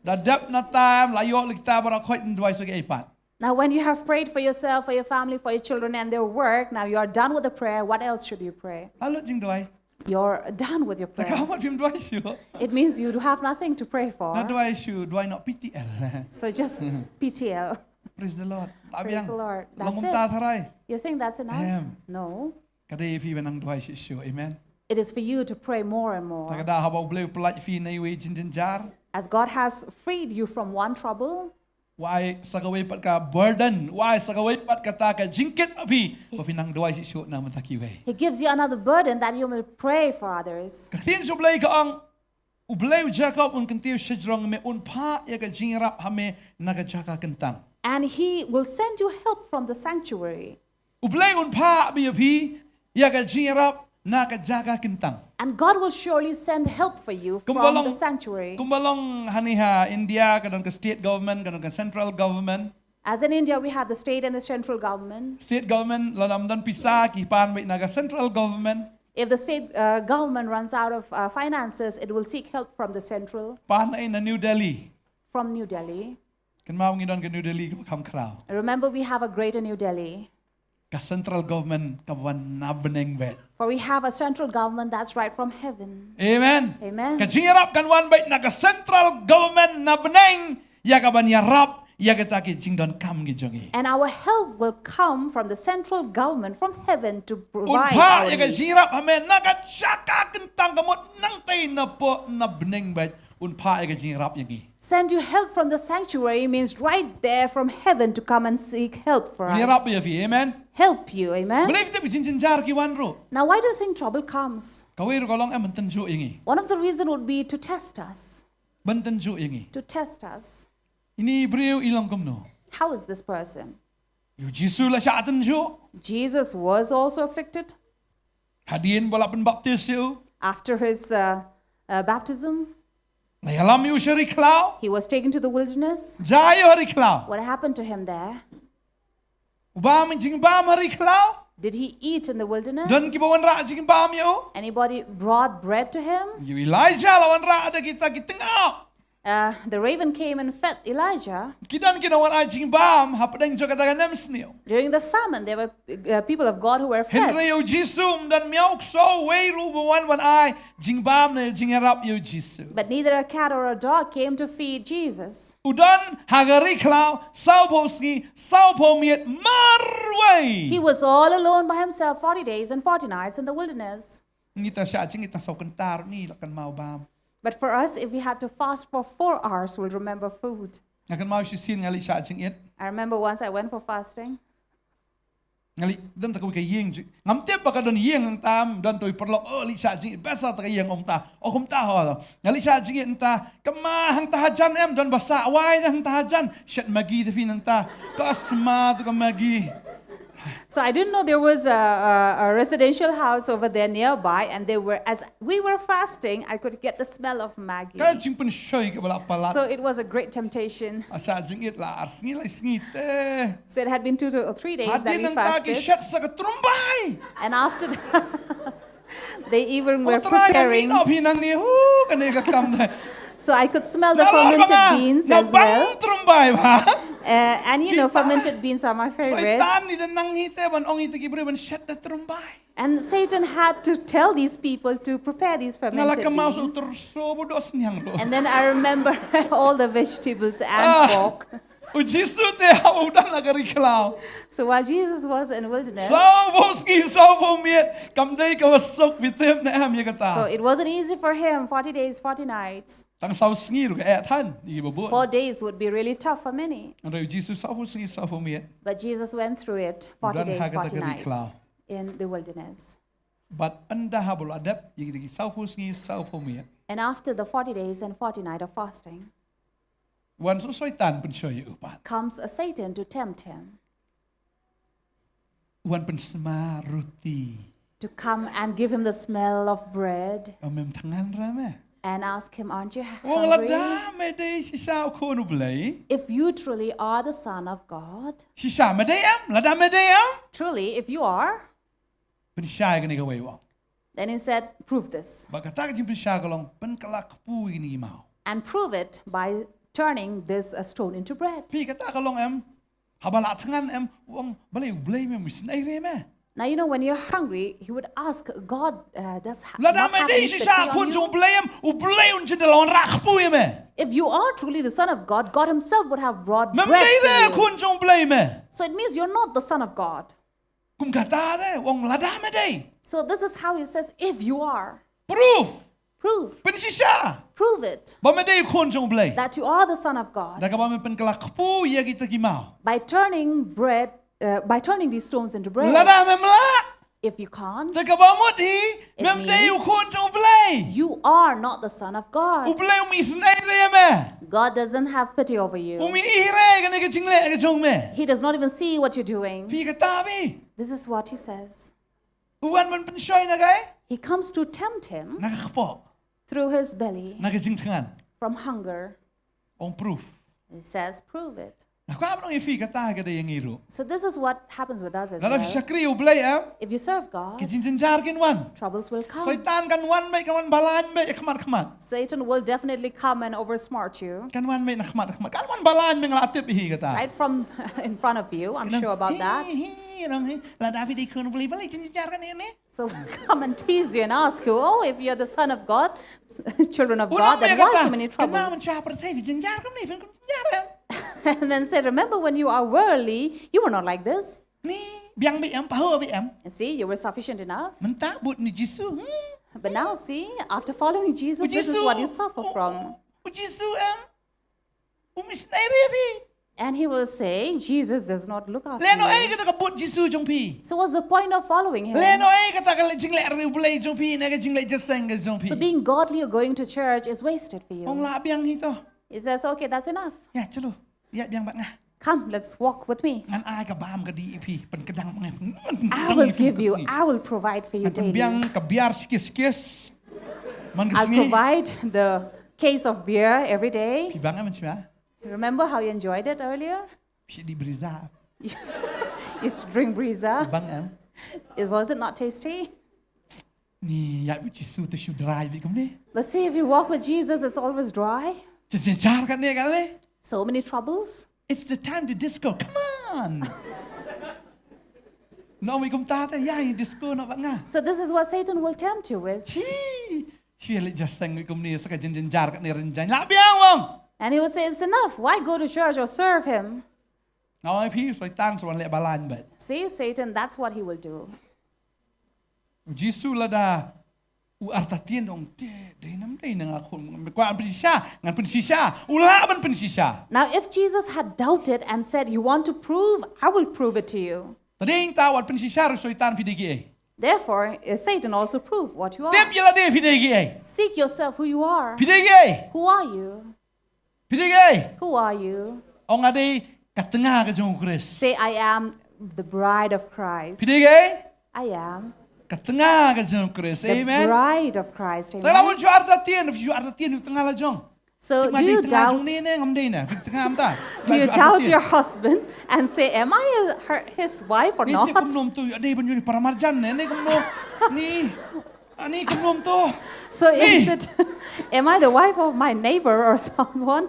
Da dep na time la ïoh la kita baroh khoit, duwai shuh ki ei pat. Now, when you have prayed for yourself, for your family, for your children, and their work, now you are done with the prayer. What else should you pray? Halut jingduwai. You're done with your Tang ka prayer. wat phim duwai shuh. It means you have nothing to pray for. Nga duwai shuh, duwai noh P T L. So just P T L. Praise the Lord. La Praise biang. The Lord. Long That's kumta it. Sarai. You think that's enough? Em. No. Ka dei ïa phi ban nang duwai shuh shuh. Amen. It is for you to pray more and Tang ka more. daw haba U Blei u pyllait ïa phi na iwei i jingjynjar. As God has freed you from one trouble, U ai sa kawei pat ka burden, u ai sa kawei pat kata ka jingkit ha phi, ba phin nang duwai shuh shuh na ka bynta kiwei. He gives you another burden that you will pray for others. Ka ktien jong U Blei ka ong, U Blei u Jakob un kyntiew shajrong ïa me, un phah ïa ka jingïarap ha me na ka jaka kyntang. And he will send you help from the sanctuary. U Blei un phah bha ïa phi ïa ka jingïarap na ka jaka kyntang. And God will surely send help for you Kumba from the long, sanctuary. Kumba long hangne ha India, ka don ka state government, ka don ka central government. As in India, we have the state and the central government. State government lada ym don pisa, ki pan beit na ka central government. If the state uh, government runs out of uh, finances, it will seek help from the central, Pan na New Delhi. From New Delhi. Kynmaw ngi don ka New Delhi kaba kham khraw. Remember, we have a greater New Delhi. Ka central government ka wan na bneng beit. For we have a central government that's right from heaven. Amen. Amen. Ka jingïarap kan wan beit na ka central government na bneng, ïa kaban ïarap ïa kita ki jingdonkam ki jong ngi. And our help will come from the central government from heaven to Un provide phah our ïa ka needs. Jingïarap ha me na ka jaka kyntang, ka mut nangtei napoh na bneng beit un phah ïa ka jingïarap ïa ngi. Send you help from the sanctuary means right there from heaven to come and seek help for Un ïarap us. ïa phi, amen. Help you, amen. Balei phi tip jing jynjar ki wan ruh? Now, why do you think trouble comes? Kawei ruh ka long em ban tynjuh ïa ngi. One of the reason would be to test us. Ban tynjuh ïa ngi. To test us. Ine i briew i long kumno? How is this person? Ïa u Jisu la shah tynjuh. Jesus was also afflicted. Hadien ba la pynbaptis ïa u. After his uh, uh, baptism, La ïalam ïa u sha ri khlaw. He was taken to the wilderness. Jia ïa u ha ri khlaw. What happened to him there? U bam jingbam ha ri khlaw. Did he eat in the wilderness? Don kiba wanrah jingbam ïa u. Anybody brought bread to him? Ïa u Elijah la wanrah da kita ki tyngab. Uh, the raven came and fed Elijah. Ki don ki nongwan ai jingbam hapdeng jong kata ka nemsniew. During the famine, there were uh, people of God who were fed. Hynrei ïa u Jisu ym don miaw ksew wei ruh ba wan wan ai jingbam ne jingïarap ïa u Jisu. But neither a cat or a dog came to feed Jesus. U don ha ka ri khlaw, sawphew sngi, sawphew miet marwei. He was all alone by himself forty days and forty nights in the wilderness. Ngi ta shah jingit ta saw kynta ruh ngi la kynmaw bam. But for us, if we had to fast for four hours, we'll remember food. Nga kynmaw shisien nga leit shah jingit. I remember once I went for fasting. Nga leit, don ta kawei ka ïing ju-, ngam tip ba ka don ïing hangta, don ta i paralok, oh, leit shah jingit, best ta ka ïing, ong ta, oh, kumta ho. Nga leit shah jingit hangta, kynmaw hangta hajan em, don ba sah wai na hangta hajan, shet Maggi te phi nangta, ka sma tu ka Maggi. So I didn't know there was a, a, a residential house over there nearby, and they were, as we were fasting, I could get the smell of Maggi. Ka jingpynshoi kaba la palat. So it was a great temptation. A shah jingit la ar sngi lai sngi te. So it had been two to, or three days that Hadien we nangta ki fasted. shet sa ka trumbai. And after that, they even were Oh, Trai, preparing. ngi noh phi nangne, hu, kane ka kam de. So I could smell the Nalor ba fermented nga, beans nga as well. bang trumbai ba. Uh, and you know, Kita. Fermented beans are my favorite. Satan ni da nang hi te ban ong hi te ki briew ban shet da trumbai. And Satan had to tell these people to prepare these Nga la fermented kynmaw sa u beans. tyrso ba u doh sniang ruh. And then I remember all the vegetables and Ah. pork. U Jisu te haba u don ha ka ri khlaw. So while Jesus was in wilderness, Sawphew sngi, sawphew miet, kam dei kaba suk, phi tip ne em ïa kata. So it wasn't easy for him, forty days, forty nights. Tang saw sngi ruh ka eh than ïa kiba bun. Four days would be really tough for many. Hynrei u Jisu sawphew sngi, sawphew miet. But Jesus went through it, forty days, forty nights. U don ha kata ka ri khlaw. In the wilderness. Bad ynda haba la dep ïa kita ki sawphew sngi, sawphew miet. And after the forty days and forty night of fasting, Wan u Soitan pynshoi ïa u pat. Comes a Satan to tempt him, Wan pynsma ruti. To come and give him the smell of bread Ym em thngan re me. And ask him, "Aren't you Ong hungry?" Lada me dei shisha u khun u Blei. If you truly are the Son of God, Shisha me dei em, lada me dei em. Truly, if you are, Pynshai kane kawei u ong. Then he said, "Prove this." Bad kata ka jingpynshai ka long, pynkylla kpu ïa kine ki maw. And prove it by turning this uh, stone into bread. Phi kata ka long em, haba la thngan em, u ong, balei u Blei me, u isynei re me. Now, you know, when you're hungry, he would ask, "God, uh, does ha- Lada not me have dei any pity shisha on khun you?" jong u Blei em, u Blei un ju da la wanrah kpu ïa me. If you are truly the Son of God, God himself would have brought Mem bread dei for re you. Khun jong u Blei me. So it means you're not the Son of God. Kum kata de, u ong lada me dei. So this is how he says, "If you are, Prove. Prove. Pynshisha. Prove it Ba me dei u Khun jong u Blei. That you are the Son of God Da kaba me pynkylla kpu ïa kita ki maw. By turning bread, uh, by turning these stones into bread." Lada mem lah. If you can't, Te kaba mut hi, It mem dei u means Khun jong u Blei. You are not the Son of U God. Blei um isynei re me. God doesn't have pity over Um you. ih re kane ka jingleh ka jong me. He does not even see what you're doing. Phi kata phi. This is what he says. U wan ban pynshoi na kai. He comes to tempt him Na ka kpoh. Through his belly Na ka jingthngan. From hunger. Ong proof. He says, "Prove it." Na ka ban ong ïa phi kata ka dei ïa ngi ruh. So this is what happens with us as Lada well. Phi shakri u Blei em. If you serve God, Ki jingjynjar kin wan. Troubles will come. Soitan kan wan beit, kan wan balain beit, khmat khmat. Satan will definitely come and oversmart you. Kan wan beit na khmat khmat. Kan wan balain beit, nga la tip hi kata. Right from in front of you, I'm sure about that. Hi, hi, nong hi. Lada phi dei khun u Blei, balei jingjynjar kane ne. So come and tease you and ask you, "Oh, if you're the Son of God, children of God, then why so many troubles?" And then say, "Remember when you are worldly, you were not like this." Ni, biang beit em, pahuh beit em. And see, you were sufficient enough. Mynta bud ni Jisu. Hmm. But now, see, after following Jesus, this is what you suffer from. U Jisu em. Um isynei re phi. And he will say, "Jesus does not look after Lehnoh ei you." Kata ka bud Jisu jong phi. So what's the point of following him? Lehnoh ei kata ka jingleh ri u Blei jong phi, ne ka jingleh jingïaseng ka jong phi. So being godly or going to church is wasted for you. Ong lah biang hi to. He says, "Okay, that's enough. Ïa, chalo. Ïa biang bad nga. Come, let's walk with me. Ngan ai ka bam ka dih ïa phi, pynkdang ma nga. I will give you, I will provide for you daily." Ngan pynbiang ka biar skis-skis. Man ka sngi. I'll provide the case of beer every day. Phi bang em, man shwa. Remember how you enjoyed it earlier? Phi dih Brezza. Used to drink Brezza. Bang em. It, was it not tasty? Ni ïa bad Jisu te shu dry beit kumne. But see, if you walk with Jesus, it's always dry. Jynjar katne katne. So many troubles. It's the time to disco. Come on. Nong beit kumta te, ïa disco noh bad nga. So this is what Satan will tempt you with. Chi. Shu leit ïaseng beit kumne, sa ka jynjar katne rynjang. Lah biang ong. And he will say, "It's enough. Why go to church or serve him?" Nga ong ïa phi, Soitan sa wan leh balain beit. See, Satan, that's what he will do. U Jisu lada u artatien, ong te, dei ne ym dei na nga khun, kwah pynshisha, ngan pynshisha. U lah ban pynshisha. Now, if Jesus had doubted and said, "You want to prove? I will prove it to you." Te dei ta wat pynshisha ruh Soitan, phi dei kiei. Therefore, uh, Satan also prove what you are. Tip ïa lade phi dei kiei. Seek yourself who you are. Phi dei kiei. Who are you? Phi dei kiei. Who are you? Ong nga dei ka tnga ka jong u Khrist. Say, "I am the bride of Christ." Phi dei kiei. I am Ka tnga ka jong u Khrist. The Amen. Bride of Christ. Te la Amen. shu artatien, shu artatien u tnga la jong. So do you doubt? Ne ne ngam dei na. Tnga am ta. Do you doubt your husband and say, "Am I a, her, his wife or not?" Ni kumno to, ïa dei ban ïa ni paramarjan ne, ni kumno. Ni. Ani kumno to. So is it, am I the wife of my neighbor or someone?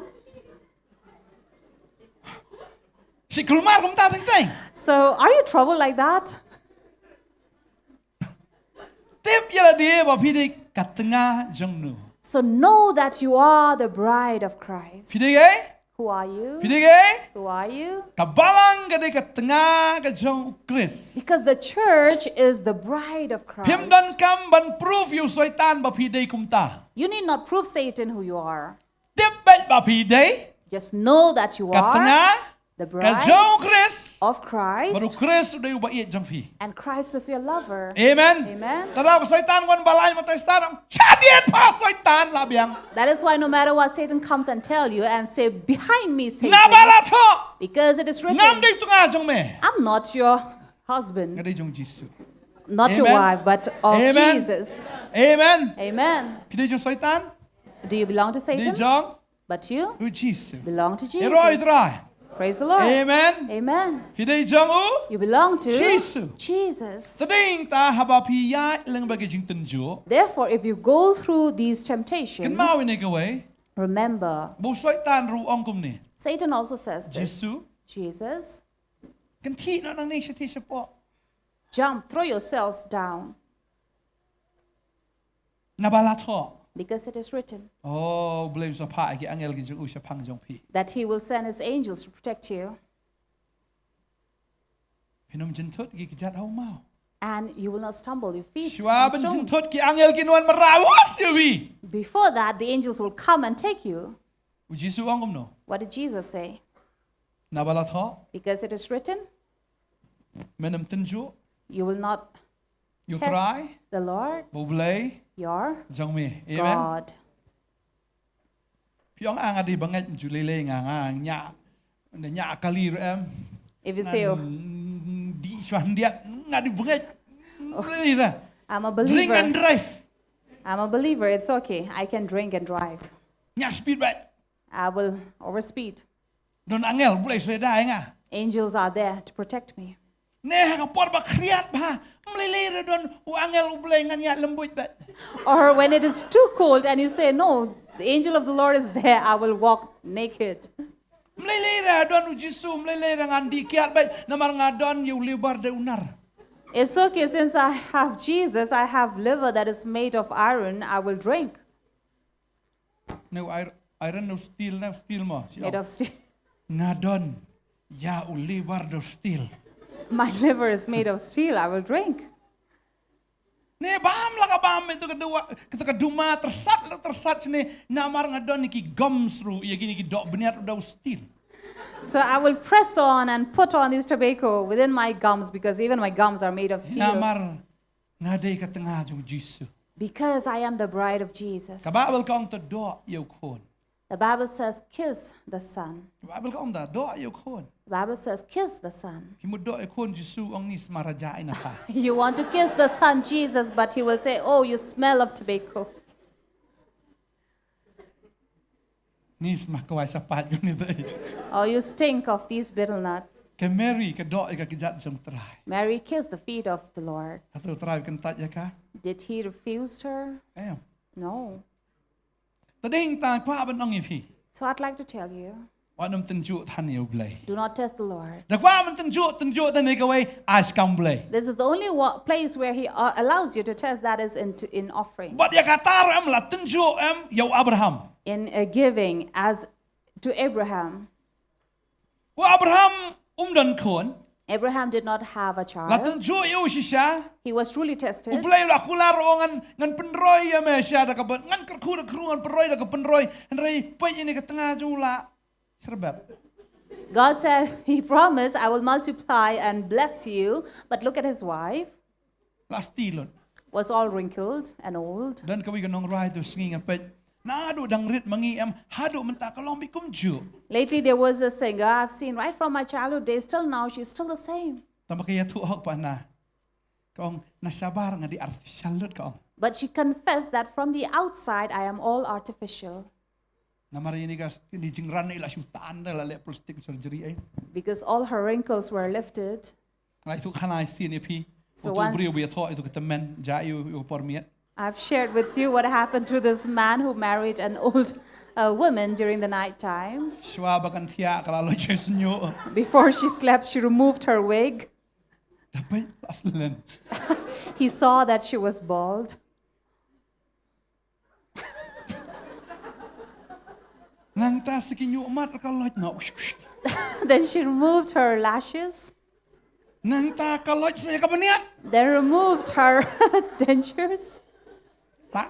Shi kulmar kumta teng teng. So are you troubled like that? Tip ïa lade ba phi dei ka tnga jong u. So know that you are the bride of Christ. Phi dei kiei. Who are you? Phi dei kiei. Who are you? Ka balang ka dei ka tnga ka jong u Khrist. Because the church is the bride of Christ. Phim donkam ban prove ïa u Soitan ba phi dei kumta. You need not prove Satan who you are. Tip beit ba phi dei. Just know that you Ka tnga. Are the Ka bride jong u Khrist. of Christ, bad u Khrist u dei uba ïeit jong phi. And Christ is your lover. Amen. Amen. Te lada u Soitan un ban wan balain, mynta stad, shah dien pat Soitan, la biang. That is why no matter what Satan comes and tell you and say, "Behind me, Satan," Naba la thoh, because it is written, "Ngam dei tnga jong me." "I'm not your husband." Nga dei jong Jisu. Not your Amen. Wife, but of Amen. Jesus. Amen. Amen. Phi dei jong Soitan? Do you belong to Dei Satan? jong But you u Jisu. Belong to Jesus. Ïaroh ïa u Trai. Praise the Lord. Amen. Amen. Phi dei jong u You belong to Jisu. Jesus. Te dei ta haba phi ïaid lyngba ki jingtynjuh, Therefore, if you go through these temptations, kynmaw ïa kane kawei, remember, ba u Soitan ruh u ong kumne. Satan also says this. Jisu, Jesus, kynthih noh nangne shathie shapoh. Jump, throw yourself down, Naba la thoh, because it is written oh, U Blei un sa phah ïa ki angel ki jong u shaphang jong phi. that he will send his angels to protect you, Phin ym jynthut ki kjat ha u maw. and you will not stumble your feet Shuwa on ban stone. jynthut, ki angel kin wan marwei ïa phi. Before that, the angels will come and take you. U Jisu u ong kumno? What did Jesus say? Naba la thoh, Because it is written, men ym tynjuh "You will not ïa u test Trai, the Lord ba U Blei your jong me. Amen. God." Phi ong, ah, nga dei bangeit, ju lei lei nga, nga ñiah, ñiah kali ruh em. If you say, "Oh, Mm, dih shuwa khyndiat, nga dei bangeit. Lei ra. I'm a Drink and believer. Drive. I'm a believer. It's okay. I can drink and drive. Ñiah speed bike. I will overspeed." Don angel U Blei sledai nga. Angels are there to protect me. Ne ha ka por ba khriat bha, ym lei lei re don u angel U Blei, ngan ïaid lymbuit bad. Or when it is too cold and you say, "No, the angel of the Lord is there, I will walk naked." Ym lei lei re don u Jisu, ym lei lei re ngan dih kiad bad, namar nga don ïa u liver dei u nar. "It's okay, since I have Jesus, I have liver that is made of iron, I will drink." Ne u ir-, iron ne u steel, ne u steel mo. Made of steel. Nga don ïa u liver dei u steel. "My liver is made of steel, I will drink." Ne bam la ka bam ïa tu ka duma, ïa tu ka duma, tyrsat la tyrsat shane, namar nga don ïa ki gums ruh, ïa kine ki doh bniat ruh dei u steel. "So I will press on and put on this tobacco within my gums, because even my gums are made of steel." Namar nga dei ka tnga jong u Jisu. "Because I am the bride of Jesus." Ka Baibl ka ong to doh ïa u khun. The Bible says, "Kiss the son." Ka Baibl ka ong to doh ïa u khun. The Bible says, "Kiss the son." Phi mut doh ïa u khun Jisu, ong ni sma raja ina pa. You want to kiss the son Jesus, but he will say, "Oh, you smell of tobacco." Ni sma kwai shapat kum ni te. "Oh, you stink of these betel nut." Ka Mary ka doh ïa ka kjat jong u Trai. Mary kissed the feet of the Lord. Hato u Trai u kyntait ïa ka? Did he refuse her? Em. No. Te dei ta kwah ban ong ïa phi. So I'd like to tell you, Wat nym tynjuh than ïa u Blei. Do not test the Lord. Da kwah ban tynjuh, tynjuh than ïa kawei, ai skam Blei. This is the only wa- place where he uh, allows you to test, that is in, in offerings. Bad ïa kata ruh em, la tynjuh em ïa u Abraham. In uh, giving as to Abraham. U Abraham um don khun. Abraham did not have a La child. tynjuh ïa u shisha. He was truly tested. U Blei u la kular, u ong, ngan, ngan pynroi ïa me sha da ka byn, ngan kyrkhu da kyrkhu, ngan pynroi da ka pynroi. Hynrei peit ïa kane ka tnga jong u la sherbet. God said, he promised, "I will multiply and bless you." But look at his wife. La stil lut. Was all wrinkled and old. Don kawei ka nongrwai tu sngi nga peit. Naduh dang rit ma ngi em, haduh mynta ka long beit kumjuh. Lately, there was a singer I've seen right from my childhood days till now, she's still the same. Tang ba ka ïathuh hok pat na. Ka ong, na shabar nga dei artificial lut, ka ong. But she confessed that from the outside, I am all artificial. Namar ïa kane ka, kane ka jingran i la shu tan da, la leh plastic surgery ai. Because all her wrinkles were lifted. Nga la ïathuh khana shisien ïa phi. So Uto u once- briew ba ïathoh ïa uto u tymmen, jia ïa u, ïa u por miet. I've shared with you what happened to this man who married an old uh, woman during the night time. Shuwa ba kan thiah ka la loit sha shñiuh. Before she slept, she removed her wig. Da peit la slen. He saw that she was bald. Nangta sa ki ñiuhmat ka loit noh. Then she removed her lashes. Nangta ka loit sa ka bniat. Then removed her dentures. La.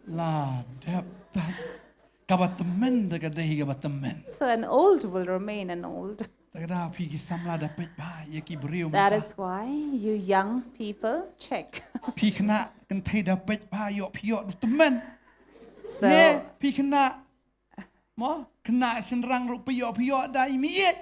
La dep tat. Kaba tymmen te ka dei kaba tymmen. So an old will remain an old. Te ka daw phi ki samla da peit bha ïa ki briew mynta. That is why you young people check. Phi khynnah kynthei da peit bha ïoh phi ïoh du tymmen. So ne phi khynnah mo khynnah shynrang ruh phi ïoh phi ïoh da i mih ïeit.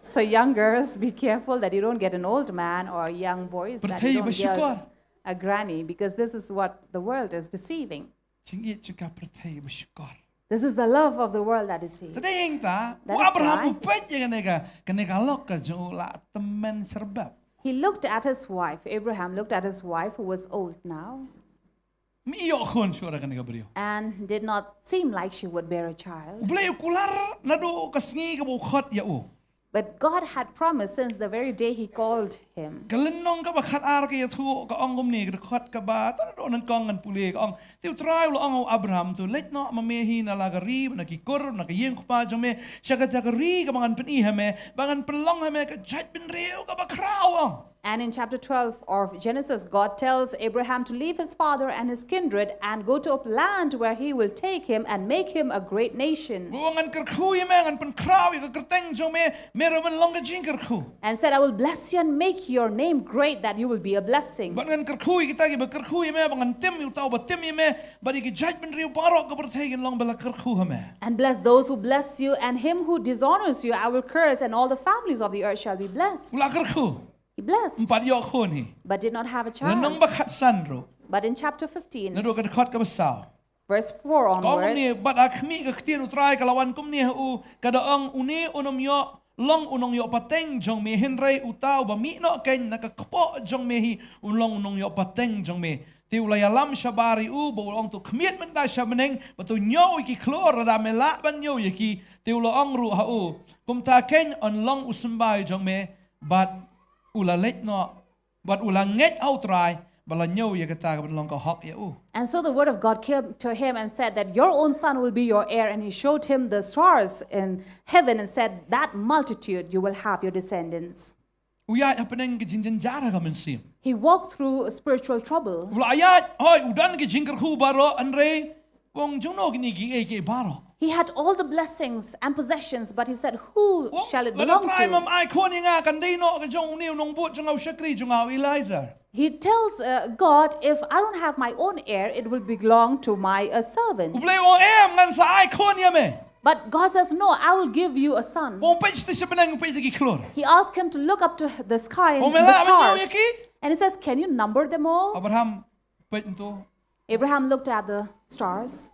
So young girls, be careful that you don't get an old man, or young boys that you don't get a granny, because this is what the world is deceiving. Jingïeit jong ka pyrthei ba shukor. This is the love of the world that is deceiving. Te dei hangta u Abraham u peit ïa kane ka, kane ka lok ka jong u la tymmen syrbat. He looked at his wife. Abraham looked at his wife, who was old now. Ym ïoh khun shuh da kane ka briew. And did not seem like she would bear a child. U Blei u kular naduh ka sngi kaba u khot ïa u. But God had promised since the very day he called him. Ka lynnong kaba khatar ka ïathuh ka ong kumne, ka dkhot kaba, ta naduh nyngkong ngan pule ka ong. Te U Trai u la ong ha u Abraham, to leit noh ma me hi na la ka ri, na ki kur, na ka ïing u kpa jong me, sha kata ka ri kaba ngan pyni ha me, ba ngan pynlong ha me ka jaitbynriew kaba khraw, ong. And in chapter twelve of Genesis, God tells Abraham to leave his father and his kindred and go to a land where he will take him and make him a great nation. Ba ngan kyrkhu ïa me, ngan pynkhraw ïa ka kyrteng jong me, me ruh men long ka jingkyrkhu. And said, I will bless you and make your name great, that you will be a blessing. Bad ngan kyrkhu ïa kita kiba kyrkhu ïa me, ba ngan tim ïa uta uba tim ïa me, bad ïa ki jaitbynriew baroh ka pyrthei kin long ba la kyrkhu ha me. And bless those who bless you, and him who dishonors you, I will curse, and all the families of the earth shall be blessed. U la kyrkhu. He blessed, ym pat ïoh khun hi, but did not have a child. Lynnong ba khatsan ruh. But in chapter fifteen, naduh ka dkhot kaba saw, verse four onwards, ka ong kumne, bad ha khmih ka ktien U Trai ka la wan kumne ha u, ka da ong, une un ym ïoh long u nongïoh pateng jong me, hynrei uta uba mih noh kein na ka kpoh jong me hi un long u nongïoh pateng jong me. Te u la ïalam shabar ïa u, bad u la ong, to khmied mynta sha bneng, bad to ñiew ïa ki khlur lada me lah ban ñiew ïa ki. Te u la ong ruh ha u, kumta kein yn long u symbai jong me. Bad u la leit noh, bad u la ngeit ha U Trai, ba la ñiew ïa kata kaban long ka hok ïa u. And so the word of God came to him and said that your own son will be your heir. And he showed him the stars in heaven and said, that multitude you will have your descendants. U ïaid hapdeng ki jingjynjar ha ka mynsiem. He walked through a spiritual trouble. U la ïaid, hoi, u don ki jingkyrkhu baroh, hynrei u ong, jong no kine kiei kiei baroh? He had all the blessings and possessions, but he said, who shall it belong to? Lada Trai ym ai khun ïa nga, kan dei noh ka jong une u nongbud jong nga, u shakri jong nga u Eliezer. He tells, uh, God, if I don't have my own heir, it will belong to my, uh, servant. U Blei u ong, em, ngan sa ai khun ïa me. But God says, no, I will give you a son. U peit sha bneng, u peit ki khlur. He asked him to look up to the sky and the stars. U ong, me lah ban ñiew ïa ki? And he says, can you number them all? Abraham peit kumto. Abraham looked at the stars.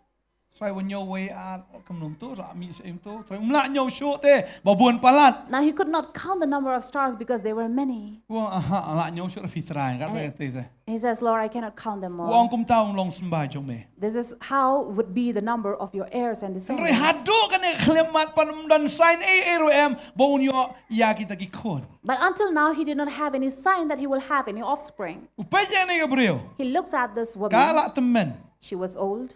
Trai, wat ñiew wei ar, kumno kumto, ra mih sha kumto. Trai, ym lah ñiew shuh te, ba bun palat. Now he could not count the number of stars because they were many. U ong, aha, lah ñiew shuh ra phi Trai, ka te te. He says, Lord, I cannot count them all. U ong, kumta un long symbai jong me. This is how would be the number of your heirs and descendants. Hynrei haduh kane ka khyllipmat pat ym don sign ei ei ruh em, ba un ïoh ïa kita ki khun. But until now, he did not have any sign that he will have any offspring. U peit ïa kane ka briew. He looks at this woman. Ka la tymmen. She was old.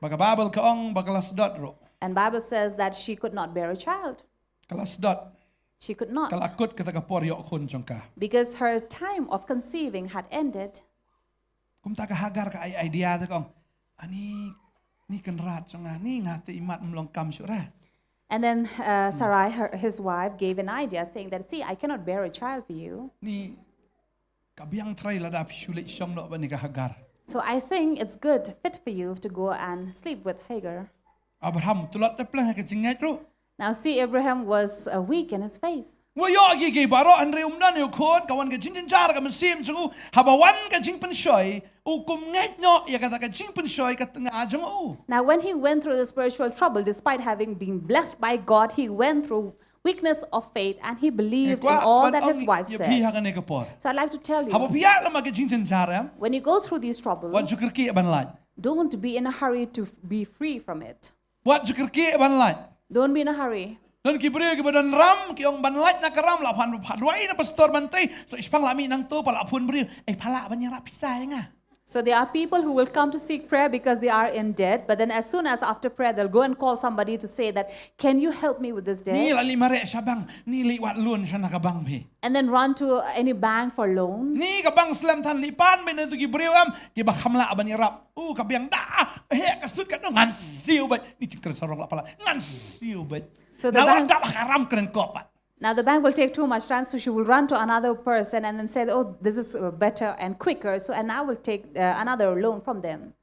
Bad ka Baibl ka ong ba ka la sdot ruh. And Bible says that she could not bear a child. Ka la sdot. She could not. Ka la kut kata ka por ïoh khun jong ka. Because her time of conceiving had ended. Kumta ka Hagar ka ai idea te ka ong, ani, ni kynrad jong nga, ni nga te imat ym long kam shuh re. And then, uh, Sarai, her, his wife, gave an idea saying that, see, I cannot bear a child for you. Ni ka biang trai lada phi shu leit shong noh bad kane ka Hagar. So I think it's good, fit for you to go and sleep with Hagar. Abraham, u tlot te pleng ha ka jingngeit ruh. Now see, Abraham was, uh, weak in his faith. U ïoh kiei kiei baroh hynrei um don ïa u khun, ka wan ka jingjynjar ha ka mynsiem jong u, haba wan ka jingpynshoi, u kum ngeit noh ïa kata ka jingpynshoi ka tnga jong u. Now when he went through the spiritual trouble, despite having been blessed by God, he went through weakness of faith and he believed in all that his wife said. Ïa phi ha kane ka por. So I'd like to tell you, haba phi ïaid lem ha ka jingjynjar em, when you go through these troubles, wat ju kyrkieh ban lait. Don't be in a hurry to f-, be free from it. Wat ju kyrkieh ban lait. Don't be in a hurry. Don ki briew kiba don ram, ki ong ban lait na ka ram la phan, phan duwai na pastor ban tei, so ishpang la mih nangto pa la phone briew, ei pha lah ban ïarap pisa ïa nga. So there are people who will come to seek prayer because they are in debt, but then as soon as after prayer, they'll go and call somebody to say that, "Can you help me with this debt?" Ni la leit mareh sha bank, ni leit wad loan sha na ka bank phi. And then run to any bank for loan. Ni ka bank slem than, leit pan beit na tu ki briew em, kiba kham lah ban ïarap. U ka biang da, heh ka sut ka nong, ngan siew beit. Ni jingkren sarong la pala, ngan siew beit. So the Na bank wan dap ha ka ram kren kop pat. Now the bank will take too much time, so she will run to another person and then say, "Oh, this is uh, better and quicker, so and I will take uh, another loan from them."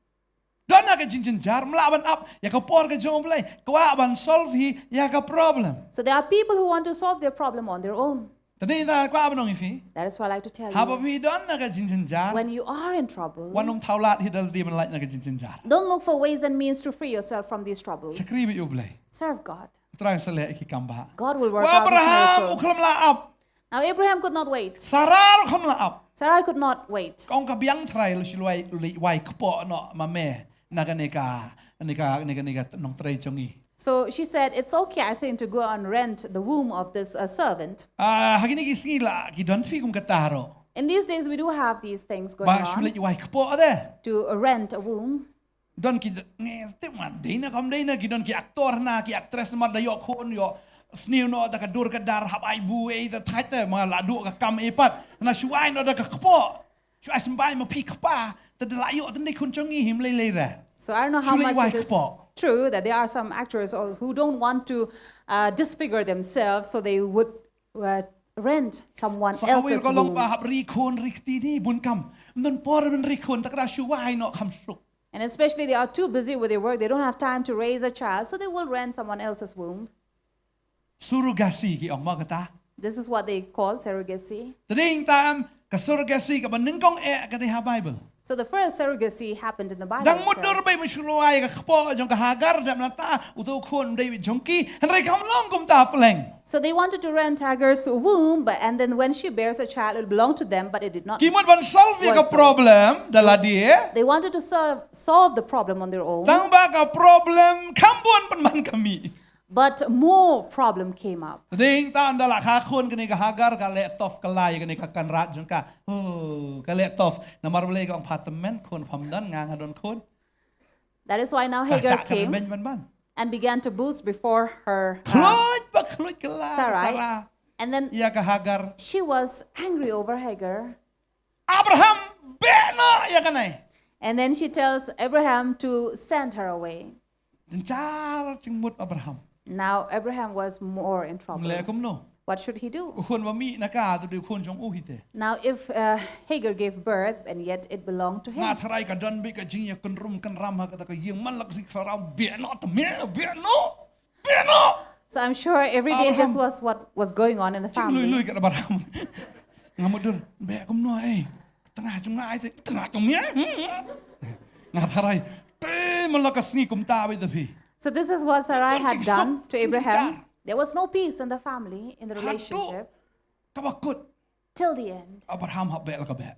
Don na ka jingjynjar, mlah ban ap ïa ka por ka jong U Blei. Kwah ban solve hi ïa ka problem. So there are people who want to solve their problem on their own. Tadi ta kwah ban ong ïa phi. That is what I like to tell Haba you. Phi don na ka jingjynjar, When you are in trouble, wat nym thaw lad hi da lade ban lait na ka jingjynjar. Don't look for ways and means to free yourself from these troubles. Shakri beit ïa U Blei. Serve God. Trai sa leh ïa ki kam ba. God will work Wa out his Abraham miracle. U khlem lah ap. Now Abraham could not wait. Sarah ruh khlem lah ap. Sarai could not wait. Ka ong ka biang trai, leit shu leit wai kpoh noh ma me na kane ka, kane ka, kane ka, kane ka nongtrei jong ngi. So she said, "It's okay, I think, to go and rent the womb of this uh, servant." Ah, ha kine ki sngi la ki don phi kum kata ruh. In these days, we do have these things going Ba shu on leit wai kpoh de. To uh, rent a womb. Don ki d-, nge, te ma dei na kam dei na, ki don ki actor na, ki actress ma da ïoh khun, ïoh sniew noh da ka dur ka dar, hap ai buh ei da thait te, ma la duh ka kam ei pat. Na shu ai noh da ka kpoh. Shu ai symbai ma phi kpa, te da la ïoh te dei khun jong ngi, him lei lei re. So I don't know how Shu lei much wai it is kpoh. True that there are some actors or, who don't want to uh, disfigure themselves, so they would uh, rent someone Sa kawei else's ruh ka long womb. Ba hap ri khun ri kti ni bun kam. Ym don por ban ri khun, te ka da shu wai noh kham suk. And especially they are too busy with their work, they don't have time to raise a child, so they will rent someone else's womb. Surrogacy ki ong ma kata. This is what they call surrogacy. Te dei ta em ka surrogacy kaba nyngkong eh ka dei ha Bible. So the first surrogacy happened in the Bible Dang mut itself. Dur beit ban shu lwai ka kpoh jong ka Hagar, dep nata uto u khun dei beit jong ki, hynrei kam long kumta pleng. So they wanted to rent Hagar's womb, but, and then when she bears a child, it will belong to them, but it did not Ki mut ban solve ïa ka was so. Problem da lade. They wanted to solve, solve the problem on their own. Tang ba ka problem kham bun pynban ka mih. But more problem came up. Ding ta ynda la kha khun kane ka Hagar ka leh tough ka lai kane ka kynrad jong ka. Oh, ka leh tough. Namar balei ka ong pha tymmen khun pham don nga nga don khun. That is why now Ka Hagar sa ka came. Beiñ ban ban. And began to boast before her uh, Khluit ba khluit ka la Sarai. Sarah. And then Ïa ka Hagar. She was angry over Hagar. Abraham, beh noh ïa kane. And then she tells Abraham to send her away. Jynjar jingmut Abraham. Now Abraham was more in trouble. Leh kumno? What should he do? U khun ba mih na ka, to dei u khun jong u hi te. Now if uh, Hagar gave birth and yet it belonged to him. Nga tharai ka don beit ka jingïakynrum kynram ha kata ka ïing, man la ka sik Sarah, beh noh te me, beh noh. Beh noh. So I'm sure every day this Abraham. Was what was going on in the family. Jing lui lui ka Abraham. Nga mut dur, beh kumno ei. Tengah jong nga ei, tengah jong me. Nga tharai. Te man la ka sngi kumta beit te phi. So this is what Sarai had done to Abraham. There was no peace in the family, in the relationship. Haduh kaba kut. Till the end. Abraham hap beh la ka beh.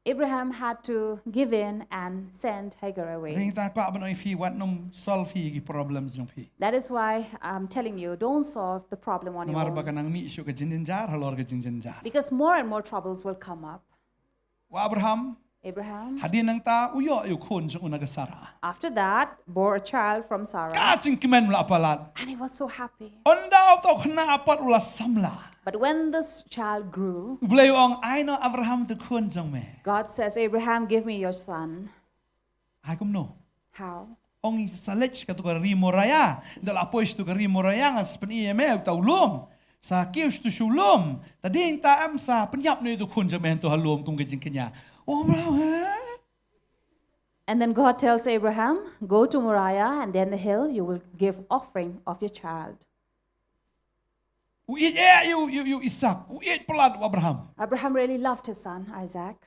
Abraham had to give in and send Hagar away. Dei ta kwah ban ong ïa phi wat nym solve hi ki problems jong phi. That is why I'm telling you, don't solve the problem on your own. Namar ba ka nang mih shuh ka jingjynjar halor ka jingjynjar. Because more and more troubles will come up. Wa Abraham. Abraham. Hadien nangta u ïoh ïa u khun jong u na ka Sarah. After that, bore a child from Sarah. Ka jingkmen la palat. And he was so happy. Ynda u to khynnah pat u la samla. But when this child grew, U Blei u ong, ai noh Abraham tu khun jong me. God says, "Abraham, give me your son." Ai kumno? How? Ong i sa leit sha katu ka ri Moriah. Ynda la poi sha tu ka ri Moriah ngan sa pyni ïa me uta u lum. Sa kiew sha tu sha u lum. Ta ding ta em sa pynïap noh ïa tu khun jong me hangtu ha lum kum ka jingkñia. Oh, Abraham, ha? And then God tells Abraham, "Go to Moriah and then the hill, you will give offering of your child." U ïeit eh ïa u, ïa u, ïa u Isaak, u ïeit palat u Abraham. Abraham really loved his son, Isaac.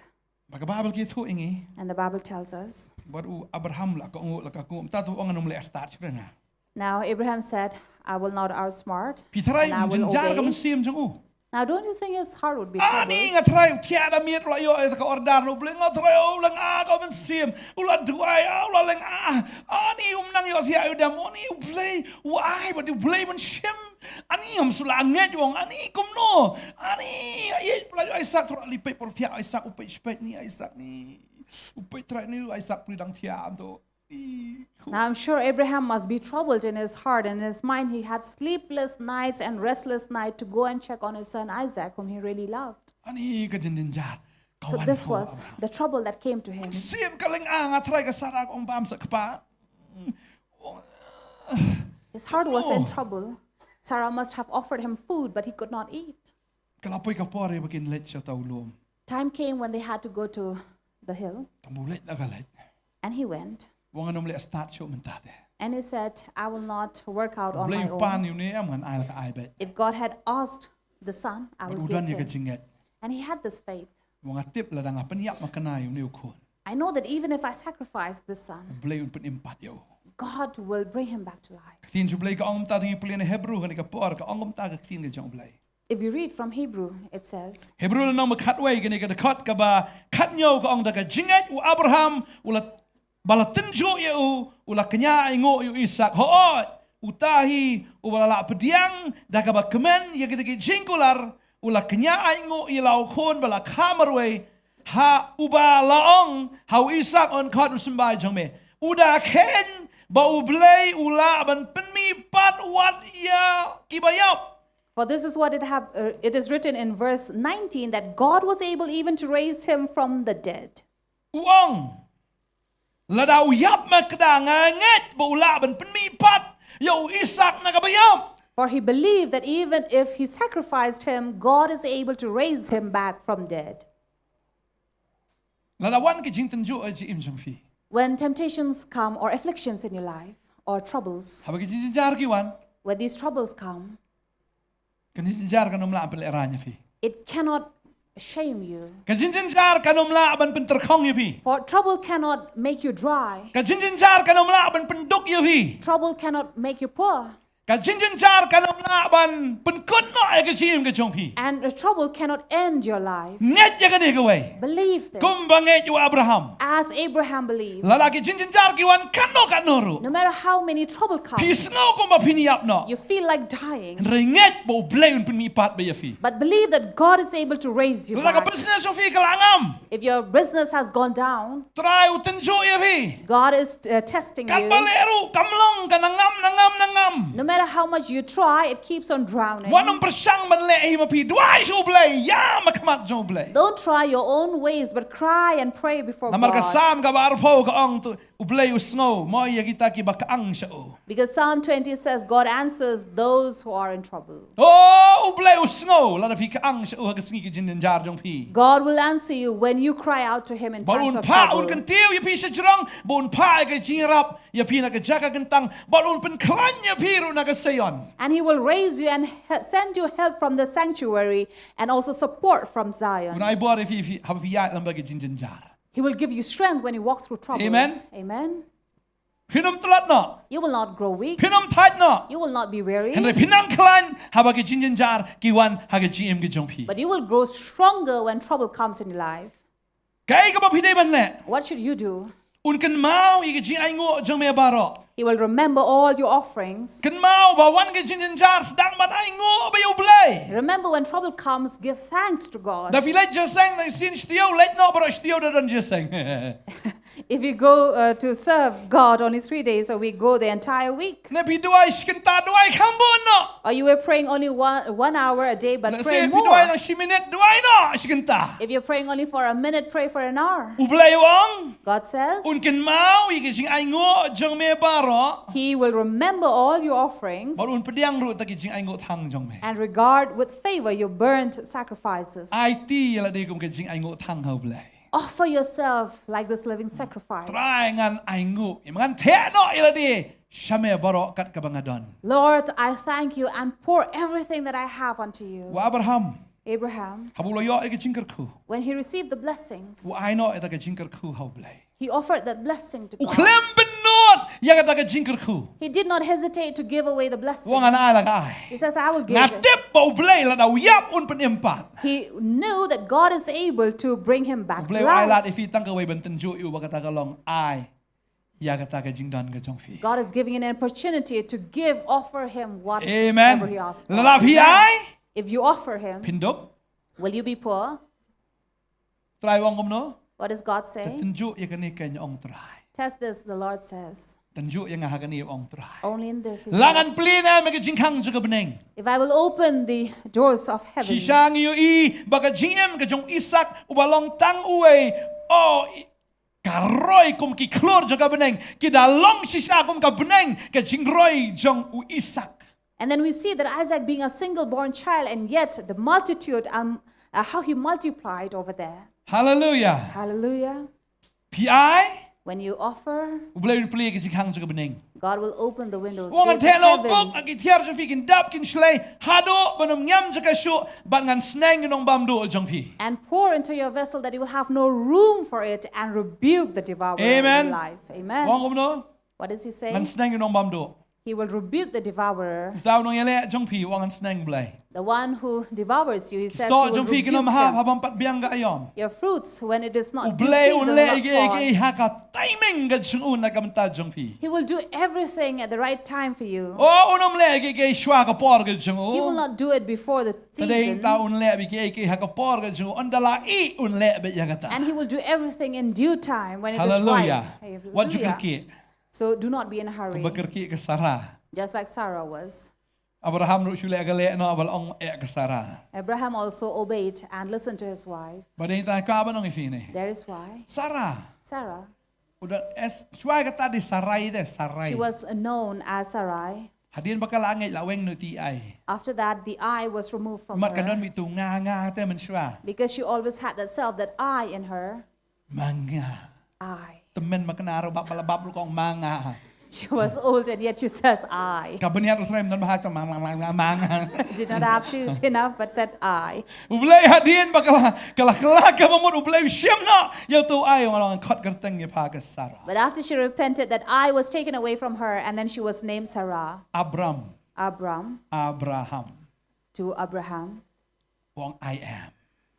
Ba ka Baibl ka ïathuh ïa ngi. And the Bible tells us. Bad u Abraham la ka ong, la ka ong, mynta to ong ngan ym leh stad shuh nga. Now Abraham said, "I will not outsmart, Phi tharai and I u will jynjar ka obey." Mynsiem jong u. Now don't you think his heart would be troubled? Ani nga tharai u thiah da miet u la ïoh ïa ka order na U Blei, nga tharai u la nga ka mynsiem, u la duwai, u la leng ah. Ani um nang ïoh thiah ïoh dem, ani U Blei, u ai bad U Blei mynsiem. Ani ngam shu la ngeit u ong, ani kumno? Ani ïeit palat ïa u Isaak, tharai li peit por thiah u Isaak, u peit shipeit ni Isaak ni. U peit Trai, ni u Isaac phi dang thiah to. I, khu. Now I'm sure Abraham must be troubled in his heart and in his mind. He had sleepless nights and restless night to go and check on his son Isaac, whom he really loved. Ani ka jingjynjar ka So wan this ha u was Abraham. The trouble that came to him. Siem ka lynga nga Trai, ka Sara ka ong bam sa kpa. His heart was in Oh. trouble. Sarah must have offered him food, but he could not eat. Ka la poi ka por ïa ba kin leit sha uta u lum. Time came when they had to go to the hill, Tang ba u leit la ka leit. And he went. Wa ngan ym leh start shuh mynta te. And he said, "I will not work out on Blei my u pan own." ïa une, ym, ngan ai la ka ai beit. If God had asked the son, I Bad will u don give ïa ka him. Jingngeit. And he had this faith. Wa nga tip lada nga pynïap ma kane ïa une u khun, I know that even if I sacrifice this son, Blei un pynim pat ïa u. God will bring him back to life. Ka ktien jong U Blei ka ong mynta, ngi pule na Hebru kane ka por, ka ong mynta ka ktien ka jong U Blei. If you read from Hebrew, it says, Hebru lynnong ba khatwei, kane ka dkhot kaba khathynñiew, ka ong da ka jingngeit u Abraham, u la, ba la tynjuh ïa u, u la kñia ainguh ïa u Isaak. Hooid, uta hi uba la lah pdiang da kaba kmen ïa kita ki jingkular, u la kñia ainguh ïa la u khun ba la kha marwei, ha uba la ong ha u Isaak, yn khot u symbai jong me. U da kheiñ ba U Blei u lah ban pynmih pat wat ïa kiba ïap. For this is what it, have, uh, it is written in verse nineteen, that God was able even to raise him from the dead. U ong, lada u ïap ma kata, nga ngeit ba u lah ban pynmih pat ïa u Isaak na kaba ïap. For he believed that even if he sacrificed him, God is able to raise him back from dead. Lada wan ki jingtynjuh ha ka jingim jong phi, When temptations come or afflictions in your life or troubles, haba ki jingjynjar ki wan, when these troubles come, ka jingjynjar kan ym lah ban pynlehraiñ ïa phi. it cannot shame you. Ka jingjynjar kan ym lah ban pyntyrkhong ïa phi. For trouble cannot make you dry. Ka jingjynjar kan ym lah ban pynduk ïa phi. Trouble cannot make you poor. Ka jingjynjar kan ym lah ban pynkut noh ïa ka jingim ka jong phi. And the trouble cannot end your life. Ngeit ïa kane kawei. Believe this. Kumba ngeit u Abraham. As Abraham believed. Lada ki jingjynjar ki wan katno katno ruh, No matter how many trouble comes, phi sngew kumba phin ïap noh. You feel like dying. Hynrei ngeit ba U Blei un pynmih pat beit ïa phi. But believe that God is able to raise you Lada ka back. business jong phi ka la ngam, If your business has gone down, Trai u tynjuh ïa phi. God is uh, testing you. Katba leh ruh kam long, ka nang ngam, nang ngam, nang ngam. No matter how much you try, it keeps on drowning. Wat nym pyrshang ban leh hi ma phi, duwai sha U Blei, ïa ma khmat jong U Blei. Don't try your own ways, but cry and pray before Namar ka God. Salm kaba arphew ka ong, to U Blei u sngew mo ïa kita kiba kyang sha u. Because Psalm twenty says, "God answers those who are in trouble." Oh, U Blei u sngew lada phi kyang sha u ha ka sngi ki jingjynjar jong phi. God will answer you when you cry out to Him in Bad times un of phah, un trouble. kyntiew ïa phi sha jrong, bad un phah ïa ka jingïarap ïa phi na ka jaka kyntang, bad un pynkhlaiñ ïa phi ruh na ka Sion. And He will raise you and he- send you help from the sanctuary and also support from Zion. Un ai bor ïa phi, phi, haba phi ïaid lem bad ki jingjynjar. He will give you strength when you walk through trouble. Amen. Amen. Phin ym tlot noh. You will not grow weak. Phin ym thait noh. You will not be weary. Hynrei phin nang khlaiñ haba ki jingjynjar ki wan ha ka jingim ka jong phi. But you will grow stronger when trouble comes in your life. Kaei kaba phi dei ban leh? What should you do? Un kynmaw ïa ki jingainguh jong me baroh. He will remember all your offerings. Kynmaw ba wan ki jingjynjar, sdang ban ainguh beit ïa U Blei. Remember when trouble comes, give thanks to God. Da phi leit jingïaseng tang sien shitiew, leit noh baroh shitiew, da don jingïaseng. If you go uh, to serve God only three days a week, go the entire week. Ne phi duwai shi kynta, duwai kham bun noh. Or you were praying only one, one hour a day, but Lehse pray phi duwai more. Tang shi minit, duwai noh shi kynta. If you're praying only for a minute, pray for an hour. U Blei u ong, God says un kynmaw ïa ki jingainguh jong me baroh. He will remember all your offerings Bad un pdiang ruh ïa ki jingainguh thang jong me. And regard with favor your burnt sacrifices. Aiti ïa lade kum ka jingainguh thang ha U Blei. Offer yourself like this living sacrifice. Trai, ngan ainguh, ngan theh noh ïa lade sha me baroh kat kaba nga don. Lord, I thank you and pour everything that I have unto you. U Abraham, Abraham, haba u la ïoh ïa ka jingkyrkhu, when he received the blessings, u ai noh ïa ka jingkyrkhu ha U Blei. He offered that blessing to U God. khlem bynnud ïa kata ka jingkyrkhu. He did not hesitate to give away the blessing. U ong, ngan ai la ka ai. He says, "I will give Nga it." tip ba U Blei lada u ïap un pynim pat. He knew that God is able to bring him U back to Blei u ai lad life. ïa phi tang kawei ban tynjuh ïa u, ba kata ka long, ai ïa kata ka jingdon ka jong phi. God is giving an opportunity to give, offer him whatever Amen. he asks for. Lada phi Amen. ai, If you offer him, phin duk. Will you be poor? Trai u ong kumno? What does God say? Tynjuh ïa kane, ka ong Trai. Test this, the Lord says. Tynjuh ïa nga ha kane, ong Trai. Only in this, he Lada ngan says. plie ïa me ka jingkhang jong ka bneng. If I will open the doors of heaven, Shisha ngi ïohi ba ka jingim ka jong u Isak, uba long tang uwei, oh, i- ka roi kum ki khlur jong ka bneng, ki da long shisha kum ka bneng ka jingroi jong u Isak. and then we see that Isaac being a single born child, and yet the multitude, um, uh, how he multiplied over there. Hallelujah. Hallelujah. Phi ai, When you offer, U Blei u plie ka jingkhang jong ka bneng. God will open the windows, U ong, ngan gates of theh noh heaven, kuk na ki thiar jong phi, kin dap kin shlei haduh ban ym ñiam jaka shuh, bad ngan sneng ïa u nongbamduh jong phi. and pour into your vessel that you will have no room for it, and rebuke the devourer Amen. in life. Amen. U ong kumno? What does he say? Ngan sneng ïa u nongbamduh. He will rebuke the devourer. Uta u nongïaleh jong phi, u ong, ngan sneng, U Blei. The one who devours you, he says, Soh he will jong phi kin rebuke ym hap him. haba ym pat biang ka aïom. Your fruits, when it is not U due Blei season, un will leh not ïa kiei fall. kiei ha ka timing ka jong u, na ka bynta jong phi. He will do everything at the right time for you. Oh, un ym leh ïa kiei kiei shuwa ka por ka jong u. He will not do it before the Te dei season. ta un leh bad kiei kiei ha ka por ka jong u. Ynda la ïeh un leh bad ïa kata. And he will do everything in due time when it is Hallelujah. right. Wat ju Hallelujah. kyrkieh. So do not be in a hurry. Ba kyrkieh ka Sarah. Just like Sarah was. Abraham ruh shu leh ka leh noh, ba la ong eh ka Sarah. Abraham also obeyed and listened to his wife. Bad dei tang kaba ngan ong ïa phi ne. That is why Sarah. Sarah, U don es shuwa kata dei Sarai de, Sarai. she was known as Sarai. Hadien ba ka la ngeit, la weng noh ïa u ai. After that, the eye was removed from Mat ka don her beit u nga nga te mynshuwa. because she always had that self, that I in her. Ma nga. I. Tymmen ma kane ruh bap ba la bap ruh ka ong ma nga. She was old and yet she says I. Ka bniat u Trai ym don ba hap, ma ma ma ma ma nga. Did not have to enough, but said I. U Blei hadien ba ka la, ka la, ka la, kaba mut U Blei u shim noh ïa uta u ai, u ong, ngan khot kyrteng ïa pha ka Sarah. But after she repented, that I was taken away from her, and then she was named Sarah. Abram. Abram Abraham. To Abraham U ong I am.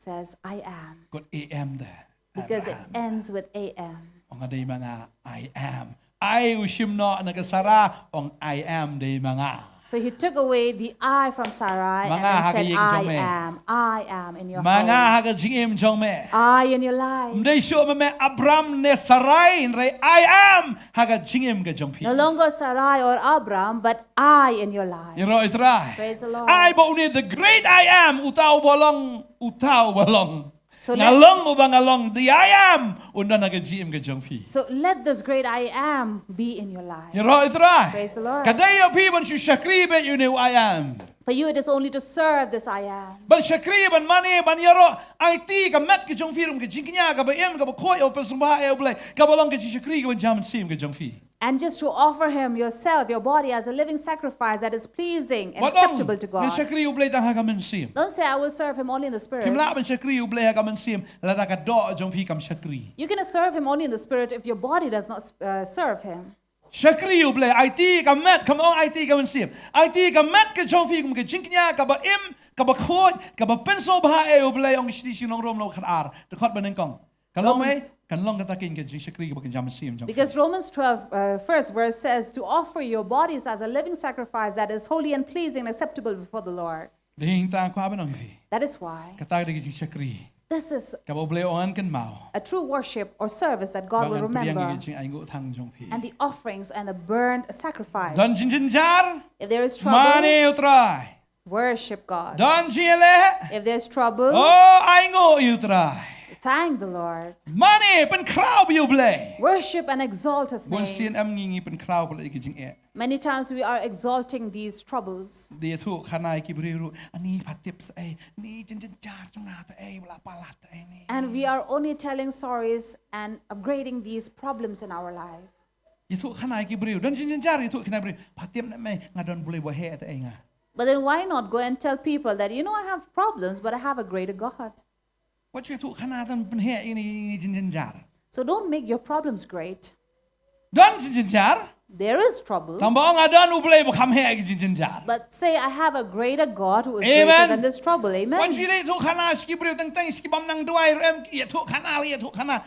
Says, "I am." Kut A M de. Because it Abraham. Ends with A M. U ong dei ma nga, I am. Ai u shim noh na ka Sarah, u ong I am dei ma nga. So he took away the I from Sarai Ma and nga then ha ka said, ïing jong "I me. Am. I am in your Ma nga home. Ha ka jingim jong me. I in your life." Ym dei shuh ma me Abram ne Sarai, hynrei I am ha ka jingim ka jong phi. No longer Sarai or Abram, but I in your life. Ïaroh ïa u Trai. Praise the Lord. Ai ba une the great I am, uta uba long, uta uba long. So Nga let- long uba nga long, the I am un don ha ka jingim ka jong phi. So let this great I am be in your life. Ïaroh ïa u Trai. Praise the Lord. Ka dei ïa phi ban shu shakri bad une u I am. For you, it is only to serve this I am. Ban shakri, ban mane, ban ïaroh, aiti ka met ka jong phi ruh ka jingkñia, kaba im, kaba khuid, kaba pynsngewbha ïa u Blei, kaba long ka jingshakri, kaba jam mynsiem ka jong phi. And just to offer him yourself, your body, as a living sacrifice that is pleasing and Wat ong, acceptable to ngan God. shakri ïa u Blei tang ha ka mynsiem. Don't say, "I will serve him only in the spirit." Phim lah ban shakri ïa u Blei ha ka mynsiem lada ka doh jong phi kam shakri. You cannot serve him only in the spirit if your body does not uh, serve him. Shakri ïa u Blei, aiti ka met, kam ong aiti ka mynsiem. Aiti ka met ka jong phi kum ka jingkñia, kaba im, kaba khuid, kaba pynsngewbha ïa u Blei, ong Shithi Shnong Rom lynnong khatar, dkhot banyngkong. Kan long me, Romans- kan long kata kein ka jingshakri kaba kynja mynsiem jong phi. Because Romans twelve, uh, first verse says, "To offer your bodies as a living sacrifice that is holy and pleasing and acceptable before the Lord." Dei hangta nga kwah ban ong ïa phi. That is why Kata ka dei ka jingshakri. This is Kaba u Blei u ong ngan kynmaw. A true worship or service that God Ba will ngan pdiang ïa remember. ka jingainguh thang jong phi. And the offerings and the burnt sacrifice. Don jingjynjar. If there is trouble, Mane ïa u Trai. Worship God. Don jingïaleh. If there's trouble, Oh, ainguh ïa u Trai. Thank the Lord. Mane, pynkhraw ïa u Blei. Worship and exalt His name. Bunsien em ngi, ngi pynkhraw palat ïa ki jingeh. Many times we are exalting these troubles. Da ïathuh khana ïa ki briew ruh, ani pha tip sa ei, ni jynjar jong nga ta ei, u la palat ta ei ni. And we are only telling stories and upgrading these problems in our life. Ïathuh khana ïa ki briew, don jynjar, ïathuh khana briew, pha tip na me, nga don Blei ba heh ta ei nga. But then why not go and tell people that, you know, I have problems, but I have a greater God? Wat shu ïathuh khana, don pynheh ïa ki jynjar. So don't make your problems great. Don jynjar. There is trouble. Tang ba ong nga don u Blei ba kham heh ki jynjar. But say, "I have a greater God who is Amen. Greater than this trouble." Amen. Wat shu ïathuh khana sha ki briew, teng teng sha ki bym nang duwai ruh em, ïathuh khana, ïathuh khana.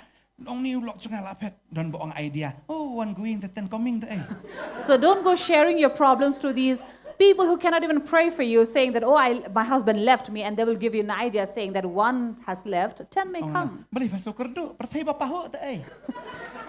Ong ni u lok jong nga la phet, don ba ong idea. Oh, one going, the ten coming ta ei. So don't go sharing your problems to these People who cannot even pray for you, saying that, "Oh, I, my husband left me," and they will give you an idea saying that one has left, ten may come. Balei pha shu kyrduh, pyrthei ba pahuh te ei.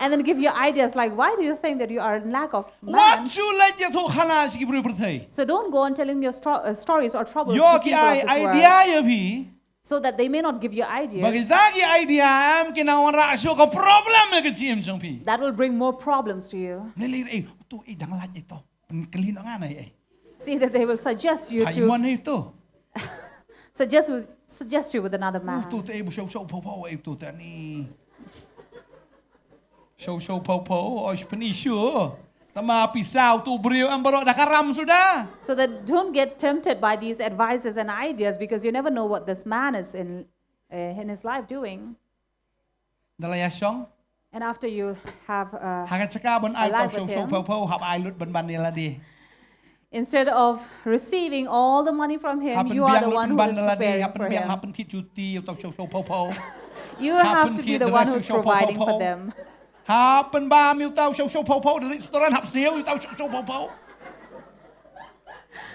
And then give you ideas like, "Why do you think that you are in lack of man?" Wat shu leit ïathuh khana sha ki briew pyrthei. So don't go on telling your sto- uh, stories or troubles to people of this world. Ïoh ki ai idea ïa phi. So that they may not give you ideas. Ba kita ki idea em kin wanrah shuh ka problem ïa ka jingim jong phi. That will bring more problems to you. Ngi lei ei, to ei dang lait ei to. Kylli noh nga ei. See that they will suggest you to. Hai mon ei to. Suggest with, suggest you with another man. To te ei bu shau shau pau pau ei to te ni. Shau shau pau pau, oish pynï shuh. Tama pisa utu u briew em baroh da ka ram suda. So that don't get tempted by these advices and ideas, because you never know what this man is in, uh, in his life doing. Da la ïa shong. And after you have, uh, ha ka jaka ban ai tau shau shau pau pau, hap ai lut ban ban ïa lade. Instead of receiving all the money from him, you are the one who is preparing for him. Hap pynbiang lut pynban ïa lade, hap pynbiang, hap pynthit juti ïa uta u shau shau pau pau. You have to be the one who's providing for them. Hap pynbam ïa uta u shau shau pau pau, da leit restaurant hap siew ïa uta u shau shau pau pau.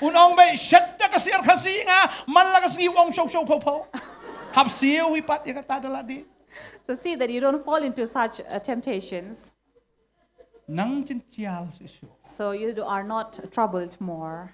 Un ong beit shet da ka syiar Khasi nga, man la ka sngi u ong shau shau pau pau. Hap siew hi pat ïa kata da lade. So see that you don't fall into such, uh, temptations. Nang jynjar shuh shuh. So you do- are not troubled more.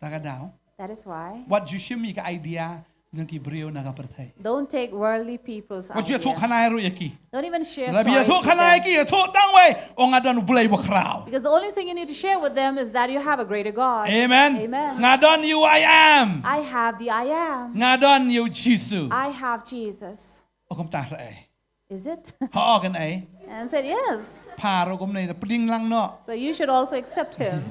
Ta ka daw. That is why. Wat ju shim ïa ka idea jong ki briew na ka pyrthei. Don't take worldly people's ideas. Wat ju ïathuh khana ruh ïa ki. Don't even share stories with them. Lada phi ïathuh khana ïa ki, ïathuh tang wei, ong nga don U Blei ba khraw. Because the only thing you need to share with them is that you have a greater God. Amen. Amen. Nga don ïa u I am. I have the I am. Nga don ïa u Jisu. I have Jesus. Ong kumta sa ei. Is it? Hooid kan ei. And said, "Yes." Pha ruh kumne, pdiang lang noh. So you should also accept him.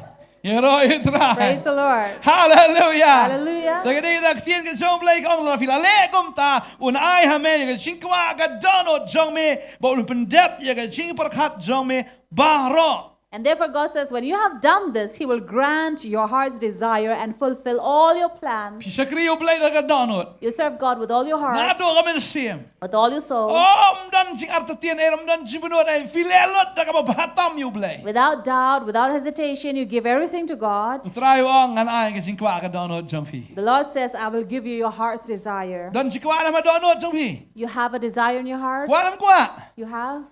Ïaroh ïa u Trai. Praise the Lord. Hallelujah. Hallelujah. Da ka dei da ka ktien ka jong U Blei ka ong lada phi la leh kumta, un ai ha me ïa ka jingkwah ka dohnud jong me, bad un pyndep ïa ka jingpyrkhat jong me baroh. And therefore God says, "When you have done this, he will grant your heart's desire and fulfill all your plans." Phi shakri U Blei da ka dohnud. You serve God with all your heart. Naduh ka mynsiem. With all your soul. Ym don jingartatien ei, ym don jingpynlut ei, phi leh lut da kaba bha tam ïa U Blei. Without doubt, without hesitation, you give everything to God. U Trai u ong ngan ai ka jingkwah ka dohnud jong phi. The Lord says, "I will give you your heart's desire." Don jingkwah na ka dohnud jong phi. You have a desire in your heart? Kwah ne ym kwah? You have?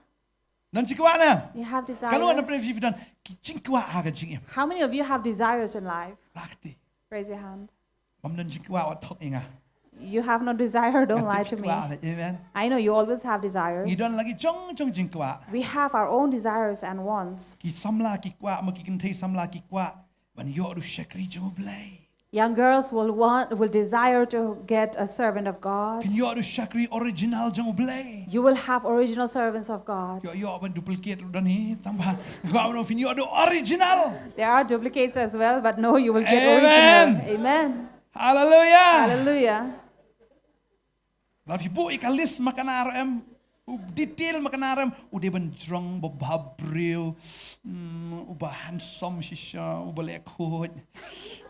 Don jingkwah ne? You have desire? Katno na phi don ki jingkwah ha ka jingim? How many of you have desires in life? Lak ti. Raise your hand. Ym don jingkwah wat thok ïa nga. You have no desire, don't lie to me. Nga tip kwah, amen. I know you always have desires. Ngi don la ki jong jong jingkwah. We have our own desires and wants. Ki samla ki kwah, ma ki kynthei samla ki kwah ban ïoh da u shakri jong U Blei. Young girls will want, will desire to get a servant of God. Phin ïoh da u shakri original jong U Blei. You will have original servants of God. Ïoh, ïoh ban duplicate ruh don hi, tangba nga kwah ban ong phin ïoh da u original. There are duplicates as well, but no, you will get original. Amen. Amen. Hallelujah. Hallelujah. Lada phi buh ïa ka list makana ruh em, u detail makana ruh em, u dei ban jrong uba bhabriew, mm, uba handsome shisha, uba leh khuid,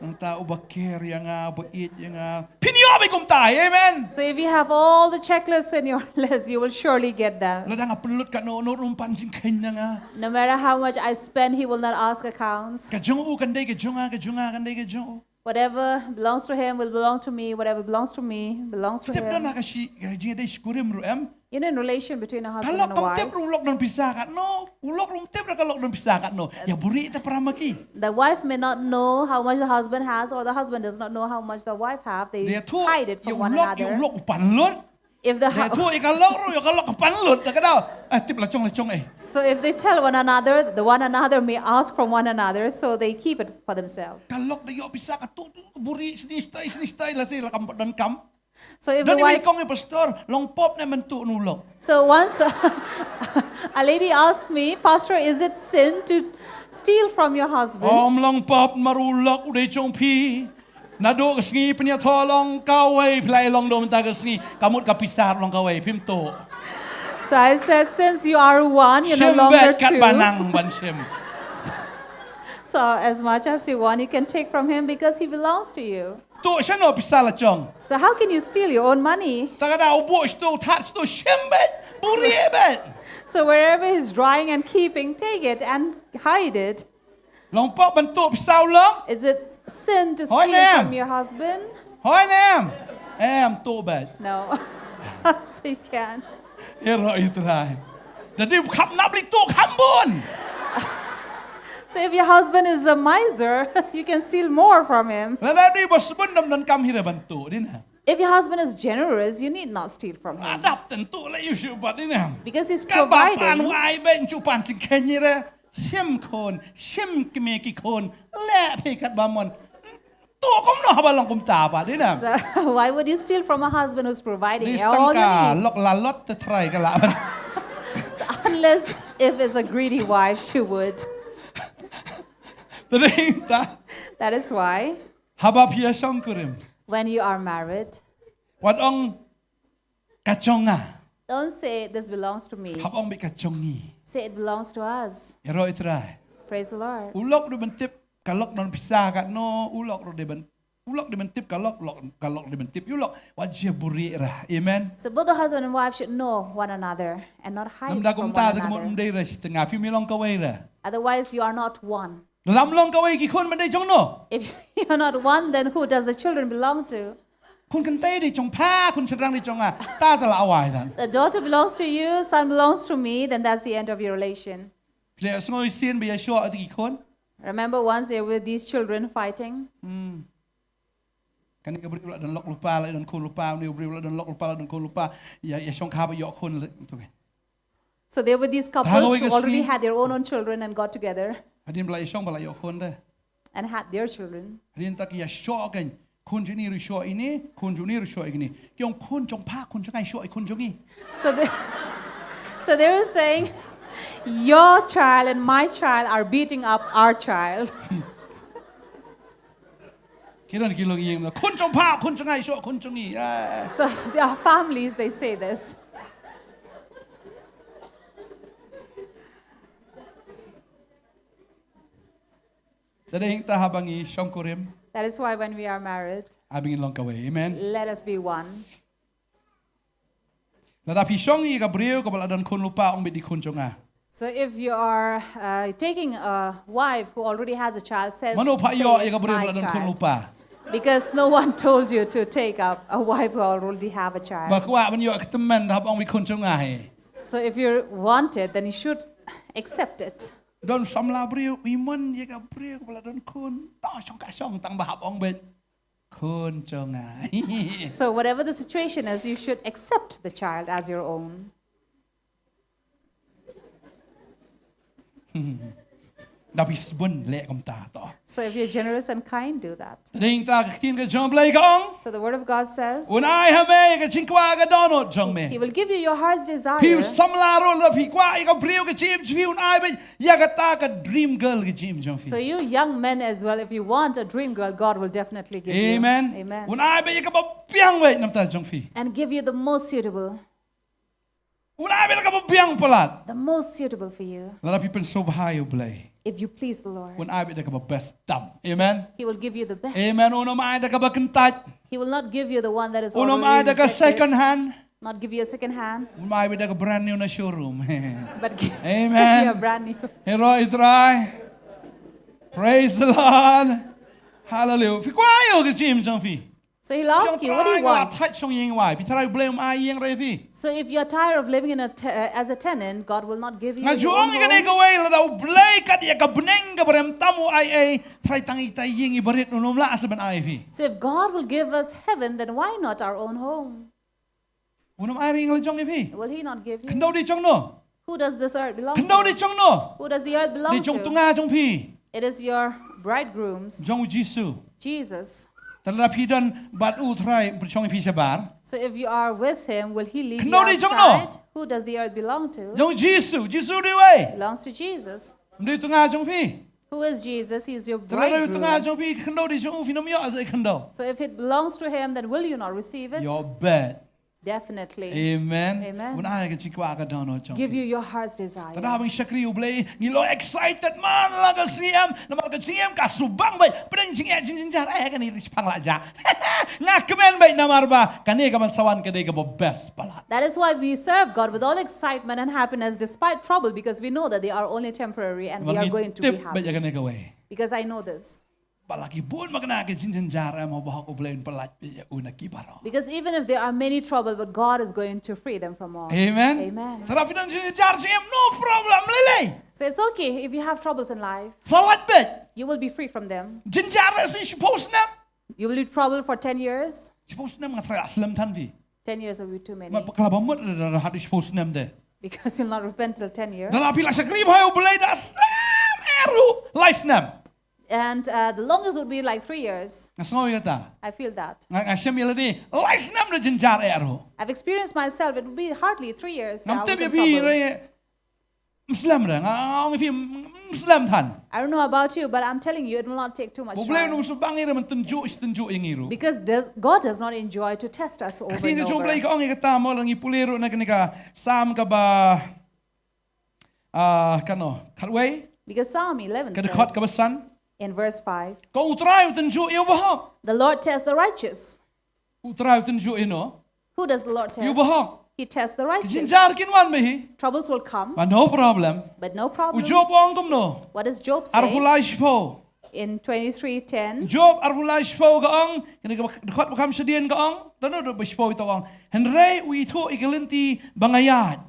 nangta uba care ïa nga, uba ïeit ïa nga. Phin ïoh beit kumta, amen. So if you have all the checklists in your list, you will surely get them. Lada nga pynlut katno, no ruh um pan jingkheiñ na nga. No matter how much I spend, he will not ask accounts. Ka jong u kan dei ka jong nga, ka jong nga kan dei ka jong u. Whatever belongs to him will belong to me. Whatever belongs to me belongs to him. Tip don ha ka shi, ka jingïadei shi kurim ruh em. You know, in relation between a husband and a wife. Ka lok kam tip ruh u lok don pisa katno, u lok ruh um tip ruh ka lok don pisa katno. Ïa buhrieh te para ma ki. The wife may not know how much the husband has, or the husband does not know how much the wife have. They hide it from one another. Ïa u lok, ïa u lok u pan lut. If the hou- Ïathuh ïa ka lok ruh, ïa ka lok ka pan lut, ta ka daw. Eh, tip la jong la jong eh. So if they tell one another, the one another may ask from one another, so they keep it for themselves. Ka lok da ïoh pisa ka tuh, tuh, buhrieh sini stai, sini stai, la sini la kam don kam. So if the wife, don i kong i pastor, long pop ne mynta u lok. So once a lady asked me, "Pastor, is it sin to steal from your husband?" Ym long pop namar u lok u dei jong phi. Naduh ka sngi pynïathoh long kawei, phi la long duh mynta ka sngi, ka mut ka pisa long kawei, phim tuh. So I said, "Since you are one, you're no longer two." Shim beit katba nang ban shim. So as much as you want, you can take from him because he belongs to you. Tuh shano pisa la jong. So how can you steal your own money? Ta ka daw, u buh shatu, thad shatu, shim beit, buhrieh beit. So wherever he's drawing and keeping, take it and hide it. Long pop ban tuh pisa u lok? Is it Sin to steal from your husband? Hoi ne em? Em, tuh bad. No. So you can. Ïaroh ïa U Trai. Da dei kham nap lei tuh kham bun. So if your husband is a miser, you can steal more from him. Lada dei ba sbun, ym donkam hi re ban tuh, dei ne em? If your husband is generous, you need not steal from him. Ym dap tang tuh lei ïa u shuh pat, dei ne em? Because he's providing. Katba pan u ai bad shu pan jingkheiñ hi re. Shim khun, shim kmie ki khun, leh phi katba mon. Tuh kumno haba long kumta pat, dei ne em? So, why would you steal from a husband who's providing all your needs? Dei tang ka lok la lot te trai ka la. So, unless if it's a greedy wife, she would. Te dei ta. That is why. Haba phi ïa shongkurim. When you are married. Wat ong ka jong nga. Don't say, "This belongs to me." Hap ong beit ka jong ngi. Say, "It belongs to us." Ïaroh ïa U Trai. Praise the Lord. U lok u dei ban tip ka lok don pisa katno, u lok u dei ban, u lok u dei ban tip ka lok, lok, ka lok u dei ban tip ïa u lok. Wat jia buhrieh ra. Amen. So both the husband and wife should know one another and not hide from one another. Lymda kumta te ka mut ym dei re shi tnga, phi ym long kawei re. Otherwise, you are not one. Lada ym long kawei ki khun ban dei jong no? If you're not one, then who does the children belong to? Khun kynthei dei jong pha, khun shynrang dei jong nga. Ta ta la wai tan. The daughter belongs to you, son belongs to me, then that's the end of your relation. Phi la sngew shisien ba ïa shoh ïa ki khun? Remember once there were these children fighting? Hmm. Kane ka briew la don lok lypa, la don khun lypa, une u briew la don lok lypa, la don khun lypa. Ïa, ïa shong khap ïoh khun leh, to ke. So there were these couples who already had their own, own children and got together. Hadien ba la ïa shong ba la ïoh khun de. And had their children. Hadien ta ki ïa shoh kein, khun jong ine ruh shoh ine, khun jong ine ruh shoh ine. Ki ong khun jong pha, khun jong nga, ïa shoh ïa khun jong ngi. So they, so they were saying, "Your child and my child are beating up our child." Ki don ki longïing, khun jong pha, khun jong nga, ïa shoh khun jong ngi. Ah. So there are families, they say this. Te dei ta haba ngi shongkurim. That is why when we are married, haba ngi long kawei. Amen. Let us be one. Lada phi shong ïa ka briew kaba la don khun lypa, ong beit dei khun jong nga. So if you are, uh, taking a wife who already has a child, says, say, "It's my child." Mano pha ïoh ïa ka briew ba la don khun lypa? Because no one told you to take up a wife who already have a child. Ba kwah ban ïoh ka tymmen, hap ong beit khun jong nga hi. So if you want it, then you should accept it. Don samla briew, i mon ïa ka briew kaba la don khun. To shong ka shong tang ba hap ong beit khun jong nga. So whatever the situation is, you should accept the child as your own. Da phi sbun leh kumta to. So if you're generous and kind, do that. Te dei ta ka ktien ka jong U Blei ka ong. So the word of God says, un ai ha me ïa ka jingkwah ka dohnud jong me. He will give you your heart's desire. Phi samla ruh, lada phi kwah ïa ka briew ka jingim jong phi, un ai beit ïa kata ka dream girl ka jingim jong phi. So you young men as well, if you want a dream girl, God will definitely give you. Amen. Amen. Un ai beit ïa kaba biang beit na ka bynta jong phi. And give you the most suitable. Un ai beit da kaba biang palat. The most suitable for you. Lada phi pynsngewbha ïa U Blei. If you please the Lord. Un ai beit da kaba best tam. Amen. He will give you the best. Amen. Un ym ai da kaba kyntait. He will not give you the one that is already rejected. Un ym ai da ka second hand. Not give you a second hand. Un ai beit da ka brand new na showroom. But gi-, amen, give you a brand new. Ïaroh ïa U Trai. Praise the Lord. Hallelujah. Phi kwah ïa ka jingim jong phi. So he'll ask you, "What do you want?" Phi ong, Trai, nga la thait shong ïing wai. Phi tharai U Blei um ai ïing re phi. So if you're tired of living in a te-, uh, as a tenant, God will not give you your own home. Nga ju ong ïa kane kawei, lada U Blei kat ïa ka bneng kaba rem tam u ai ei, Trai, tang ita ïing iba rit un ym lah sa ban ai phi. So if God will give us heaven, then why not our own home? Un ym ai ïing la jong ïa phi. Will he not give you? Khyndew dei jong no? Who does this earth belong to? Khyndew dei jong no? Who does the earth belong to? Dei jong u tnga jong phi. It is your bridegroom's. Jong u Jisu. Jesus. Te lada phi don bad u, Trai, pynshong ïa phi shabar. So if you are with him, will he leave you outside? Khyndew dei jong no? Who does the earth belong to? Jong u Jisu. Jisu dei uwei. Belongs to Jesus. Ym dei u tnga jong phi. Who is Jesus? He is your bridegroom. Te lada u tnga jong phi, khyndew dei jong u, phin ym ïoh sa khyndew. So if it belongs to him, then will you not receive it? Ïoh beit. Definitely. Amen. Amen. Un ai ka jingkwah ka dohnud jong phi. Give you your heart's desire. Te da ba ngi shakri U Blei, ngi long excited man la ka sngi em, namar ka jingim ka subang beit, pdeng jingeh jingjynjar, eh, kane shaphang la jah. Nga kmen beit namar ba kane ka ban sa wan ka dei kaba best palat. That is why we serve God with all excitement and happiness despite trouble, because we know that they are only temporary and we are going to be happy. Namar ngi tip beit ïa kane kawei. Because I know this. Ba la ki bun ma kane ka jingjynjar em, haba hok U Blei un pyllait ïa u na ki baroh. Because even if there are many trouble, but God is going to free them from all. Amen. Amen. Te lada phi don jingjynjar jingim, no problem lei lei. So it's okay if you have troubles in life. Sa lait beit. You will be free from them. Jynjar eh shiphew snem. You will be troubled for ten years. Shiphew snem nga tharai la slem than phi. Ten years will be too many. Mat bakla ba mut da, da, da, haduh shiphew snem de. Because you'll not repent till ten years. Da la phi la shakri bha ïa U Blei da slem eh ruh lai snem. And uh, the longest would be like three years. Nga sngew ïa kata. I feel that. Nga, nga shem ïa lade lai snem da jynjar eh ruh. I've experienced myself. It would be hardly three years that I was in trouble. Ngam tip ïa phi re, ym slem re, nga ong ïa phi, ym slem than. I don't know about you, but I'm telling you, it will not take too much time. U Blei um shym bang ïa re ban tynjuh shi tynjuh ïa ngi ruh. Because does, God does not enjoy to test us over and over. Ka ktien jong U Blei ka ong ïa kata, mo, lada ngi pule ruh na kane ka Salm kaba, ah, kano, khatwei? Because Psalm eleven says, ka dkhot kaba san, in verse five, ka U Trai u tynjuh ïa u bahok. The Lord tests the righteous. U Trai u tynjuh ïa no? Who does the Lord test? Ïa u bahok. He tests the righteous. Ki jynjar kin wan bha hi. Troubles will come. But no problem. But no problem. U Job u ong kumno? What does Job say? Arphew lai shiphew. In twenty-three ten. Job arphew lai shiphew ka ong, kane ka dkhot ba kham shadien ka ong, da no da ba shiphew ita ong. Hynrei u ithuh ïa ka lynti ba nga ïaid.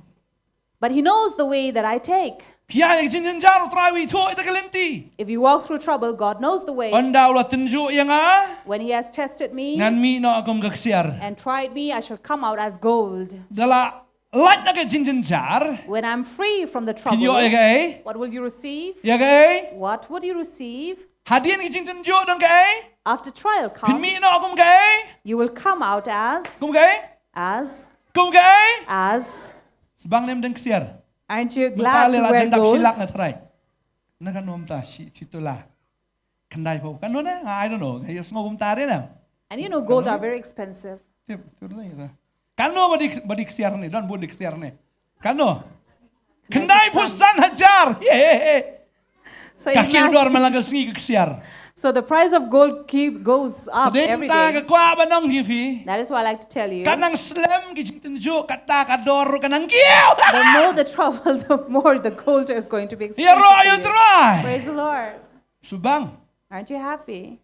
But he knows the way that I take. Phi ïaid ïa ka jingjynjar, U Trai u ithuh ïa ka lynti. If you walk through trouble, God knows the way. Ynda u la tynjuh ïa nga, when he has tested me, ngan mih noh kum ka ksiar. And tried me, I shall come out as gold. Da la lait na ka jingjynjar, when I'm free from the trouble, phin ïoh ïa kaei? What will you receive? Ïa kaei? What would you receive? Hadien ka jingtynjuh don kaei? After trial comes, phin mih noh kum kaei? You will come out as, kum kaei? As, kum kaei? As. Sbang ne ym don ksiar? Aren't you glad to wear gold? Mynta lei la jan dap shi lak nga tharai. Na kano mynta shi, shi tola. Khyndai phew. Kano ne? I don't know. Nga ïohsngew kumta re na. And you know, gold are very expensive. Tip, tip na ita. Kano ba dei, ba dei ksiar ne? Don bun dei ksiar ne. Kano? Khyndai phew san hajar. Ye, ye, ye. So ka kiew dor man la ka sngi ka ksiar. So the price of gold keep, goes up every day. Te dei mynta ka kwah ban ong ïa phi. That is why I like to tell you. Ka nang slem ki jingtynjuh, kata ka dor ruh ka nang kiew. The more the trouble, the more the gold is going to be expensive for you. Ïaroh ïa U Trai. Praise the Lord. Shu bang. Aren't you happy?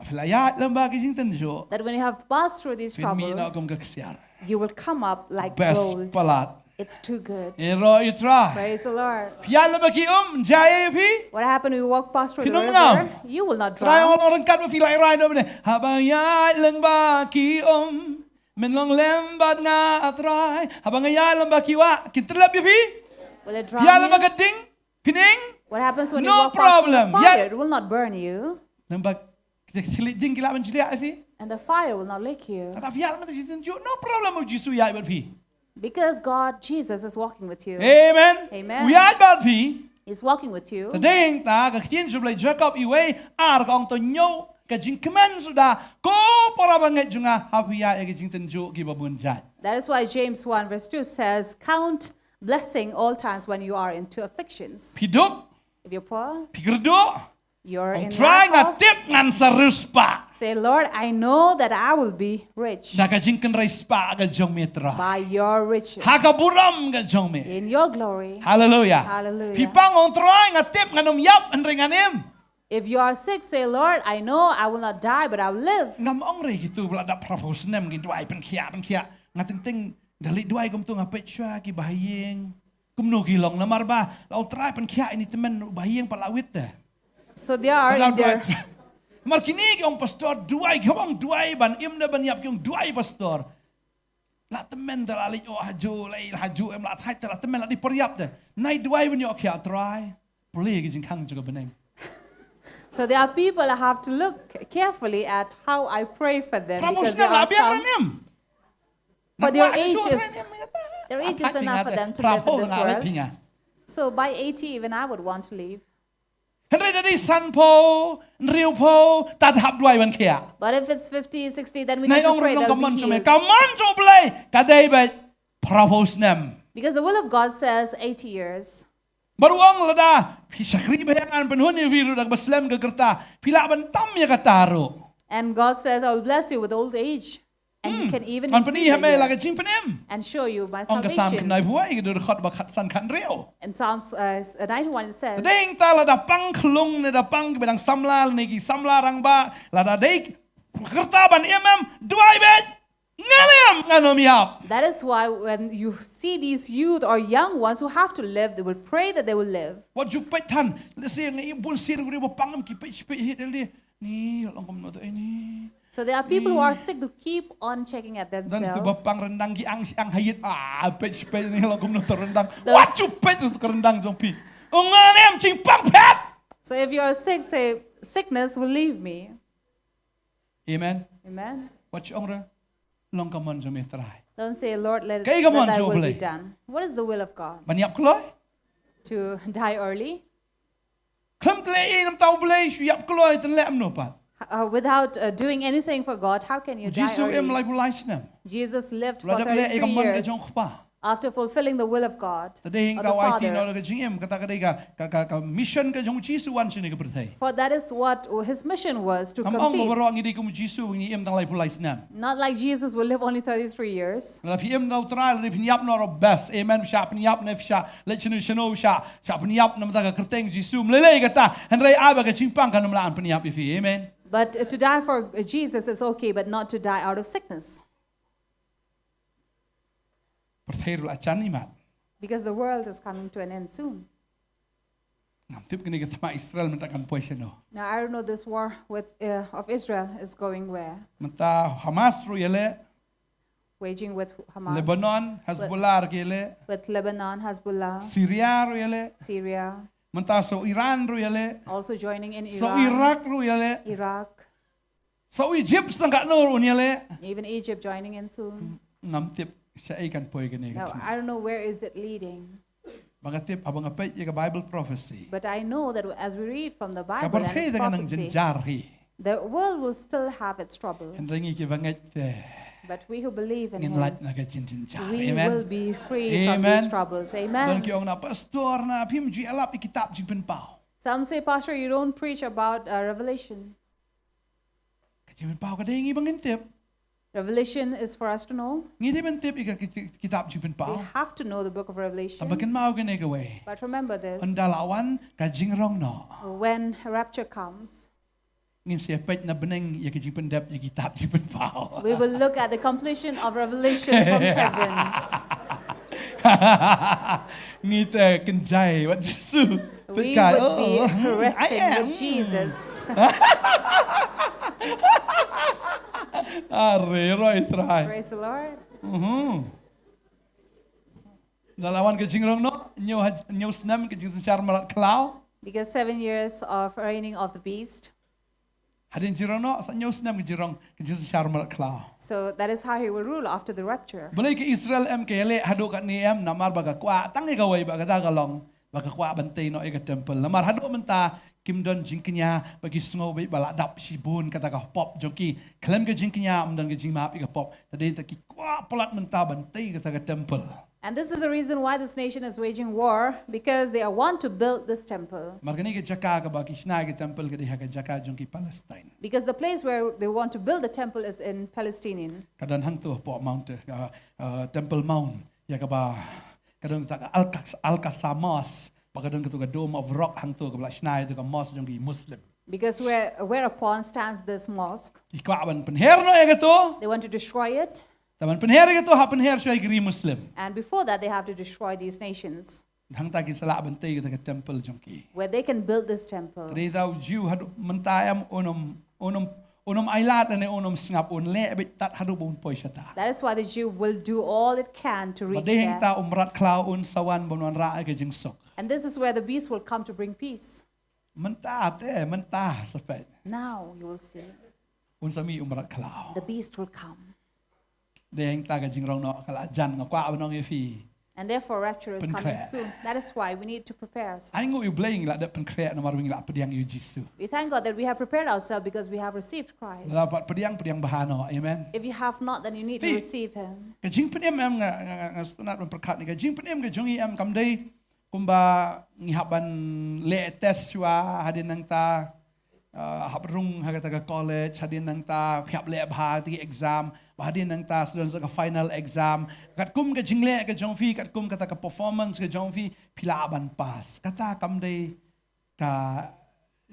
Phi la ïaid lem bad ki jingtynjuh, that when you have passed through this trouble, phin mih noh kum ka ksiar. You will come up like gold. Best palat. It's too good. Ïaroh ïa U Trai. Praise the Lord. Phi ïaid lem bad ki um, jia ïa phi? What happened? We walk past through the river. Phin ym ngam. You will not drown. Trai ong, ong ryngkat bad phi, la ïa rai noh ne. Haba ïaid lem bad ki um, men long lem bad nga, A Trai. Haba nga ïaid lem bad ki wah, kin tyllep ïa phi? Will it drown you? Ïaid lem bad ka ding, phin ing? What happens when you walk past through the fire? No problem. It will not burn you. Lem bad ki thylliej ding ki lah ban jliah ïa phi. And the fire will not lick you. Lada phi ïaid lem bad ki jingtynjuh, no problem, U Jisu ïaid bad phi. Because God, Jesus is walking with you. Amen. Amen. U ïaid bad phi. He's walking with you. Te dei hangta ka ktien jong U Blei, Jakob wei ar ka ong, to ñiew ka jingkmen suda, ko para bangeit jong nga, haba phi ïaid ïa ki jingtynjuh kiba bun jait. That is why James one verse two says, count blessing all times when you are into afflictions. Phi duk, if you're poor, phi kyrduh, you're in lack of, ong Trai, nga tip ngan sa riewspah. Say, Lord, I know that I will be rich. Da ka jingkynrei spah ka jong me, Trai. By your riches. Ha ka burom ka jong me. In your glory. Hallelujah. Hallelujah. Phi pang, ong Trai, nga tip ngan ym ïap hynrei ngan im. If you are sick, say, Lord, I know I will not die, but I will live. Ngam ong re kito ba la dap phra phew snem ki duwai pynkhiah pynkhiah. Nga teng teng da leit duwai kumto nga peit shuwa kiba ha ïing. Kumno ki long, namar ba la U Trai pynkhiah ïa ini tymmen, ba ha ïing pat la wit te. So they are in their... Namar kine ki ong pastor duwai, ki ong duwai ban im ne ban ïap, ki ong duwai pastor. La tymmen te la leit, oh, hajuh, la hajuh em, la thait te la tymmen, la dei pyrïap te. Nai duwai ban ïoh khiah, Trai, pule ki jingkhang jong ka bneng. So there are people I have to look carefully at how I pray for them, because there are some, for their age is, their age is enough for them to live in this world. So by eighty, even I would want to leave. Hynrei da dei sanphew, hynriewphew, tad hap duwai ban khiah. But if it's fifty, sixty, then we need to pray that we'll be healed. Nai ong, ka mon jong me, ka mon jong U Blei ka dei ba phra phew snem. Because the will of God says eighty years. Bad u ong, lada phi shakri bha ïa nga, ngan pynhun ïa phi ruh da kaba slem ka rta, phi lah ban tam ïa kata ruh. And God says, I will bless you with old age. And you can even increase it here and show you my salvation. Ong ka Salm khyndai phew wei, ka dkhot ba khatsan khathynriew. In Psalms, uh, ninety-one it says, Dei hangta lada pang khlung ne da pang kiba dang samla ne ki samla rangbah, lada dei ka rta ban im em, duwai beit. Ngan im, ngan ym ïap. That is why when you see these youth or young ones who have to live, they will pray that they will live. Wat ju peit than, lehse nga i bun sien ri ba pang em ki peit peit hit li. Ni long kumno to ini. So there are people who are sick to keep on checking at themselves. Dan tu ba pang rendang ki ang ang hayit. Ah, peit peit ni long kumno to rendang. Wat ju peit to rendang jong phi. Ngan im jingpang phet. So if you are sick, say, "Sickness will leave me." Amen. Amen. Wat ju ong re, long ka mon jong me Trai. Don't say, "Lord, let, let thy will be done." What is the will of God? Ban ïap kloi? To die early? Khlem leh ei namar U Blei, shu ïap kloi, te leh kumno pat? Uh, without, uh, doing anything for God, how can you die early? Jisu im laiphew lai snem. Jesus lived for thirty-three years. Lada leh ei ka mon ka jong Kpa. After fulfilling the will of God, of the Father. Te dei hangta wai ti noh ka jingim, kata ka dei ka, ka, ka, ka mission ka jong Jisu wan sha kane ka pyrthei. For that is what his mission was, to complete. Ngam ong ba baroh ngi dei kum Jisu ngi im tang laiphew lai snem. Not like Jesus will live only thirty-three years. Lada phi im da U Trai, lada phin ïap noh ruh best. Amen. Phi shah pynïap ne phi shah leit shano shano, phi shah, shah pynïap namar ka kyrteng Jisu. Ym lei lei kata. Hynrei ai ba ka jingpang kan ym lah ban pynïap ïa phi. Amen. But, uh, to die for, uh, Jesus is okay, but not to die out of sickness. Pyrthei ruh la jan imat. Because the world is coming to an end soon. Ngam tip kane ka thma Israel mynta kan poi shano. Now, I don't know this war with, uh, of Israel is going where. Mynta Hamas ruh ïaleh. Waging with Hamas. Lebanon, Hezbollah ruh ki ïaleh. With Lebanon, Hezbollah. Syria ruh ïaleh. Syria. Mynta sa u Iran ruh ïaleh. Also joining in Iran. Sa u Iraq ruh ïaleh. Iraq. Sa u Egypt tang katno ruh un ïaleh. Even Egypt joining in soon. Ngam tip shaei kan poi kane ka thma. Now, I don't know where is it leading. Ba nga tip, haba nga peit ïa ka Bible prophecy. But I know that as we read from the Bible and its prophecy, ka pyrthei te kan nang jynjar hi. The world will still have its trouble. Hynrei ngi kiba ngeit te, but we who believe in him, ngin lait na ka jynjar. Amen. We will be free from these troubles. Amen. Don ki ong na, "Pastor, na phim ju ïalap ïa kitab Jingpynpaw." Some say, "Pastor, you don't preach about, uh, Revelation." Ka Jingpynpaw ka dei ngi ba ngin tip. Revelation is for us to know. Ngi dei ban tip ïa ka ki-, kitab Jingpynpaw. We have to know the book of Revelation. Tangba kynmaw kane kawei. But remember this. Ynda la wan ka jingrong noh. When rapture comes, ngin sa peit na bneng ïa ka jingpyndep ïa kitab Jingpynpaw. We will look at the completion of Revelations from heaven. Ngi te kynjai wat Jisu. We would be resting with Jesus. Are roi Trai. Praise the Lord. Mhm. Ynda la wan ka jingrong noh, hynñiew ha-, hynñiew snem ka jingsynshar mrad khlaw. Because seven years of reigning of the beast. Hadien jingrong noh, sa hynñiew snem ka jingrong, ka jingsynshar mrad khlaw. So that is how he will rule after the rapture. Balei ka Israel em ka ïaleh haduh katne em, namar ba ka kwah tang ïa kawei ba kata ka long, ba ka kwah ban tei noh ïa ka temple. Namar haduh mynta kim don jingkñia, ba ki sngew beit ba la dap shibun kata ka pop jong ki. Khlem ka jingkñia ym don ka jingmap ïa ka pop. Te dei ta ki kwah palat mynta ban tei kata ka temple. And this is the reason why this nation is waging war, because they want to build this temple. Namar kane ka jaka kaba ki shna ïa ka temple ka dei ha ka jaka jong ki Palestine. Because the place where they want to build the temple is in Palestinian. Ka don hangto hapoh Mount, uh, uh, Temple Mount, ïa kaba ka don kata ka Al-Aqsa, Al-Aqsa Mosque, ba ka don kato ka Dome of Rock hangto kaba la shna ïa kato ka mosque jong ki Muslim. Because where, whereupon stands this mosque. Ki kwah ban pynher noh ïa kato. They want to destroy it. Te ban pynher ïa kato, hap pynher shuwa ïa ki ri Muslim. And before that, they have to destroy these nations. Hangta kin sa lah ban tei kata ka temple jong ki. Where they can build this temple. Te dei ta u Jiw haduh mynta em un ym, un ym, un ym ailad lane un ym sngap, un leh beit tad haduh ba un poi shata. That is why the Jew will do all it can to reach there. Ba dei hangta u mrad khlaw un sa wan ban wanrah ïa ka jingsuk. And this is where the beast will come to bring peace. Mynta te, mynta sa peit. Now you will see. Un sa mih u mrad khlaw. The beast will come. Dei hangta ka jingrong noh ka la jan, nga kwah ban ong ïa phi. And therefore rapture is coming soon. Pynkhreh. That is why we need to prepare ourselves. Ai nguh ïa U Blei ngi la dep pynkhreh namar ngi la pdiang ïa u Jisu. We thank God that we have prepared ourselves because we have received Christ. Lada pat pdiang, pdiang bha noh. Amen. If you have not, then you need to receive him. Phi, ka jingpynim em nga, nga, nga, nga sngewtynnat ban pyrkhat ne, ka jingpynim ka jong ngi em kam dei kumba ngi hap ban leh test shuwa hadien nangta, uh, hap rung ha kata ka college, hadien nangta phi hap leh bha ha kata ka exam, ba hadien nangta sa don sa ka final exam. Katkum ka jingleh ka jong phi, katkum kata ka performance ka jong phi, phi lah ban pass. Kata kam dei ka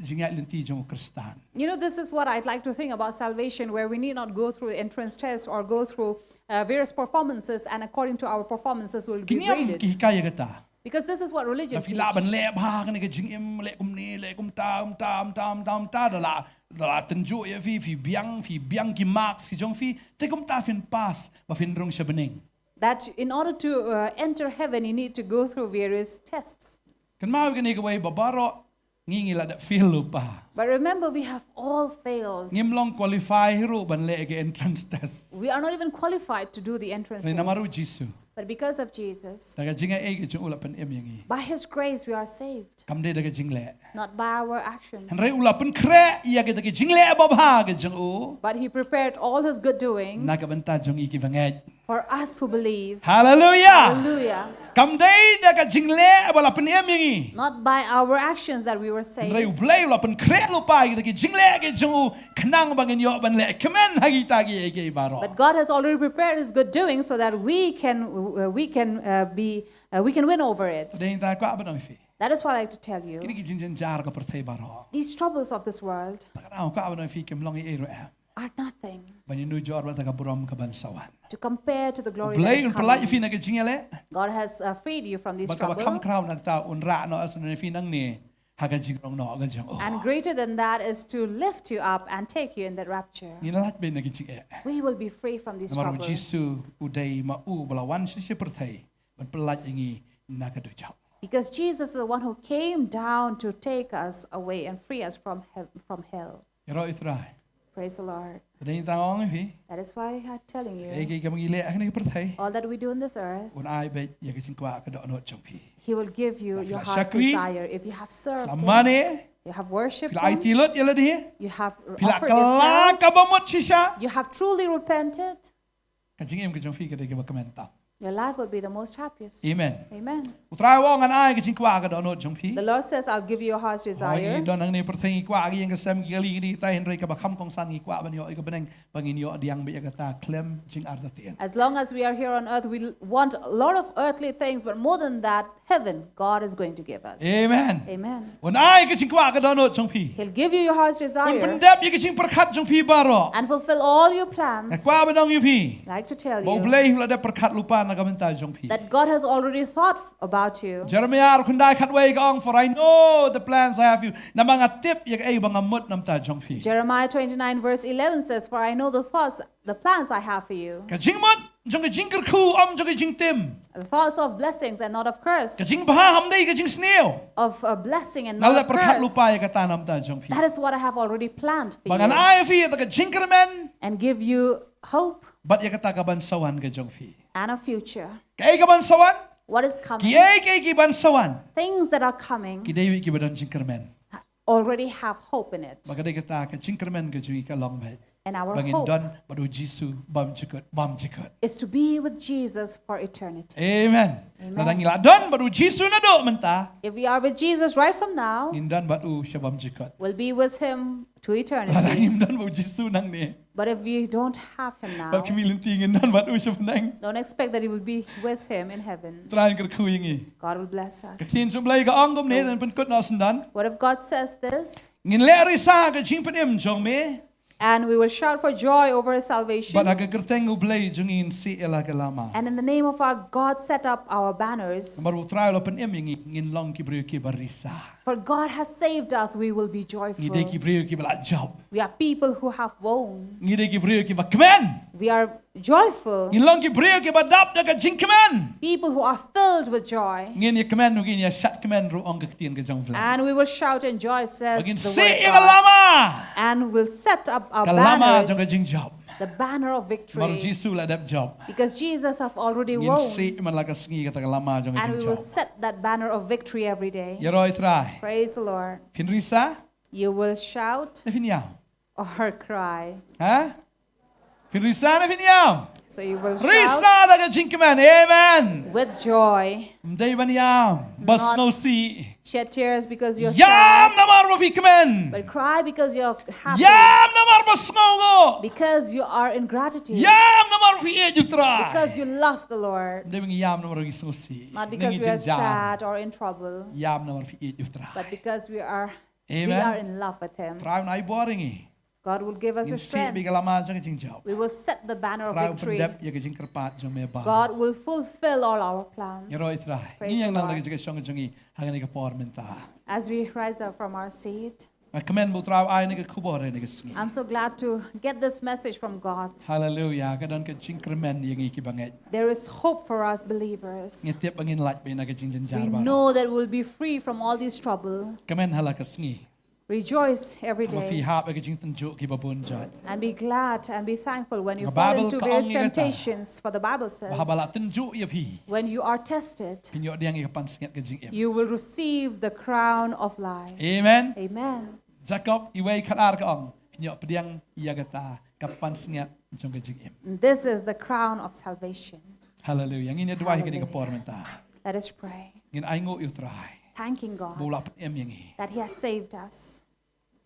jingïaid lynti jong u Khristan. You know, this is what I'd like to think about salvation, where we need not go through entrance test or go through uh, various performances, and according to our performances, we'll be Ki niam graded. Ki hikai ïa kata. Because this is what religion Ka phi lah ban teach. Leh bha kane ka jingim, leh kumne, leh kumta, kumta, kumta, kumta, kumta, da la, da la tynjuh ïa phi, phi biang, phi biang ki marks ki jong phi, te kumta phin pass, ba phin rung sha bneng. That in order to uh, enter heaven, you need to go through various tests. Kynmaw kane kawei ba baroh ngi ngi la dep fail lypa. But remember, we have all failed. Ngim long qualify hi ruh ban leh ka entrance test. We are not even qualified to do the entrance Hynrei namar u test. Jisu. But because of Jesus, Da ka jingaiei ka jong u la pynim ïa ngi. By his grace, we are saved. Kam dei da ka jingleh. Not by our actions. Hynrei u la pynkhreh ïa kita ki jingleh babha ka jong u. But he prepared all his good doings Na ka bynta jong ngi ki bangeit. For us who believe. Hallelujah. Hallelujah. Kam dei da ka jingleh ba la pynim ïa ngi. Not by our actions that we were saved. Hynrei u Blei u la pynkhreh lypa ïa kita ki jingleh ki jong u khnang ba ngin ïoh ban leh kmen ha kita ki, ki baroh. But God has already prepared his good doing so that we can uh, we can uh, be uh, we can win over it. Dei nangta kwah ban ong ïa phi. That is what I like to tell you. Kine ki jingjynjar ka pyrthei baroh. These troubles of this world Te ka daw kwah ban ong ïa phi kim long ei ei ruh em. Are nothing Ban ïanujor bad ka burom ka ban sa wan. To compare to the glory that Blei is un pyllait ïa phi coming. Na ka jingïaleh. God has uh, freed you from these Bad kaba kham troubles. Khraw nangta un rah noh ïa phi nangne ha ka jingrong noh ka jong u. And greater than that is to lift you up and take you in that rapture. Ngin lait beit na ka jingeh. We will be free from these Namar u troubles. Jisu u dei ma u ba la wan sha shi pyrthei ban pyllait ïa ngi na ka dujok. Because Jesus is the one who came down to take us away and free us from, heav- from hell. Ïaroh ïa u Trai. Praise the Lord. Te dei nangta nga ong ïa phi. That is why I'm telling you. Kaei kaei kaba ngi leh ha kane ka pyrthei. All that we do on this earth, Un ai beit ïa ka jingkwah ka dohnud jong phi. He will give you Phi your la heart's shakri. Desire. If you have served La Him, mane. You have worshipped Phi la Him, aiti lut ïa lade. You have Phi la offered kylla yourself, kaba mut shisha. You have truly repented. Ka jingim ka jong phi ka dei kaba kmen tam. Your life will be the most happiest. Amen. Amen. U Trai u ong ngan ai ka jingkwah ka dohnud jong phi. The Lord says, I'll give you your heart's desire. Hooid, don hangne pyrthei ngi kwah ki ïing ki sem ki kali ki dei tai hynrei kaba kham kongsan ngi kwah ban ïoh ïa ka bneng ba ngin ïoh diang beit ïa kata khlem jingartatien. As long as we are here on earth, we want a lot of earthly things, but more than that, heaven, God is going to give us. Amen. Amen. Un ai ka jingkwah ka dohnud jong phi. He'll give you your heart's desire. Un pyndep ïa ka jingpyrkhat jong phi baroh. And fulfill all your plans. Nga kwah ban ong ïa phi. Like to tell you. Ba u Blei u la dep pyrkhat lypa na ka bynta jong phi. That God has already thought about you. Jeremiah arphew khyndai khatwei ka ong, for I know the plans I have for you. Namar nga tip ïa kaei ba nga mut na ka bynta jong phi. Jeremiah twenty-nine verse eleven says, for I know the thoughts the plans I have for you. Ka jingmut jong ka jingkyrkhu, ym jong ka jingtim. The thoughts of blessings and not of curse. Ka jingbha, ym dei ka jingsniew. Of a blessing and not of curse. Nga la pyrkhat lypa ïa kata na ka bynta jong phi. That is what I have already planned for you. Ba ngan ai ïa phi ïa ka jingkyrmen. And give you hope. Bad ïa kata ka ban sa wan ka jong phi. And a future. Kaei ka ban sa wan? What is coming? Kiei kiei ki ban sa wan? Things that are coming. Ki dei kiba don jingkyrmen. Already have hope in it. Ba ka dei kata ka jingkyrmen ka jong ngi ka long beit. And our hope. Ba ngin don bad u Jisu bymjukut bymjukut. Is to be with Jesus for eternity. Amen. Amen. Lada ngi la don bad u Jisu naduh mynta. If we are with Jesus right from now, ngin don bad u sha bymjukut. We'll be with him to eternity. Lada ngim don bad u Jisu nangne. But if we don't have him now, Bad khmih lynti ngin don bad u sha bneng. Don't expect that you will be with him in heaven. Trai un kyrkhu ïa ngi. God will bless us. Ka ktien jong u Blei ka ong kumne, ngan pynkut noh syndon. Word of God says this. Ngin leh risa ha ka jingpynim jong me. And we will shout for joy over his salvation. Bad ha ka kyrteng u Blei jong ngi ngin sieh ïa la ka lama. And in the name of our God, set up our banners. Namar u Trai u la pynim ïa ngi, ngin long ki briew kiba risa. For God has saved us, we will be joyful. Ngi dei ki briew kiba la jop. We are people who have won. Ngi dei ki briew kiba kmen. We are joyful. Ngin long ki briew kiba dap da ka jingkmen. People who are filled with joy. Ngin ïa kmen ruh, ngin ïa shad kmen ruh, ong ka ktien ka jong u Blei. And we will shout in joy, says the word of God. Ba ngin sieh ïa ka lama. And we'll set up our banners. Ka lama jong ka jingjop. The banner of victory. Namar u Jisu u la dep jop. Because Jesus have already won. Ngin sieh man la ka sngi kata ka lama jong ka jingjop. And we will set that banner of victory every day. Ïaroh ïa u Trai. Praise the Lord. Phin risa? You will shout. Ne phin ïaw? Or cry. Ha? Phin risa ne phin ïam? So you will shout. Risa da ka jingkmen. Amen. With joy. Ym dei ban ïam ba sngewsih. Shed tears because you're sad. Ïam namar ba phi kmen. But cry because you're happy. Ïam namar ba sngewnguh. Because you are in gratitude. Ïam namar ba phi ïeit ïa u Trai. Because you love the Lord. Ym dei ban ïam namar ba sngewsih. Not because we are sad or in trouble. Ïam namar ba phi ïeit ïa u Trai. But because we are, we are in love with Him. Amen. Trai un ai bor ïa ngi. God will give us His strength. Ngin sih bad ka lama jong ka jingjop. We will set the banner of victory. Trai un pyndep ïa ka jingkyrpad jong me baroh. God will fulfill all our plans. Ïaroh ïa u Trai. Praise the Lord. Ngin ïeng lang na ka jingïaishong jong ngi ha kane ka por mynta. As we rise up from our seat, nga kmen ba u Trai u ai ïa ngi kane ka khubor ha kane ka sngi. I'm so glad to get this message from God. Hallelujah. Ka don ka jingkyrmen ïa ngi ki bangeit. There is hope for us believers. Ngi tip ba ngin lait beit na ka jingjynjar baroh. We know that we'll be free from all this trouble. Kmen ha la ka sngi. Rejoice every day. Haba phi hap ïa ki jingtynjuh kiba bun jait. And be glad and be thankful when you fall into various temptations, for the Bible says, ba haba la tynjuh ïa phi, when you are tested, phin ïoh pdiang ïa ka pansngiat ka jingim. You will receive the crown of life. Amen. Amen. Jakob wei khatar ka ong, phin ïoh pdiang ïa kata ka pansngiat jong ka jingim. This is the crown of salvation. Hallelujah. Ngin ïa duwai ha kane ka por mynta. Hallelujah. Let us pray. Ngin ainguh ïa u Trai. Thanking God. Ba u la pynim ïa ngi. That He has saved us.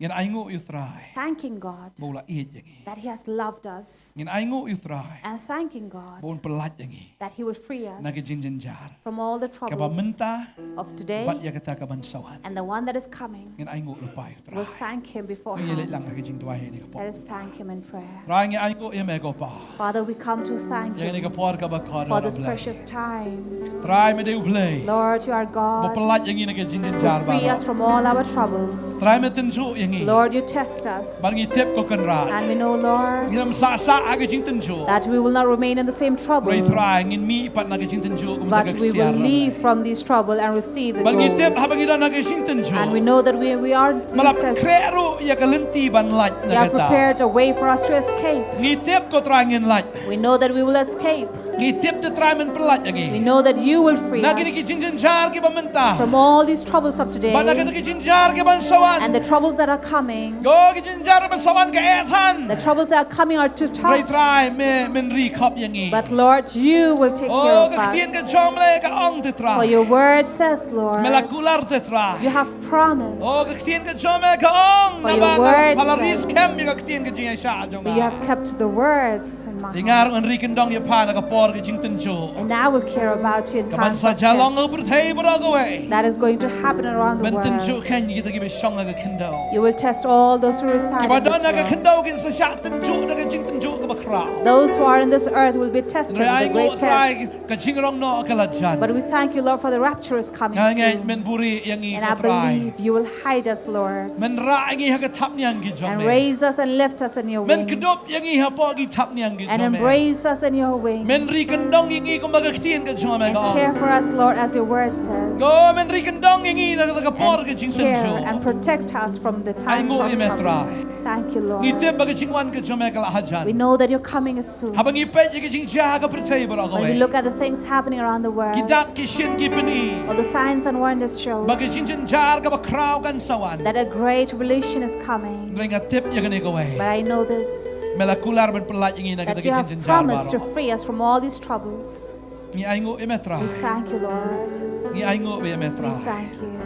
Ngin ainguh ïa u Trai. Thanking God. Ba u la ïeit ïa ngi. That He has loved us. Ngin ainguh ïa u Trai. And thanking God. Ba un pyllait ïa ngi. That He will free us. Na ka jingjynjar. From all the troubles. Kaba mynta. Of today. Bad ïa kata kaban sa wan. And the one that is coming. Ngin ainguh lypa ïa u Trai. We'll thank Him beforehand. Ngin ïa leit lang ha ka jingduwai ha kane ka por. Let us thank Him in prayer. Trai ngi ainguh ïa me ko Pa. Father, we come to thank you. Ïa kane ka por kaba kordor, for this precious time. Trai me dei u Blei. Lord, you are God. Ba pyllait ïa ngi na ka jingjynjar baroh. You free us from all our troubles. Trai me tynjuh ïa ngi. Lord, you test us. Bad ngi tip ko Kynrad. And we know, Lord, ngim sah sah ha ka jingtynjuh. That we will not remain in the same trouble. Hynrei Trai ngin mih pat na ka jingtynjuh kumta ka ksiar. But we will leave from this trouble and receive the gold. Bad ngi tip haba ngi don ha ka jingtynjuh. And we know that we, we are in these tests. Me la pynkhreh ruh ïa ka lynti ban lait na kata. You have prepared a way for us to escape. Ngi tip ko Trai ngin lait. We know that we will escape. Ngi tip te Trai men pyllait ïa ngi. We know that you will free us. Na kine ki jingjynjar kiba mynta. From all these troubles of today. Bad na kine ki jingjynjar kiban sa wan. And the troubles that are coming. Ko ki jingjynjar kiban sa wan ka eh than. The troubles that are coming are too tough. Hynrei Trai me, men ri khop ïa ngi. But Lord, you will take care of us. Oh, ka ktien ka jong me ka ong te Trai. For your word says, Lord, me la kular te Trai. You have promised. Oh, ka ktien ka jong me ka ong. For your word says, naba nga la pynri skhem ïa ka ktien ka jingïaishah jong nga. That you have kept the words in my heart. Te nga ruh ngan ri kyndong ïa pha na ka por ka jingtynjuh. And I will care about you in times of test. Kaban sa jia long ha ka pyrthei baroh kawei. That is going to happen around the world. Men tynjuh kheiñ kita kiba shong ha ka khyndew. You will test all those who reside in this world. Kiba don ha ka khyndew kin sa shah tynjuh da ka jingtynjuh kaba khraw. Those who are in this earth will be tested with a great test. Hynrei ainguh Trai ka jingrong noh ka la jan. But we thank you, Lord, for the rapture is coming soon. Nga ngeit men buhrieh ïa ngi ko Trai. And I believe you will hide us, Lord. Men rah ïa ngi ha ka thapniang ki jong me. And raise us and lift us in your wings. Men kdup ïa ngi hapoh ki thapniang ki jong me. And embrace us in your wings. Men ri kyndong ïa ngi kumba ka ktien ka jong me ka ong. And care for us, Lord, as your word says. Ko men ri kyndong ïa ngi na ka por ka jingtynjuh. And care and protect us from the times of trouble. Ainguh ïa me Trai. Thank you, Lord. Ngi tip ba ka jingwan ka jong me ka la hajan. We know that your coming is soon. Haba ngi peit ïa ka jingjia ha ka pyrthei baroh kawei. When we look at the things happening around the world, ki dak ki shin ki pyni, all the signs and wonders shows, ba ka jingjynjar kaba khraw kan sa wan. That a great tribulation is coming. Hynrei nga tip ïa kane kawei. But I know this, me la kular ban pyllait ïa ngi na kita ki jingjynjar baroh. That you have promised to free us from all these troubles. Ngi ainguh ïa me Trai. We thank you, Lord. Ngi ainguh ïa me Trai. We thank you.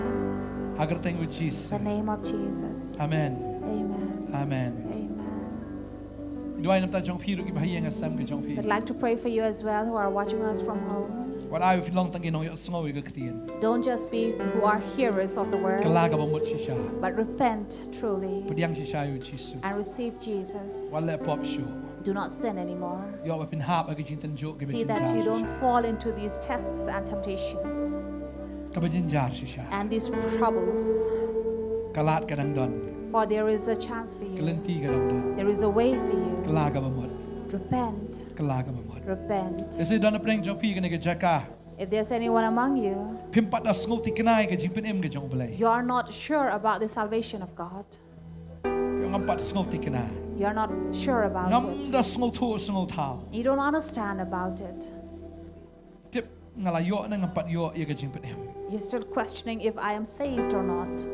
Ha ka kyrteng u Jisu. The name of Jesus. Amen. Amen. Amen. Amen. Duwai namar jong phi ruh kiba ha ïing ha sem ka jong phi. We'd like to pray for you as well who are watching us from home. Wat ai phi long tang ki nongïohsngew ïa ka ktien. Don't just be who are hearers of the word, kylla kaba mut shisha, but repent truly. Pdiang shisha ïa u Jisu. And receive Jesus. Wat leh pop shuh. Do not sin anymore. Ïoh ba phin hap ha ki jingtynjuh kiba jynjar shisha. See that you don't fall into these tests and temptations. Kaba jynjar shisha. And these troubles. Ka lad ka dang don. For there is a chance for you. Ka lynti ka dang don. There is a way for you. Kylla kaba mut. Repent. Kylla kaba mut. Repent. Lehse don hapdeng jong phi kane ka jaka. If there's anyone among you, phim pat da sngewthikna ïa ka jingpynim ka jong U Blei. You are not sure about the salvation of God. Ngam pat sngewthikna. You are not sure about it. Ngam da sngewthuh sngewthaw. You don't understand about it. Tip nga la ïoh ne ngam pat ïoh ïa ka jingpynim. You're still questioning if I am saved or not.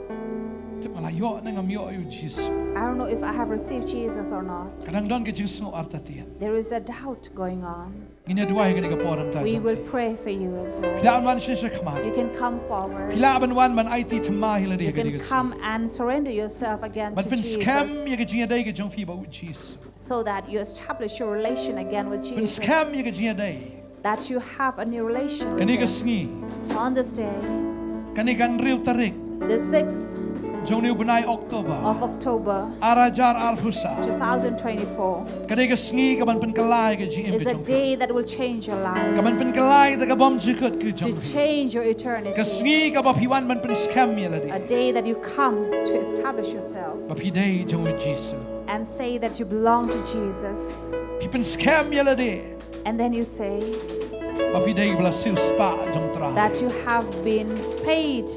Tip nga la ïoh ne ngam ïoh ïa u Jisu. I don't know if I have received Jesus or not. Ka dang don ka jingsngew artatien. There is a doubt going on. Ngin ïa duwai ha kane ka por mynta. We will pray for you as well. Phi lah ban wan sha khmat. You can come forward. Phi lah ban wan ban aiti thymmai ïa lade ha kane ka sngi. You can come and surrender yourself again to Jesus. Ban pynskhem ïa ka jingïadei ka jong phi bad u Jisu. So that you establish your relation again with Jesus. Pynskhem ïa ka jingïadei. That you have a new relation with him. Kane ka sngi. On this day. Kane ka hynriew tarik. The sixth. Jong une u bnai October. Of October. Ar hajar arphew saw. Two thousand twenty-four. Kane ka sngi kaban pynkylla ïa ka jingim ka jong phi. Is a day that will change your life. Kaban pynkylla ïa ka bymjukut ka jong phi. To change your eternity. Ka sngi kaba phi wan ban pynskhem ïa lade. A day that you come to establish yourself. Ba phi dei jong u Jisu. And say that you belong to Jesus. Phi pynskhem ïa lade. And then you say, ba phi dei ba la siewspah jong u Trai. That you have been paid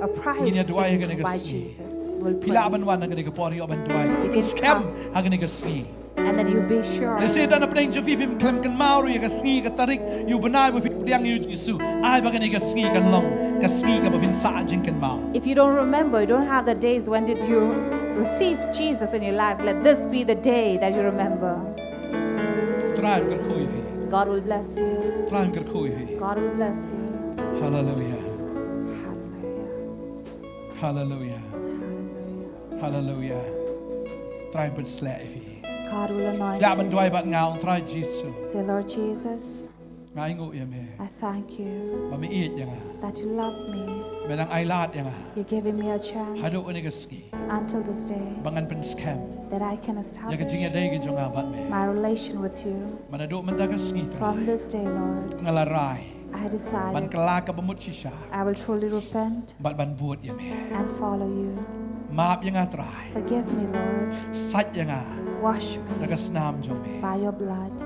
a price. Ngin ïa duwai ha kane ka sngi. By Jesus. We'll pray. Phi lah ban wan ha kane ka por, ïoh ban duwai. You can come. Pynskhem ha kane ka sngi. And then you be sure. Lehse don napdeng jong phi phim khlem kynmaw ruh ïa ka sngi ka tarik, ïa u bnai ba phi pdiang ïa u Jisu. Ai ba kane ka sngi kan long ka sngi kaba phin sah jingkynmaw. If you don't remember, you don't have the days when did you receive Jesus in your life, let this be the day that you remember. U Trai un kyrkhu ïa phi. God will bless you. U Trai un kyrkhu ïa phi. God will bless you. Hallelujah. Hallelujah. Hallelujah. Hallelujah. Hallelujah. U Trai un pynshlur ïa phi. God will anoint you. Lah ban duwai bad nga, u Trai Jisu. Say, Lord Jesus, nga ainguh ïa me. I thank you. Ba me ïeit ïa nga. That you love me. Me dang ailad ïa nga. You're giving me a chance. Haduh kane ka sngi. Until this day. Ba ngan pynskhem. That I can establish. Ïa ka jingïadei ka jong nga bad me. My relation with you. Naduh mynta ka sngi Trai. From this day, Lord. Nga la rai. I decided. Ban kylla ka bamut shisha. I will truly repent. Bad ban bud ïa me. And follow you. Map ïa nga Trai. Forgive me, Lord. Sait ïa nga. Wash me. Da ka snam jong me. By your blood.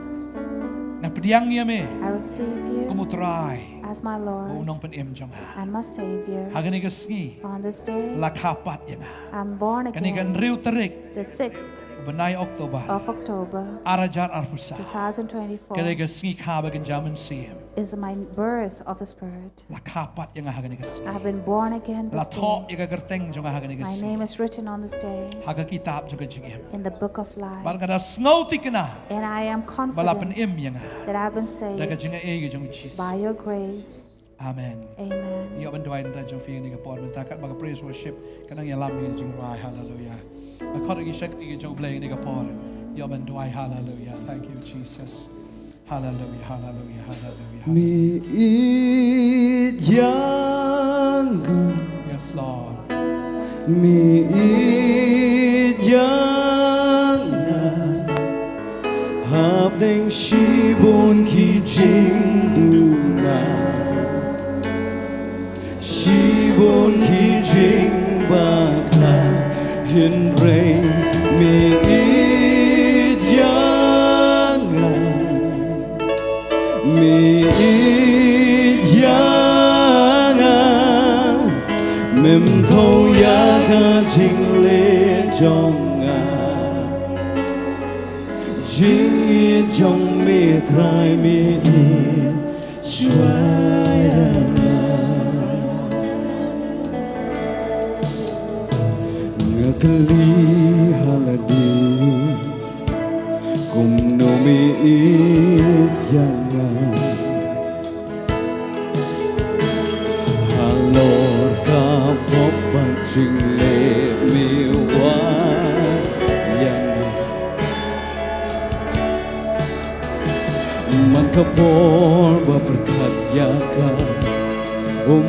Nga pdiang ïa me. I receive you. Kum u Trai. As my Lord. Bad u nongpynim jong nga. And my Savior. Ha kane ka sngi. On this day. La kha pat ïa nga. I'm born again. Kane ka hynriew tarik. The sixth. Bnai October. Of October. Ar hajar arphew saw. Two thousand twenty-four. Kane ka sngi kha ba kynja mynsiem. Is my birth of the Spirit. La kha pat ïa nga ha kane ka sngi. I've been born again this day. La thoh ïa ka kyrteng jong nga ha kane ka sngi. My name is written on this day. Ha ka kitab jong ka jingim. In the book of life. Bad nga da sngewthikna. And I am confident. Ba la pynim ïa nga. That I've been saved. Da ka jingaiei ka jong u Jisu. By your grace. Amen. Amen. Ïoh ban duwai na ka bynta jong phi ha kane ka por mynta katba ka praise worship ka nang ïalam ïa ka jingrwai, hallelujah. Nga khot ïa ki shakri ka jong U Blei ha kane ka por. Ïoh ban duwai, hallelujah. Thank you, Jesus. Hallelujah, hallelujah, hallelujah. Me ïeit ïa nga. Yes, Lord. Me ïeit ïa nga. Hapdeng shibun ki jingduna. Shibun ki jingbakla, hynrei me ïeit ïa nga, me ïeit ïa nga, mem thoh ïa ka jingleh jong nga. Jingïeit jong me Trai me ïeit shuwa ïa nga. Nga kylli ha lade kumno me ïeit ïa nga. Halor ka pop bad jingleh me wad ïa nga. Man ka por ba pyrkhat ïa ka, um,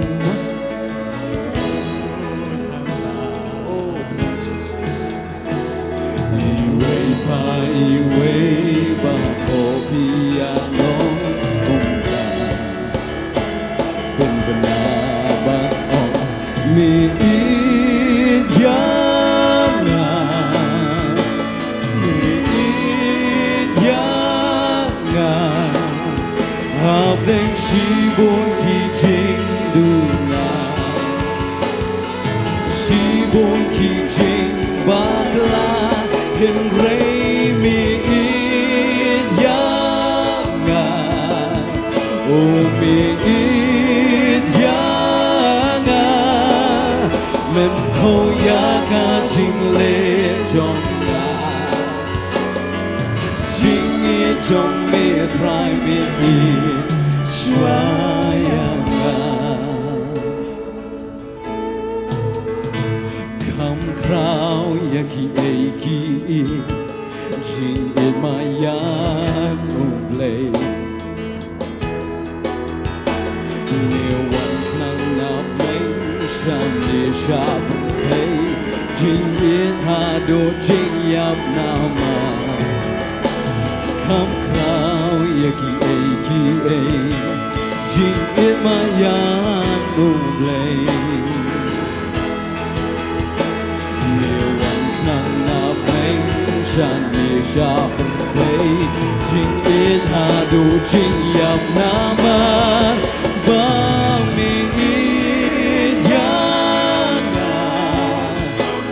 iwei pa iwei ba ko phi ïa long kumta. Pynbna bad ong me ïeit ïa nga, me ïeit ïa nga. Hapdeng shibun ki jingduna, shibun ki jingbakla, hynrei me ïeit ïa nga. Oh, me ïeit ïa nga. Mem thoh Jingïeit jong me Trai me ïeit shuwa ïa nga. Kham khraw ïa kiei kiei, jingïeit ma ïa u Blei. Me wan khnang na pdeng shane sha pdeng, jingïeit haduh jingïap namar. Kham khraw ïa kiei kiei, jingïeit ma ïa u Blei. Me wan khnang na pdeng shane sha pdeng, jingïeit haduh jingïap namar ba me ïeit ïa nga.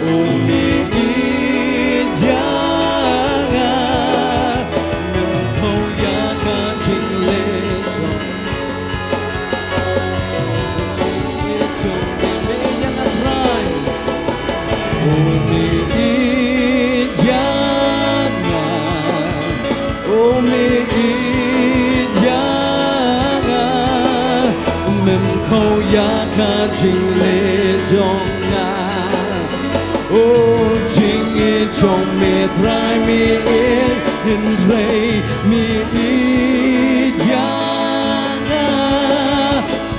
O me ïeit ïa nga. Ngam thaw ïa ka jingleh jong O jingïeit jong me Trai me ïeit, hynrei me ïeit ïa nga.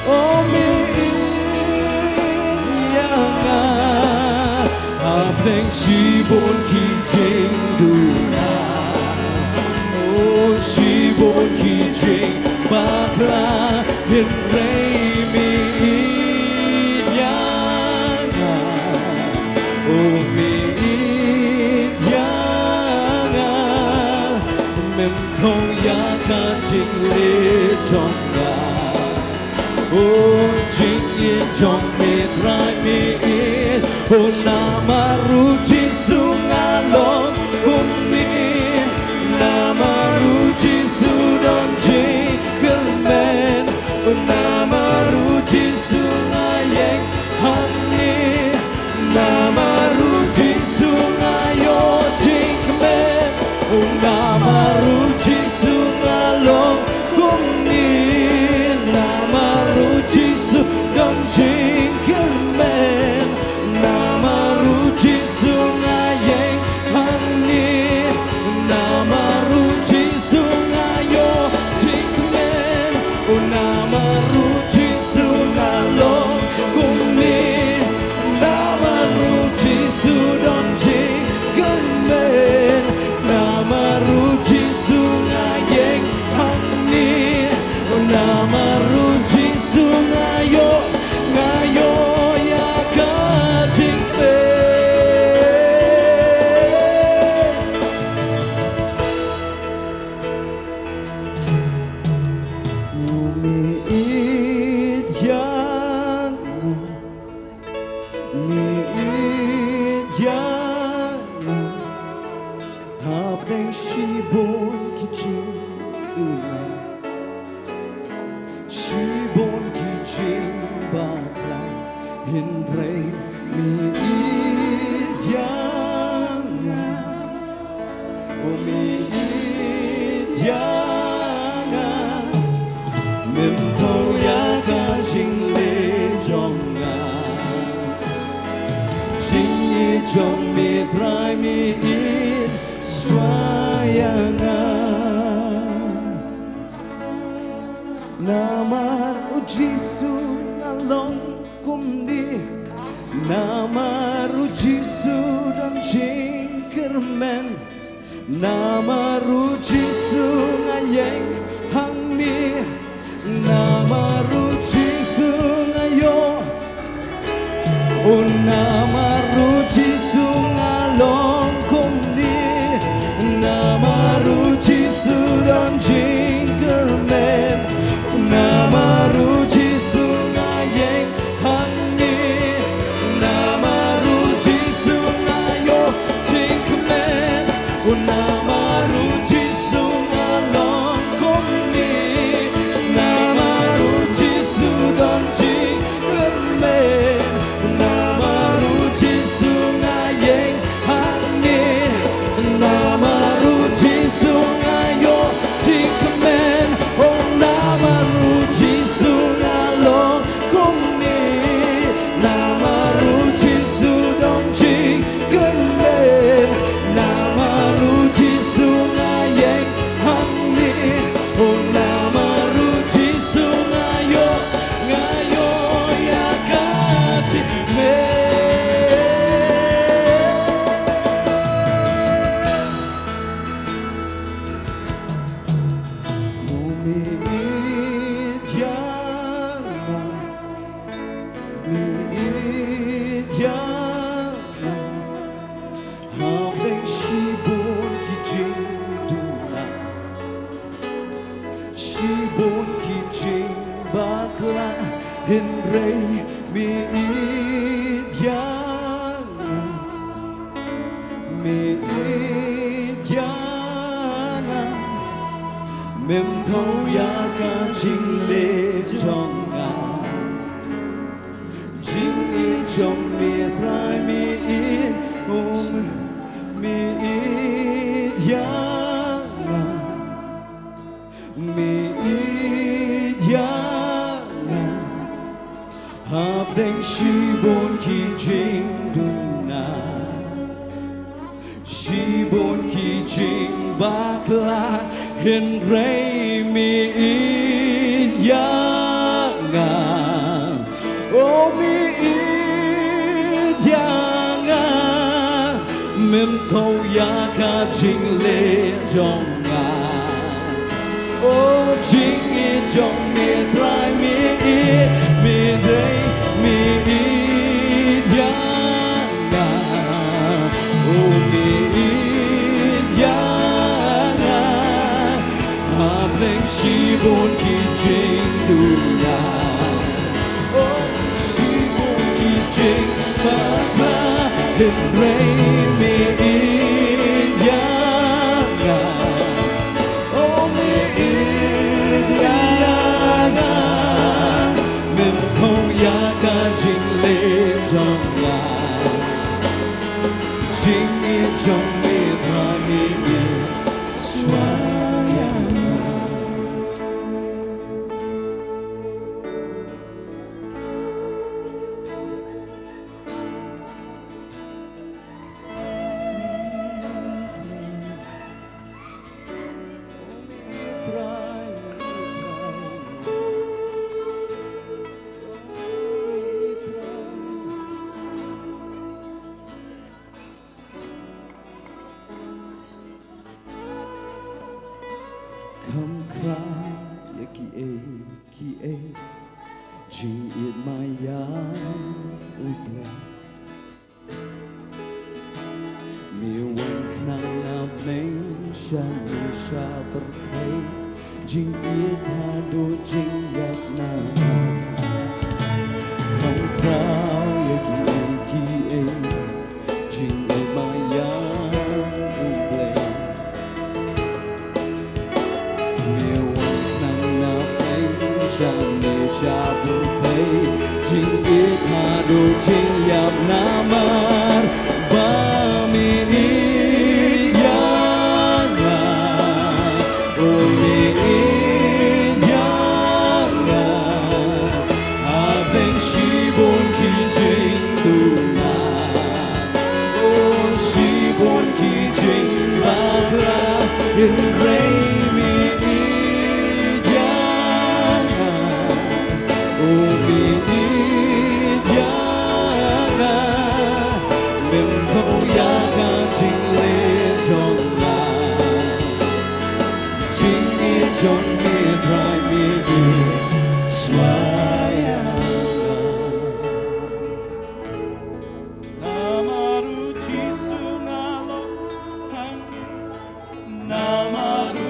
O me ïeit ïa nga. Hapdeng shibun ki jingduna, o shibun ki jingbakla, hynrei me ïeit ïa nga. O me ïeit ïa nga. Mem thaw ïa ka jingleh jong nga. O jingïeit jong me Trai me ïeit. O namar u Jisu nga long kumne. Namar u Jisu don jingkyrmen. O namar u Jisu nga ïeng hangne. Namar u Jisu nga ïoh jingkmen. O namar u Jisu nga long kumne. Namar u Jisu don jingkyrmen. Namar u Jisu nga ïeng hangne. Namar u Jisu nga ïoh jingkmen. O namar u Jisu nga long kumne. Namar u Jisu don jingkyrmen. Namar u Jisu nga ïeng hangne. O namar u Jisu nga ïoh, nga ïoh ïa ka jingkmen. Me ïeit ïa nga, me ïeit ïa nga. Hapdeng shibun ki jingduna, shibun ki jingbakla, hynrei me ïeit ïa nga. O me ïeit ïa nga. Mem thaw ïa ka jingleh jong nga. Jingïeit jong me Trai me ïeit shuwa ïa nga. Namar u Jisu nga long kumne. Namar u Jisu don jingkyrmen. Namar u Jisu nga ïeng hangne. Namar u Jisu nga ïoh. O namar u Jisu nga long kumne. Namar u Jisu don jingkyrmen. Namar u Jisu nga ïeng hangne. Namar u Jisu nga ïoh jingkmen. O namar u Jisu nga long kumne. Namar u Jisu don jingkyrmen. Namar u Bun ki jingbakla, hynrei me ïeit ïa nga. Me ïeit ïa nga. Mem thaw ïa ka jingleh jong nga. Jingïeit jong me Trai me ïeit, oh, me ïeit ïa nga. Me ïeit ïa nga. Hapdeng shibun ki jingduna. Shibun ki jingbakla, hynrei me ïeit ïa nga. Oh, me ïeit ïa nga. Mem thaw ïa ka jingleh jong nga. Oh, jingïeit jong me Trai me ïeit, me dei, me ïeit ïa nga. Oh, me ïeit ïa nga. Hapdeng shibun ki jingduna. Oh, shibun ki jingbakla, hynrei me ïeit ïa nga. Oh, me ïeit ïa nga. Mem thaw ïa ka jingleh jong nga. Jingïeit jong me Trai me ïeit shuwa ïa nga. Kham khraw ïa kiei kiei, jingïeit ma ïa U Blei. Me wan khnang na bneng shane sha pyrthei, jingïeit haduh jingïap namar. Kham khraw ïa kiei kiei, jingïeit ma ïa U Blei. Me wan khnang na bneng shane sha pyrthei, jingïeit haduh jingïap namar ba me ïeit ïa nga. Oh, me ïeit ïa nga. Hapdeng shibun ki jingduna. Oh, shibun ki jingbakla, hynrei me ïeit ïa nga. Oh, me ïeit ïa nga. Mem thaw ïa ka jingleh jong nga. Jingïeit jong me Trai me ïeit shuwa ïa nga. Namar U Jisu nga long hangta. Namar U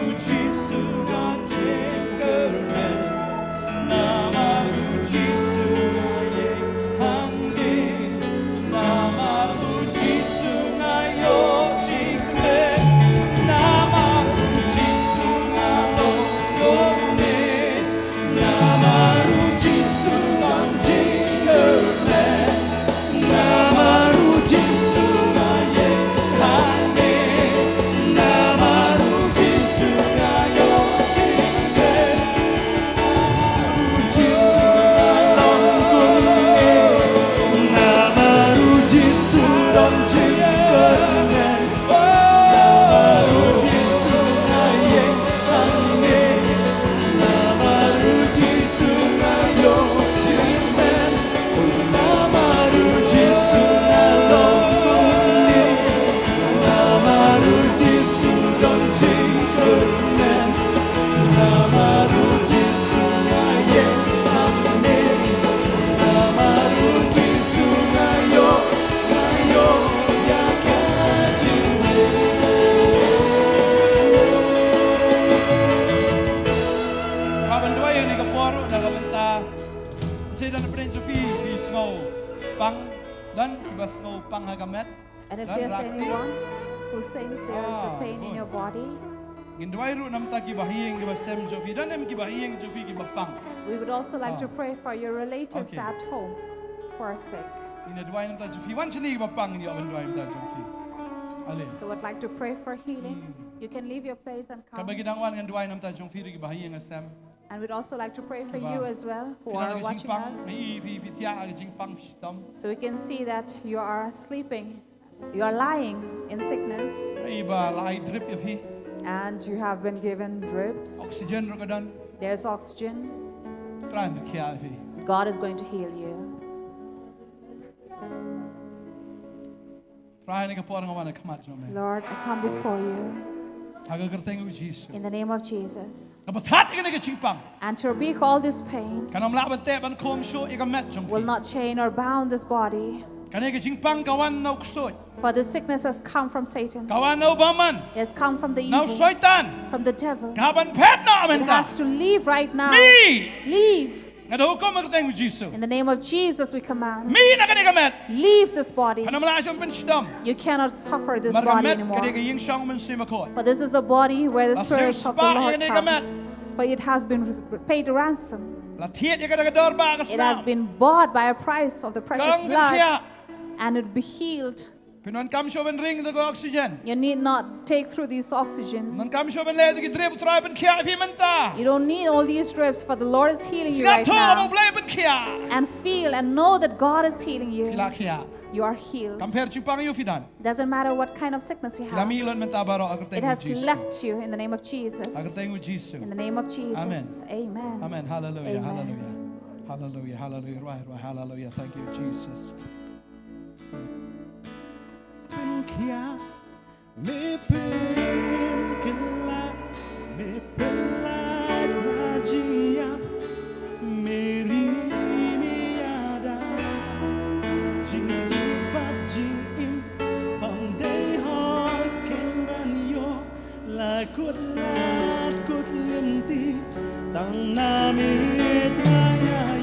Is there anyone who thinks there is a pain in your body? Ngin duwai ruh namar ki bahaïing ki basem jong phi, don em ki bahaïing jong phi ki bapang. We would also like to pray for your relatives at home who are sick. Ngin duwai namar jong phi, wan shane ki bapang, ngin ïoh ban duwai namar jong phi. Ale. So I'd like to pray for healing. You can leave your place and come. Katba ki dang wan, ngan duwai namar jong phi ruh ki bahaïing hasem. And we'd also like to pray for you as well who are watching us. Phi don ka jingpang, phi, phi, phi thiah ka jingpang, phi shitom. So we can see that you are sleeping. You are lying in sickness. Phi ba la ai drip ïa phi. And you have been given drips. Oxygen ruh ka don. There's oxygen. Trai un pynkhiah ïa phi. God is going to heal you. Trai, ha kane ka por nga wan ha khmat jong me. Lord, I come before you Ha ka kyrteng u Jisu. in the name of Jesus. Kaba thad ïa kane ka jingpang And to rebuke all this pain kan ym lah ban teh ban khum shuh ïa ka met jong phi. will not chain or bound this body. Kane ka jingpang ka wan na u ksuid. For this sickness has come from Satan. Ka wan na u bymman. It has come from the evil. Na u Soitan. From the devil. Ka hap ban phet noh mynta. It has to leave right now. Mih. Leave. Nga da hukum ha ka kyrteng u Jisu. In the name of Jesus, we command. Mih na kane ka met. Leave this body. Kan ym lah shuh ban pynshitom. You cannot suffer this body anymore. Namar ka met ka dei ka ïing shong u Mynsiem Bakhuid. For this is the body where the Spirit of the Lord comes. La siewspah ïa kane ka met. For it has been paid ransom. La thied ïa ka da ka dor ba ka snam. It has been bought by a price of the precious blood. Kan ym pynkhiah. And it be healed. Phin ym donkam shuh ban ring da ka oxygen. You need not take through this oxygen. Ym donkam shuh ban leh da ki drip, u Trai pynkhiah ïa phi mynta. You don't need all these drips, for the Lord is healing you right now. Sngap thuh ba u Blei u pynkhiah. And feel and know that God is healing you. Phi la khiah. You are healed. Kam pher jingpang aïu phi don. Doesn't matter what kind of sickness you have. Phi la mih lut mynta baroh ha ka kyrteng u Jisu. It has left you in the name of Jesus. Ha ka kyrteng u Jisu. In the name of Jesus. Amen. Amen. Amen. Hallelujah. Amen. Hallelujah. Hallelujah. Hallelujah. Rwai, rwai. Hallelujah. Thank you, Jesus. Pynkhiah, me pynkylla, me pynlait na jingïap, me ri, me ïada. Jingïeit bad jingim, pam dei hok ken ban ïoh, la kut lad kut lynti, tang na me Trai.